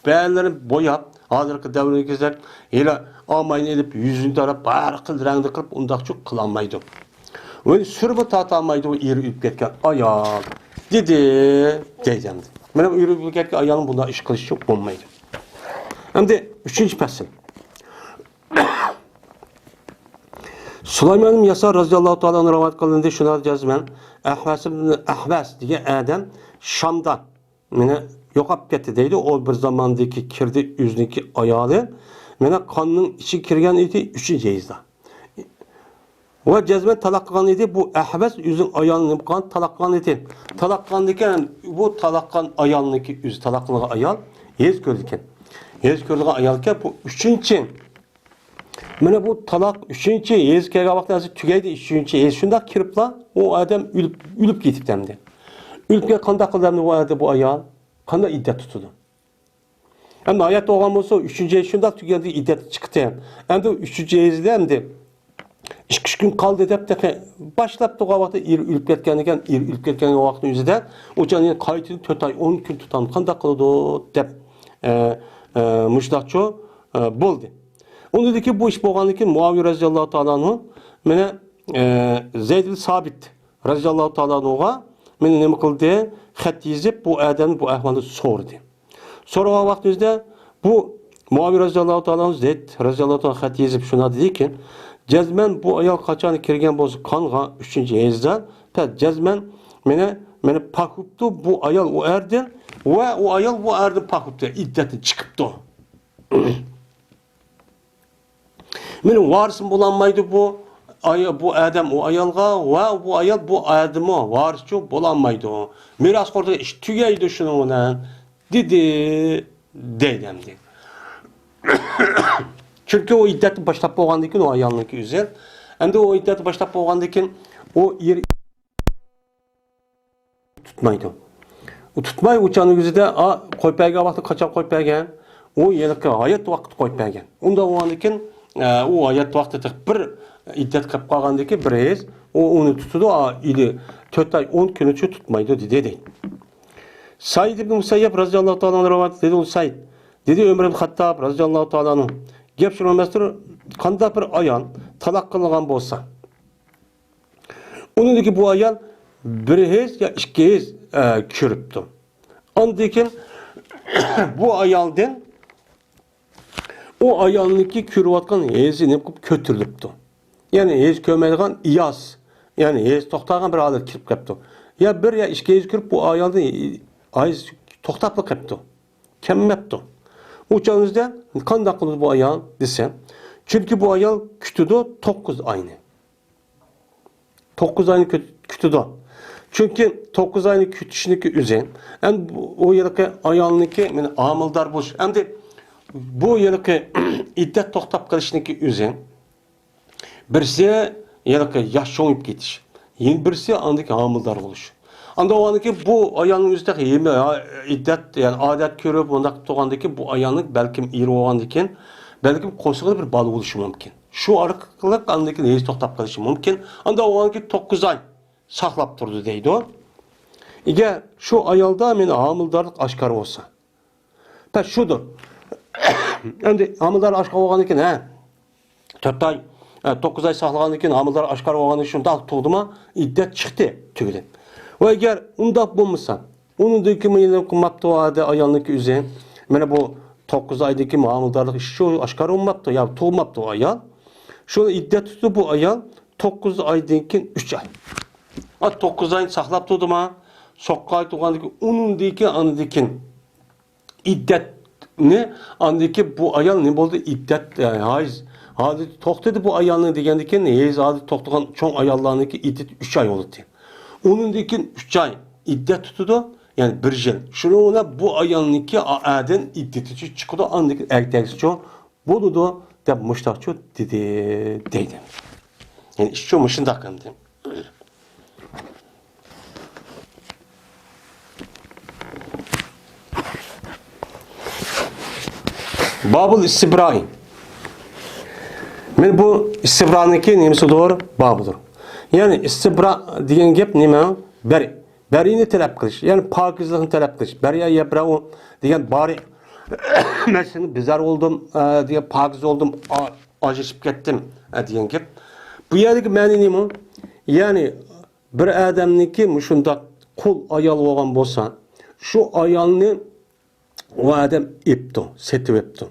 بەللىرىنى بوياپ، ھازىرقى دەۋردىكىدەك ھېلى ئاماينى ئېلىپ، يۈزىنى تاراپ، ھەر خىل رەڭدە قىلىپ، ئۇنداقچۇ قىلالمايدۇ. ۋە سۈرمە تارتالمايدۇ، ئېرى ئۆلۈپ كەتكەن ئايال، دېدى، دەيدۇ ئەمدى. مانا ئېرى ئۆلۈپ كەتكەن ئايالنىڭ بۇنداق ئىش قىلىشى بولمايدۇ. ئەمدى ئۈچىنچى پەسىل. سۇلايمان ئىبن يەسار رەزىياللاھۇ تائالا ئەنھۇ رىۋايەت قىلىندى، شۇنداق جەزمەن ئەھۋەس ئىبن ئەھۋەس دېگەن ئادەم شامدا مانا يوقاپ كەتتى دەيدۇ. ئۇ بىر زاماندىكى كىردى ئۆزىنىڭكى ئايالى. مانا قاننىڭ ئىچىگە كىرگەن ئىدى ئۈچىنچى ھەيزدا. ۋە جەزمەن تالاق قىلغان ئىدى. بۇ ئەھۋەس ئۆزىنىڭ ئايالىنى نېمە قىلغان؟ تالاق قىلغان ئىدى. تالاق قىلغاندىكىن بۇ تالاق قىلغان ئايالنىڭكى ئۆزى، تالاق قىلغان ئايال ھەيز كۆرىدىكەن. ھەيز كۆرىدىغان ئايالكەن بۇ ئۈچىنچى. مانا بۇ تالاق ئۈچىنچى ھەيز كەلگەن ۋاقىتتا ھازىر تۈگەيدى ئۈچىنچى ھەيز. شۇنداق كىرىپلا ئۇ ئادەم ئۆلۈپ، ئۆلۈپ كېتىپتۇ ئەمدى. ئۆلۈپ كەتكەن قانداق قىلىدۇ ئەمدى ئۇ ئادەم، بۇ ئايال؟ قانداق ئىددەت تۇتىدۇ؟ ئەمدى ھايات بولغان بولسا، ئۈچىنچى ھەيز شۇنداق تۈگەيدى، ئىددەت چىقتى. ئەمدى ئۈچىنچى ھەيزدە ئەمدى ئىككى ئۈچ كۈن قالدى دەپ تېخى باشلاپ تۇرغان ۋاقىتتا ئېرى ئۆلۈپ كەتكەن ئىكەن، ئېرى ئۆلۈپ كەتكەن ۋاقىتنىڭ ئۆزىدە ئۇ چاغدا قايتىدىن تۆت ئاي ئون كۈن تۇتامدۇ، قانداق قىلىدۇ دەپ، ئە، ئە، مۇشۇنداقچۇ، ئە، بولدى. ئۇنىڭدىن كېيىن بۇ ئىش بولغاندىن كېيىن مۇئاۋىيە رەزىياللاھۇ تائالا ئەنھۇ مانا، ئە، زەيد ئىبن سابىت رەزىياللاھۇ تائالا ئەنھۇغا مانا نېمە قىلدى؟ خەت يېزىپ، بۇ ئادەمنى بۇ ئەھۋالنى سورىدى. سورىغان ۋاقتىمىزدا بۇ مۇئاۋىيە رەزىياللاھۇ تائالا ئەنھۇ زەيد رەزىياللاھۇ تائالا خەت يېزىپ شۇنداق دېدىكى، جەزمەن بۇ ئايال قاچان كىرگەن بولسا قانغا ئۈچىنچى ھەيزدا، پەت جەزمەن مېنى، مېنى پاك بوپتۇ بۇ ئايال ئۇ ئەردىن ۋە ئۇ ئايال بۇ ئەردىن پاك بوپتۇ، ئىددەتتىن چىقىپتۇ. مېنىڭ ۋارىسىم بولالمايدۇ بۇ ئاي-، بۇ ئادەم ئۇ ئايالغا ۋە بۇ ئايال بۇ ئادەممۇ ۋارىسچۇ بولالمايدۇ. مىراسخوردا ئىش تۈگەيدۇ شۇنىڭ بىلەن، دېدى، دەيدۇ ئەمدى. چۈنكى ئۇ ئىددەتنى باشلاپ بولغاندىن كېيىن ئۇ ئايالنىڭكى ئۆزى. ئەمدى ئۇ ئىددەتنى باشلاپ بولغاندىن كېيىن ئۇ ئېرى تۇتمايدۇ. ئۇ تۇتماي، ئۇ چاغنىڭ ئۆزىدە، ئا، قويۇپ بەرگەن ۋاقتى قاچان قويۇپ بەرگەن؟ ئۇ ھېلىقى ھايات ۋاقتىدا قويۇپ بەرگەن. ئۇنداق بولغاندىن كېيىن، ئە، ئۇ ھايات ۋاقتىدا بىر ئىددەت قىلىپ قالغاندىن كېيىن بىر ھەيز، ئۇ ئۇنى تۇتىدۇ، ئا، ئىلى تۆت ئاي ئون كۈنىچە تۇتمايدۇ، دېدى، دەيدۇ. سەئىد ئىبن مۇسەييەب رەزىياللاھۇ تائالا ئەنھۇ رىۋايەت، دېدى ئۇ سەئىد. دېدى ئۆمەر ئىبن خەتتاب رەزىياللاھۇ تائالا ئەنھۇ، گەپ شۇنىڭ ئەمەستۇر، قانداق بىر ئايال تالاق قىلغان بولسا، ئۇنىڭدىكى بۇ ئايال بىر ھەيز يا ئىككى ھەيز، ئە، كۆرۈپتۇ. ئاندىن كېيىن بۇ ئايالدىن ئۇ ئايالنىڭكى كۆرۈۋاتقان ھەيزى نېمە قىلىپ كۆتۈرۈلۈپتۇ. يەنى ھەيز كۆرمەيدىغان ئىياس، يەنى ھەيز توختىغان بىر ھالەت كىرىپ قاپتۇ. يا بىر يا ئىككى ھەيز كۆرۈپ بۇ ئايالدىن ھەيز توختاپلا قاپتۇ. كەممەپتۇ. ئۇ چاغنىڭدا قانداق قىلىدۇ بۇ ئايال دېسە، چۈنكى بۇ ئايال كۈتىدۇ توققۇز ئاينى. توققۇز ئاينى كۈت-، كۈتىدۇ. چۈنكى توققۇز ئاينى كۈتۈشنىڭكى ئۆزى، ئەمدى بۇ، ئۇ ھېلىقى ئايالنىڭكى، مانا، ھامىلىدار بولۇش، ئەمدى بۇ ھېلىقى ئىددەت توختاپ قېلىشنىڭكى ئۆزى، بىرسى ھېلىقى ياش چوڭىيىپ كېتىش، يەنە بىرسى ئاندىكى ھامىلىدار بولۇش. ئاندا ئۇنىڭكى بۇ ئايالنىڭ ئۆزى تېخى ھېمى-، ئىددەت، يەنى ئادەت كۆرۈپ، بۇنداق تۇرغاندىكىن، بۇ ئايالنىڭ بەلكىم ئېرى بولغاندىكىن، بەلكىم قورسىقىدا بىر بالا بولۇشى مۇمكىن. شۇ ئارقىلىق ئاندىن كېيىن ھەيز توختاپ قېلىشى مۇمكىن. ئاندا ئۇنىڭكى توققۇز ئاي ساقلاپ تۇرىدۇ دەيدۇ. ئەگەر شۇ ئايالدا مېنى ھامىلىدارلىق ئاشكارا بولسا، پەس شۇدۇر. ئەمدى ھامىلىدار ئاشكارا بولغاندىن كېيىن، ھە، تۆت ئاي، ئە، توققۇز ئاي ساقلىغاندىن كېيىن ھامىلىدار ئاشكارا بولغاندىن كېيىن شۇنداق تۇغدىما، ئىددەت چىقتى، تۈگىدى. ۋە ئەگەر ئۇنداق بولمىسا، ئۇنىڭدىن كېيىن نېمە قىلماپتۇ ئايالنىڭكى ئۆزى؟ مانا بۇ توققۇز ئايدىن كېيىن ھامىلىدارلىق ئىشى شۇ ئاشكارا بولماپتۇ، يا تۇغماپتۇ ئايال. شۇ ئىددەت تۇتىدۇ بۇ ئايال توققۇز ئايدىن كېيىن ئۈچ ئاي. ئا، توققۇز ئاينى ساقلاپ تۇردىما، توققۇز ئاي تۇرغاندىن كېيىن، ئۇنىڭدىن كېيىن، ئاندىن كېيىن ئىددەتنى، ئاندىن كېيىن بۇ ئايال نېمە بولدى؟ ئىددەت، ئە، ھەيز ھالىتى توختىدى بۇ ئايالنىڭ دېگەندىن كېيىن، ھەيز ھالىتى توختىغان چوڭ ئاياللارنىڭكى ئىددىتى ئۈچ ئاي بولىدۇ. ئۇنىڭدىن كېيىن ئۈچ ئاي ئىددەت تۇتىدۇ، يەنى بىر يىل. شۇنىڭ بىلەن بۇ ئايالنىڭكى ئا-، ئادىن ئىددىتى چىقىدۇ، ئاندىن كېيىن ئەگىدەكسىچۇ بولىدۇ دەپ مۇشتاقچۇ دېدى، دەيدۇ. يەنى ئىشچۇ مۇشۇنداق ئەمدى. بابۇل ئىستىبرائى. مانا بۇ ئىستىبرانىڭكى نېمىسىدۇر؟ بابىدۇر. يەنى ئىستىبرا دېگەن گەپ نېمە؟ بەر، بەرىنى تەلەپ قىلىش، يەنى پاكىزلىقنى تەلەپ قىلىش. بەرىيە يەبرەئۇ دېگەن بارى، مەن سېنى بىزار بولدۇم، ئە، دېگەن پاكىز بولدۇم، ئا-، ئاجرىشىپ كەتتىم، ئە، دېگەن گەپ. بۇ يەردىكى مەنە نېمە؟ يەنى بىر ئادەمنىڭكى مۇشۇنداق قۇل ئايال بولغان بولسا، شۇ ئايالنى ئۇ ئادەم ئېپتۇ، سېتىۋېپتۇ.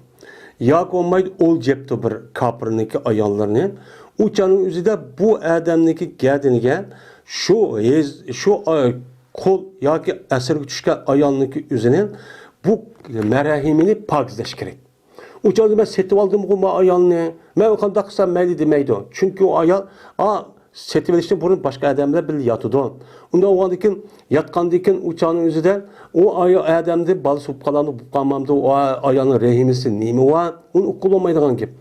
ياكى بولمايدۇ، ئولجا ئېپتۇ بىر كاپىرنىڭكى ئاياللىرىنى. ئۇ چاغنىڭ ئۆزىدە بۇ ئادەمنىڭكى گەدىنىگە شۇ ھېز-، شۇ، ئا، قۇل ياكى ئەسىرگە چۈشكەن ئايالنىڭكى ئۆزىنى بۇ مەرھىمىنى پاكىزلەش كېرەك. ئۇ چاغدا مەن سېتىۋالدىمغۇ ما ئايالنى، مەن قانداق قىلسام مەيلى دېمەيدۇ. چۈنكى ئۇ ئايال، ئا، سېتىۋېلىشتىن بۇرۇن باشقا ئادەم بىلەن بىللە ياتىدۇ. ئۇنداق بولغاندىن كېيىن، ياتقاندىن كېيىن ئۇ چاغنىڭ ئۆزىدە ئۇ ئاي-، ئادەمدىن بالىسى بولۇپ قالامدۇ، بولۇپ قالمامدۇ، ئۇ ئا-، ئايالنىڭ رەھىمىسى نېمە بار، ئۇنى ئۇققىلى بولمايدىغان گەپ.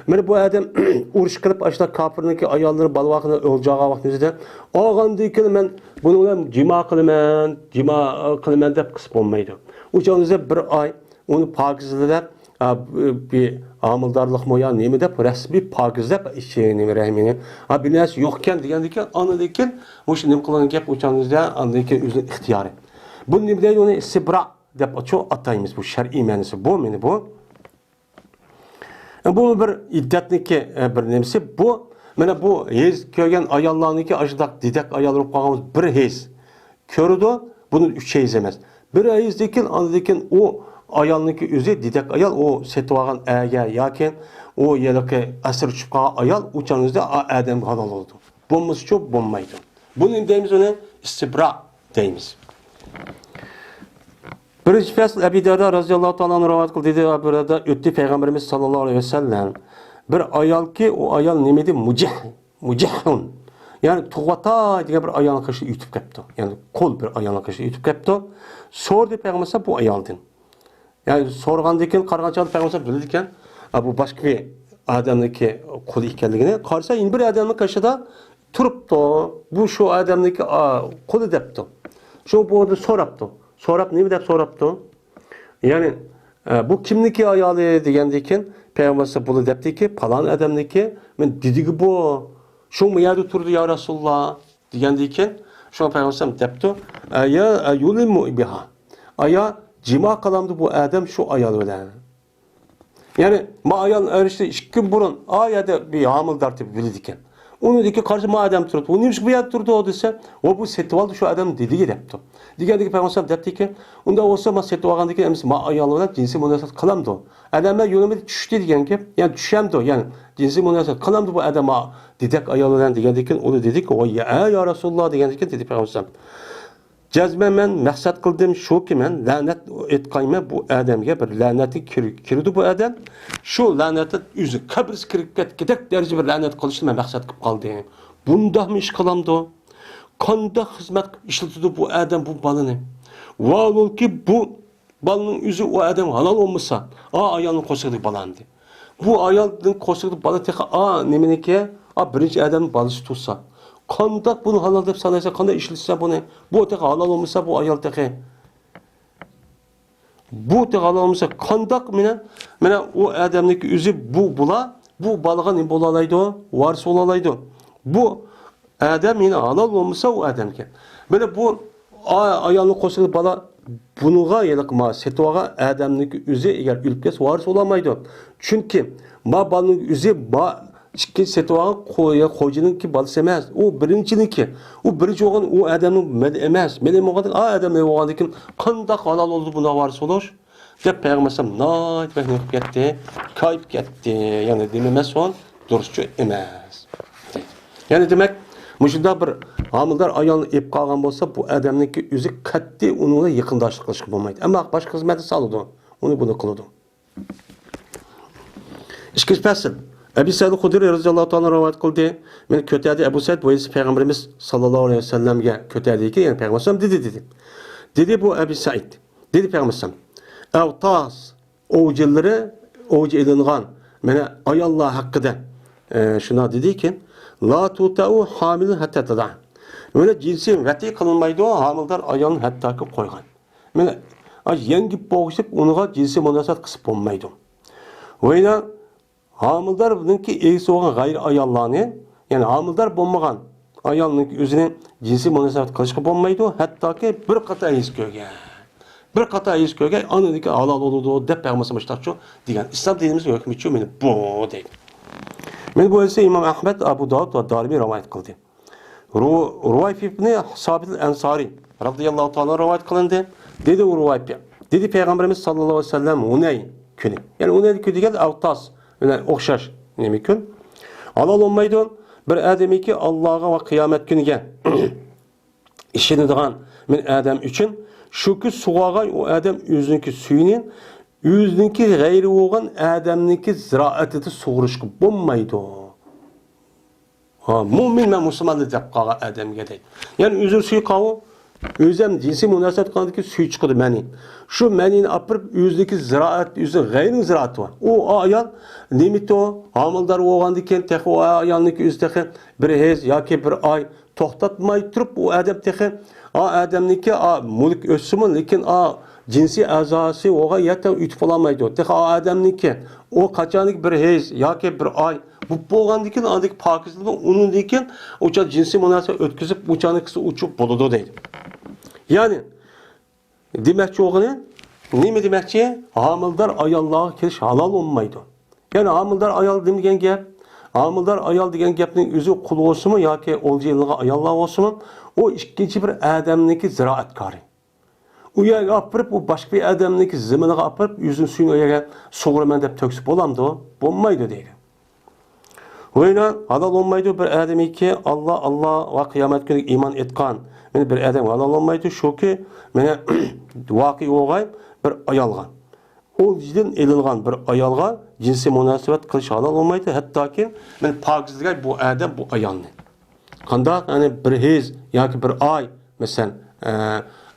مانا بۇ ئادەم ئۇرۇش قىلىپ، ئاشۇنداق كاپىرنىڭكى ئاياللىرى بالا ۋاقتىدا ئۆلجەرگەن ۋاقتىنىڭ ئۆزىدە، ئالغاندىن كېيىن مەن بۇنىڭ بىلەن جىما قىلىمەن، جىما قىلىمەن دەپ قىلسا بولمايدۇ. ئۇ چاغنىڭ ئۆزىدە بىر ئاي ئۇنى پاكىزلىدەپ، ئا، بىر ھامىلىدارلىقمۇ يا نېمە دەپ، رەسمىي پاكىزلەپ ئىچى نېمە رەھمىنى، ھا، بىر نەرسە يوقكەن دېگەندىن كېيىن، ئاندىن كېيىن مۇشۇ نېمە قىلغان گەپ ئۇ چاغنىڭ ئۆزىدە، ئاندىن كېيىن ئۆزىنىڭ ئىختىيارى. بۇ نېمە دەيدۇ، ئۇنى ئىستىبرا دەپ ئاتايمىز، بۇ شەرئىي مەنىسى بۇ، مانا بۇ. بۇ بىر ئىددەتنىڭكى، ئە، بىر نېمىسى. بۇ، مانا بۇ ھېز كۆرگەن ئاياللارنىڭكى ئاشۇنداق دېدەك ئايال بولۇپ قالغان بىر ھېز كۆرىدۇ. بۇنى ئۈچ ھېز ئەمەس. بىر ھېزدىن كېيىن، ئاندىن كېيىن ئۇ ئايالنىڭكى ئۆزى، دېدەك ئايال، ئۇ سېتىۋالغان ئەرگە ياكى ئۇ ھېلىقى ئەسىر چۈشۈپ قالغان ئايال، ئۇ چاغنىڭ ئۆزىدە ئا-، ئادەمگە ھالال بولىدۇ. بولمىسىچۇ بولمايدۇ. بۇنى دەيمىز، ئۇنى ئىستىبرا دەيمىز. بىرىنچى پەسىل، ئەبى دەردە رەزىياللاھۇ تائالا ئەنھۇ رىۋايەت قىلدى، دېدى، ئەبۇ ھۇرەيرە، ئۆتتى پەيغەمبىرىمىز ساللاللاھۇ ئەلەيھى ۋەسەللەم. بىر ئايالكى، ئۇ ئايال نېمىدى؟ مۇجىھ، مۇجىھۇن. يەنى تۇغۇۋاتاي دېگەن بىر ئايالنىڭ قېشىدا ئۆتۈپ كەپتۇ. يەنى قۇل بىر ئايالنىڭ قېشىدا ئۆتۈپ كەپتۇ. سورىدى پەيغەمبەر بۇ ئايالدىن. يەنى سورىغاندىن كېيىن، قارىغان چاغدا پەيغەمبەر بىلىدىكەن، ئا، بۇ باشقا بىر ئادەمنىڭكى قۇلى ئىكەنلىكىنى. قارىسا، يەنە بىر ئادەمنىڭ قېشىدا تۇرۇپتۇ. بۇ شۇ ئادەمنىڭكى، ئا، قۇلى دەپتۇ. شۇ بۇ يەردە سوراپتۇ. سوراپ، نېمە دەپ سوراپتۇ؟ يەنى، ئە، بۇ كىمنىڭكى ئايالى دېگەندىن كېيىن، پەيغەمبەر بۇنى دەپتىكى، پالان ئادەمنىڭكى. مەن دېدىكى بۇ. شۇ مۇ يەردە تۇرىدۇ، يا رەسۇلاللا، دېگەندىن كېيىن، شۇڭا پەيغەمبەر دەپتۇ، ئەيا، ئەيۇلىمۇ بىھا. ئايا، جىما قىلامدۇ بۇ ئادەم شۇ ئايال بىلەن؟ يەنى، ما ئايال ئېرىشتى ئىككى كۈن بۇرۇن، ئا يەردە بىر ھامىلىدار تېپىپ بىلىدىكەن. ئۇنىڭدىكى قارىسا، ما ئادەم تۇرۇپتۇ. ئۇ نېمىشقا بۇ يەردە تۇرىدۇ دېسە، ۋە بۇ سېتىۋالدى شۇ ئادەم دېدى دەپتۇ. دېگەندىكى پەيغەمبەر دەپتىكى، ئۇنداق بولسا، ما سېتىۋالغاندىكىن ئەمىسە ما ئايال بىلەن جىنسىي مۇناسىۋەت قىلامدۇ؟ ئادەملەر يولىمىدا چۈشتى دېگەن گەپ، يەنى چۈشەمدۇ؟ يەنى جىنسىي مۇناسىۋەت قىلامدۇ بۇ ئادەم ما دېدەك ئايال بىلەن دېگەندىكىن، ئۇ دېدىكى، ۋە يا، يا رەسۇلاللا دېگەندىكىن دېدى پەيغەمبەر. جەزمەن مەن مەقسەت قىلدىم شۇكى، مەن لەنەت ئېيتقايمەن بۇ ئادەمگە، بىر لەنەتكە كىر-، كىرىدۇ بۇ ئادەم. شۇ لەنەتتىن ئۆزى قەبرىسى كىرىپ كەتكۈدەك دەرىجە بىر لەنەت قىلىشنى مەن مەقسەت قىلىپ قالدىم. بۇنداقمۇ ئىش قىلامدۇ؟ قانداق خىزمەت قىلىپ ئىشلىتىدۇ بۇ ئادەم بۇ بالىنى؟ ۋاھالۇكى، بۇ بالىنىڭ ئۆزى ئۇ ئادەم ھالال بولمىسا، ئا ئايالنىڭ قورسىقىدىكى بالا ئەمدى. بۇ ئايالنىڭ قورسىقىدا بالا تېخى، ئا، نېمىنىكى؟ ئا، بىرىنچى ئادەمنىڭ بالىسى تۇرسا، قانداق بۇنى ھالال دەپ سانايسەن؟ قانداق ئىشلىتىسەن بۇنى؟ بۇ تېخى ھالال بولمىسا، بۇ ئايال تېخى. بۇ تېخى ھالال بولمىسا، قانداق مانا، مانا ئۇ ئادەمنىڭكى ئۆزى بۇ، بۇلا، بۇ بالىغا نېمە بولالايدۇ؟ ۋارىس بولالايدۇ. بۇ ئادەم يەنە ھالال بولمىسا ئۇ ئادەمگە. مانا بۇ ئا-، ئايالنى قوشقان بالا بۇنىڭغا، يەنى ما سېتىۋالغان ئادەمنىڭكى ئۆزى ئەگەر ئۆلۈپ كەتسە، ۋارىس بولالمايدۇ. چۈنكى ما بالىنىڭ ئۆزى ما ئىككى سېتىۋالغان خو-، خوجىنىڭكى بالىسى ئەمەس. ئۇ بىرىنچىنىڭكى. ئۇ بىرىنچى بولغان ئۇ ئادەمنىڭ مېلى ئەمەس. مېلى بولغاندىن، ئا ئادەم مېلى بولغاندىن كېيىن قانداق ھالال بولدى بۇنىڭغا ۋارىس بولۇش؟ دەپ پەيغەمبەر ئەلەيھىسسالام ناھايىتى بەك نېمە قىلىپ كەتتى؟ كايىپ كەتتى. يەنى نېمە ئەمەس ئۇ؟ دۇرۇسچۇ ئەمەس. يەنى دېمەك، مۇشۇنداق بىر ھامىلىدار ئايالنى ئېلىپ قالغان بولسا، بۇ ئادەمنىڭكى ئۆزى قەتئىي ئۇنىڭ بىلەن يېقىنداشلىق قىلىشقا بولمايدۇ. ئەمما باشقا خىزمەتنى سالىدۇ. ئۇنى بۇنى قىلىدۇ. ئىككىنچى پەسىل. ئەبى سەئىد خۇدرى رەزىياللاھۇ تائالا رىۋايەت قىلدى. مېنى كۆتەردى ئەبۇ سەئىد، بۇ ئەيسا پەيغەمبىرىمىز ساللاللاھۇ ئەلەيھى ۋەسەللەمگە كۆتەردىكى، يەنى پەيغەمبەر ئەلەيھىسسالام دېدى، دېدى. دېدى بۇ ئەبى سەئىد. دېدى پەيغەمبەر ئەلەيھىسسالام. ئەۋتاس ئوۋچىلىرى، ئوۋچى ئېلىنغان، مانا، ئاياللار ھەققىدە، ئە، شۇنداق دېدىكى، لا تۇتەئۇ ھامىلۇن ھەتتا تەدەئ. مانا جىنسىي ۋەتى قىلىنمايدۇ، ھامىلىدار ئايالنى ھەتتاكى قويغان. مانا، ئاي، يەڭگىپ بوغۇشۇپ، ئۇنىڭغا جىنسىي مۇناسىۋەت قىلسا بولمايدۇ. ۋەيلا ھامىلىدارنىڭكى ئىگىسى بولغان غەيرىي ئاياللارنى، يەنى ھامىلىدار بولمىغان ئايالنىڭكى ئۆزىنى جىنسىي مۇناسىۋەت قىلىشقا بولمايدۇ، ھەتتاكى بىر قاتار ھەيز كۆرگەن. بىر قاتار ھەيز كۆرگەن، ئاندىن كېيىن ھالال بولىدۇ دەپ پەيغەمبەر مۇشتاقچۇ دېگەن. ئىسلام دىنىمىزنىڭ ھۆكمىچۇ مانا بۇ دەيدۇ. مانا بۇ ھەدىسنى ئىمام ئەھمەد، ئەبۇ داۋۇد ۋە دارىمى رىۋايەت قىلدى. رۇ-، رۇۋايفە ئىبنى سابىت ئەنسارى رازىياللاھۇ تائالا رىۋايەت قىلىندى. دېدى ئۇ رۇۋايفە. دېدى پەيغەمبىرىمىز ساللاللاھۇ ئەلەيھى ۋەسەللەم ھۇنەي كۈنى. يەنى ھۇنەي كۈنى دېگەن ئەۋتاس بىلەن ئوخشاش نېمە كۈن؟ ھالال بولمايدۇ بىر ئادەمگە ئاللاغا ۋە قىيامەت كۈنىگە ئىشىنىدىغان بىر ئادەم ئۈچۈن شۇ كۈن سۇغارغان ئۇ ئادەم ئۆزىنىڭكى سۈيىنى ئۆزىنىڭكى غەيرى بولغان ئادەمنىڭكى زىرائىتىدە سۇغۇرۇشقا بولمايدۇ. ھا، مۇئمىن مەن مۇسۇلماننى دەپ قالغان ئادەمگە دەيدۇ. يەنى ئۆزىنىڭ سۈيى قاۋۇ، ئۆزى ھەم جىنسىي مۇناسىۋەت قىلغاندىكىن سۈيى چىقىدۇ مەنى. شۇ مەنىنى ئاپىرىپ ئۆزىدىكى زىرائەت، ئۆزىنىڭ غەيرىنىڭ زىرائىتى بار. ئۇ ئايال نېمىتۇ، ھامىلىدار بولغاندىن كېيىن تېخى ئۇ ئايالنىڭكى ئۆزى تېخى بىر ھەيز ياكى بىر ئاي توختاتماي تۇرۇپ، ئۇ ئادەم تېخى، ئا ئادەمنىڭكى، ئا مۈلۈك ئۆتسىمۇ، لېكىن ئا جىنسىي ئەزاسى ئوغا يەتە ئۆتۈپ بولالمايدۇ. تېخى ئا ئادەمنىڭكى، ئۇ قاچانكى بىر ھەيز ياكى بىر ئاي بولۇپ بولغاندىن كېيىن، ئاندىكى پاكىزلىقى ئۇنىڭدىن كېيىن ئۇچا جىنسىي مۇناسىۋەت ئۆتكۈزۈپ، ئۇچانىكىسى ئۇچۇپ بولىدۇ دەيدۇ. يەنى، دېمەكچى بولغىنى، نېمە دېمەكچى؟ ھامىلىدار ئاياللارغا كېلىش ھالال بولمايدۇ. يەنى ھامىلىدار ئايال نېمە دېگەن گەپ؟ ھامىلىدار ئايال دېگەن گەپنىڭ ئۆزى قۇل بولسىمۇ ياكى ئولجا ئېلىنغان ئاياللار بولسىمۇ، ئۇ ئىككىنچى بىر ئادەمنىڭكى زىرائەتكارى. ئۇ يەرگە ئاپىرىپ، ئۇ باشقا بىر ئادەمنىڭكى زېمىنىغا ئاپىرىپ، ئۆزىنىڭ سۈيىنى ئۇ يەرگە سۇغۇرىمەن دەپ تۆكسە بولامدۇ؟ بولمايدۇ دەيدۇ. ۋەيلا ھالال بولمايدۇ بىر ئادەمگىكى ئاللا، ئاللا ۋە قىيامەت كۈنىگە ئىمان ئېيتقان. مانا بىر ئادەم ھالال بولمايدۇ، شۇكى، مانا، ۋاقىئ بولغاي بىر ئايالغا. ئولجىدىن ئېلىنغان بىر ئايالغا جىنسىي مۇناسىۋەت قىلىش ھالال بولمايدۇ، ھەتتاكى، مانا، پاكىزلىگەي بۇ ئادەم بۇ ئايالنى. قانداق؟ يەنى بىر ھەيز ياكى بىر ئاي، مەسىلەن، ئە،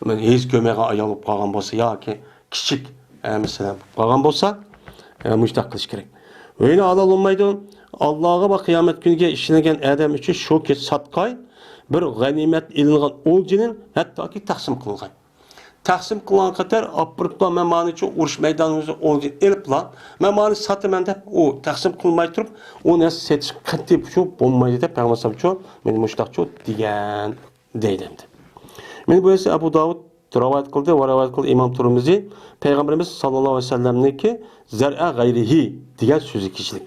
مەن ھەيز كۆرمەيدىغان ئايال بولۇپ قالغان بولسا ياكى كىچىك، ئە، مەسىلەن، بولۇپ قالغان بولسا، ئە، مۇشۇنداق قىلىش كېرەك. ۋەيلا ھالال بولمايدۇ. ئاللاغا ۋە قىيامەت كۈنىگە ئىشىنگەن ئادەم ئۈچۈن شۇكى ساتقاي، بىر غەنىيمەت ئېلىنغان ئولجىنى ھەتتاكى تەقسىم قىلغاي. تەقسىم قىلغان قەدەر ئاپىرىپلا، مەن مانىچۇ ئۇرۇش مەيدانىمىزدا ئولجىنى ئېلىپلا، مەن مانى ساتىمەن دەپ، ئۇ تەقسىم قىلماي تۇرۇپ، ئۇ نەرسە سېتىش قەتئىي شۇ بولمايدۇ دەپ پەيغەمبەر ئەلەيھىسسالامچۇ، مانا مۇشۇنداقچۇ دېگەن. دەيدۇ ئەمدى. مانا بۇ ھەدىسنى ئەبۇ داۋۇد رىۋايەت قىلدى ۋە رىۋايەت قىلدى ئىمام تۇرمۇزى پەيغەمبىرىمىز ساللاللاھۇ ئەلەيھى ۋەسەللەمنىڭكى زەرئە غەيرىھى دېگەن سۆزى كېچىلىك.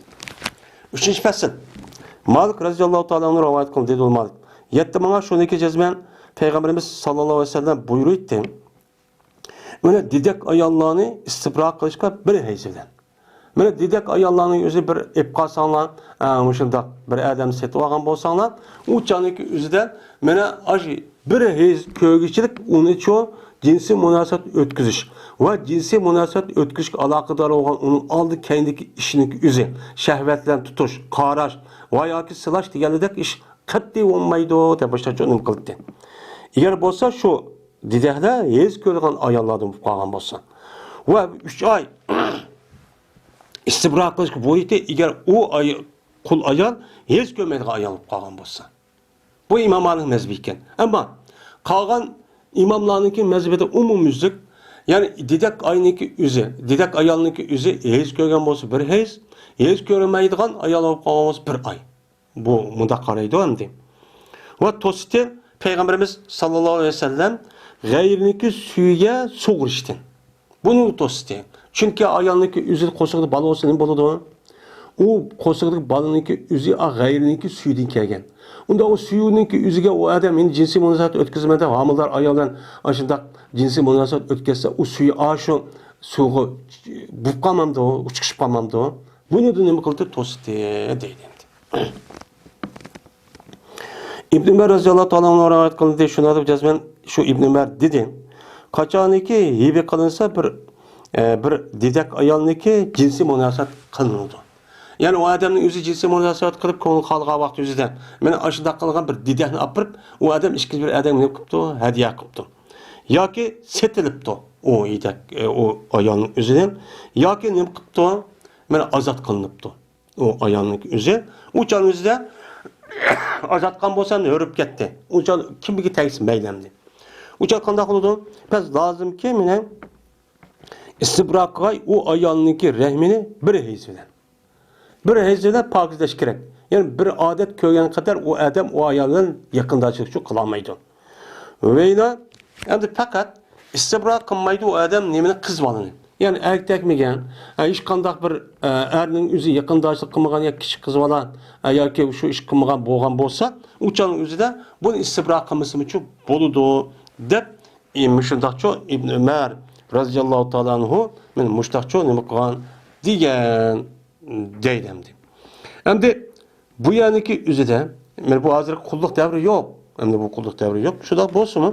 ئۈچىنچى پەسىل. مالىك رەزىياللاھۇ تائالا ئەنھۇ رىۋايەت قىلدى، دېدى ئۇ مالىك. يەتتە ماڭا شۇنىڭكى جەزمەن پەيغەمبىرىمىز ساللاللاھۇ ئەلەيھى ۋەسەللەم بۇيرۇيتتى. مانا دېدەك ئاياللارنى ئىستىبرا قىلىشقا بىر ھەيز بىلەن. مانا دېدەك ئاياللارنىڭ ئۆزى بىر ئېپ قالساڭلار، ئە، مۇشۇنداق بىر ئادەم سېتىۋالغان بولساڭلار، ئۇ چاغنىڭكى ئۆزىدە مانا ئاشۇ بىر ھەيز كۆرگۈچىلىك ئۇنىچۇ جىنسىي مۇناسىۋەت ئۆتكۈزۈش ۋە جىنسىي مۇناسىۋەت ئۆتكۈزۈشكە ئالاقىدار بولغان ئۇنىڭ ئالدى كەينىدىكى ئىشىنىڭكى ئۆزى، شەھۋەت بىلەن تۇتۇش، قاراش ۋە ياكى سىلاش دېگەندەك ئىش قەتئىي بولمايدۇ دەپ باشقىچە نېمە قىلدى. ئەگەر بولسا شۇ دېدەكلەر ھەيز كۆرىدىغان ئاياللاردىن بولۇپ قالغان بولسا ۋە ئۈچ ئاي ئىستىبرا قىلىشقا بۇيرۇيتتى، ئەگەر ئۇ ئاي-، قۇل ئايال ھەيز كۆرمەيدىغان ئايال بولۇپ قالغان بولسا. بۇ ئىمام مالىك مەزھىپى ئىكەن. ئەمما قالغان ئىماملارنىڭكى مەزھىپىدە ئومۇميۈزلۈك، يەنى دېدەك ئاينىڭكى ئۆزى، دېدەك ئايالنىڭكى ئۆزى ھەيز كۆرگەن بولسا بىر ھەيز، ھەيز كۆرمەيدىغان ئايال بولۇپ قالغان بولسا بىر ئاي. بۇ مۇنداق قارايدۇ ئەمدى. ۋە توسىتى پەيغەمبىرىمىز ساللاللاھۇ ئەلەيھى ۋەسەللەم غەيرىنىڭكى سۈيىگە سۇغۇرۇشتىن. بۇنىڭ توسىتى. چۈنكى ئايالنىڭكى ئۆزى قورسىقىدا بالا بولسا نېمە بولىدۇ؟ ئۇ قورسىقىدىكى بالىنىڭكى ئۆزى، ئا، غەيرىنىڭكى سۈيىدىن كەلگەن. ئۇندا ئۇ سۈيىنىڭكى ئۆزىگە ئۇ ئادەم مېنى جىنسىي مۇناسىۋەت ئۆتكۈزىمەن دەپ ھامىلىدار ئايال بىلەن ئاشۇنداق جىنسىي مۇناسىۋەت ئۆتكۈزسە، ئۇ سۈيى ئاشۇ سۇغا بۇپ قالمامدۇ، ئۇچقۇشۇپ قالمامدۇ؟ بۇنى نېمە قىلدى؟ توسىتى دەيدۇ ئەمدى. ئىبن ئۆمەر رەزىياللاھۇ تائالا ئەنھۇ رىۋايەت قىلىندى، شۇنىڭ دەپ جەزمەن شۇ ئىبن ئۆمەر دېدى، قاچانكى ھەيز قىلىنسا بىر، ئە، بىر دېدەك ئايالنىڭكى جىنسىي مۇناسىۋەت قىلىنىدۇ. يەنى ئۇ ئادەمنىڭ ئۆزى جىنسىي مۇناسىۋەت قىلىپ كۆڭلى خالىغان ۋاقتى ئۆزىدە، مانا ئاشۇنداق قىلغان بىر دېدەكنى ئاپىرىپ، ئۇ ئادەم ئىككىنچى بىر ئادەمگە نېمە قىپتۇ؟ ھەدىيە قىپتۇ. ياكى سېتىلىپتۇ ئۇ دېدەك، ئە، ئۇ ئايالنىڭ ئۆزىدىن، ياكى نېمە قىپتۇ؟ مانا ئازاد قىلىنىپتۇ. ئۇ ئايالنىڭ ئۆزى، ئۇ چاغنىڭ ئۆزىدە ئازاد قىلغان بولسا ھۆرۈپ كەتتى. ئۇ چاغ كىمگە تەگسە مەيلى ئەمدى. ئۇ چاغ قانداق بولىدۇ؟ بەس لازىمكى مېنىڭ ئىستىبرا قىلغاي ئۇ ئايالنىڭكى رەھمىنى بىر ھەيز بىلەن. بىر ھەيز بىلەن پاكىزلەش كېرەك. يەنى بىر ئادەت كۆرگەن قەدەر ئۇ ئادەم ئۇ ئايال بىلەن يېقىنداشلىق قىلالمايدۇ. ۋەيلا، ئەمدى پەقەت ئىستىبرا قىلمايدۇ ئۇ ئادەم نېمىنى، قىز بالىنى. يەنى ئەركەك تەگمىگەن، ئە، ھېچقانداق بىر، ئە، ئەرنىڭ ئۆزى يېقىنداشلىق قىلمىغان يا كىچىك قىز بالا، ئە، ياكى شۇ ئىش قىلمىغان بولغان بولسا، ئۇ چاغنىڭ ئۆزىدە بۇنى ئىستىبرا قىلمىسىمۇچۇ بولىدۇ، دەپ، ئى، مۇشۇنداقچۇ ئىبن ئۆمەر رازىياللاھۇ تائالا ئەنھۇ، مەن مۇشۇنداقچۇ نېمە قىلغان دېگەن. دەيدۇ ئەمدى. ئەمدى بۇ يەرنىڭكى ئۆزىدە، مانا بۇ ھازىرقى قۇللۇق دەۋرى يوق. ئەمدى بۇ قۇللۇق دەۋرى يوق. شۇنداق بولسىمۇ،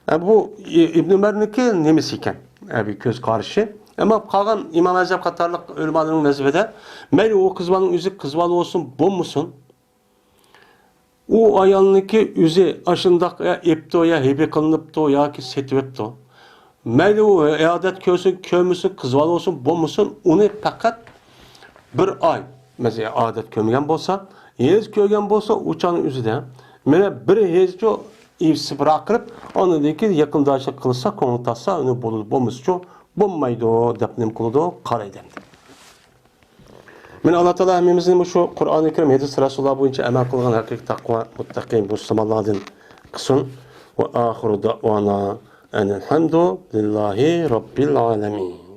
ئە، بۇ ئى-، ئىبن ئۆمەرنىڭكى نېمىسى ئىكەن؟ ئە، بىر كۆز قارىشى. ئەمما قالغان ئىمام ئەزھەر قاتارلىق ئۆلىمالارنىڭ مەزھىپىدە، مەيلى ئۇ قىز بالىنىڭ ئۆزى قىز بالا بولسۇن، بولمىسۇن، ئۇ ئايالنىڭكى ئۆزى ئاشۇنداق يا ئېپتۇ، يا ھەيز قىلىنىپتۇ، ياكى سېتىۋېپتۇ. مەيلى ئۇ ئادەت كۆرسۇن، كۆرمىسۇن، قىز بالا بولسۇن، بولمىسۇن، ئۇنى پەقەت بىر ئاي، مەسىلەن، ئادەت كۆرمىگەن بولسا، ھەيز كۆرگەن بولسا، ئۇ چاغنىڭ ئۆزىدە، مانا بىر ھەيزچۇ ئىستىبرا قىلىپ، ئاندىن كېيىن يېقىنداشلىق قىلسا، كۆڭلى تارتسا، ئۇنى بولىدۇ، بولمىسىچۇ بولمايدۇ، دەپ نېمە قىلىدۇ، قارايدۇ ئەمدى. مانا ئاللا تائالا ھەممىمىزنى مۇشۇ قۇرئانى كەرىم، ھەدىس رەسۇلۇللا بويىچە ئەمەل قىلغان ھەقىقىي تەقۋا، مۇتتەقىي مۇسۇلمانلاردىن قىلسۇن. ۋە ئاخىرۇ دەئۋانا ئەنىل ھەمدۇ لىللاھى رەببىل ئالەمىن.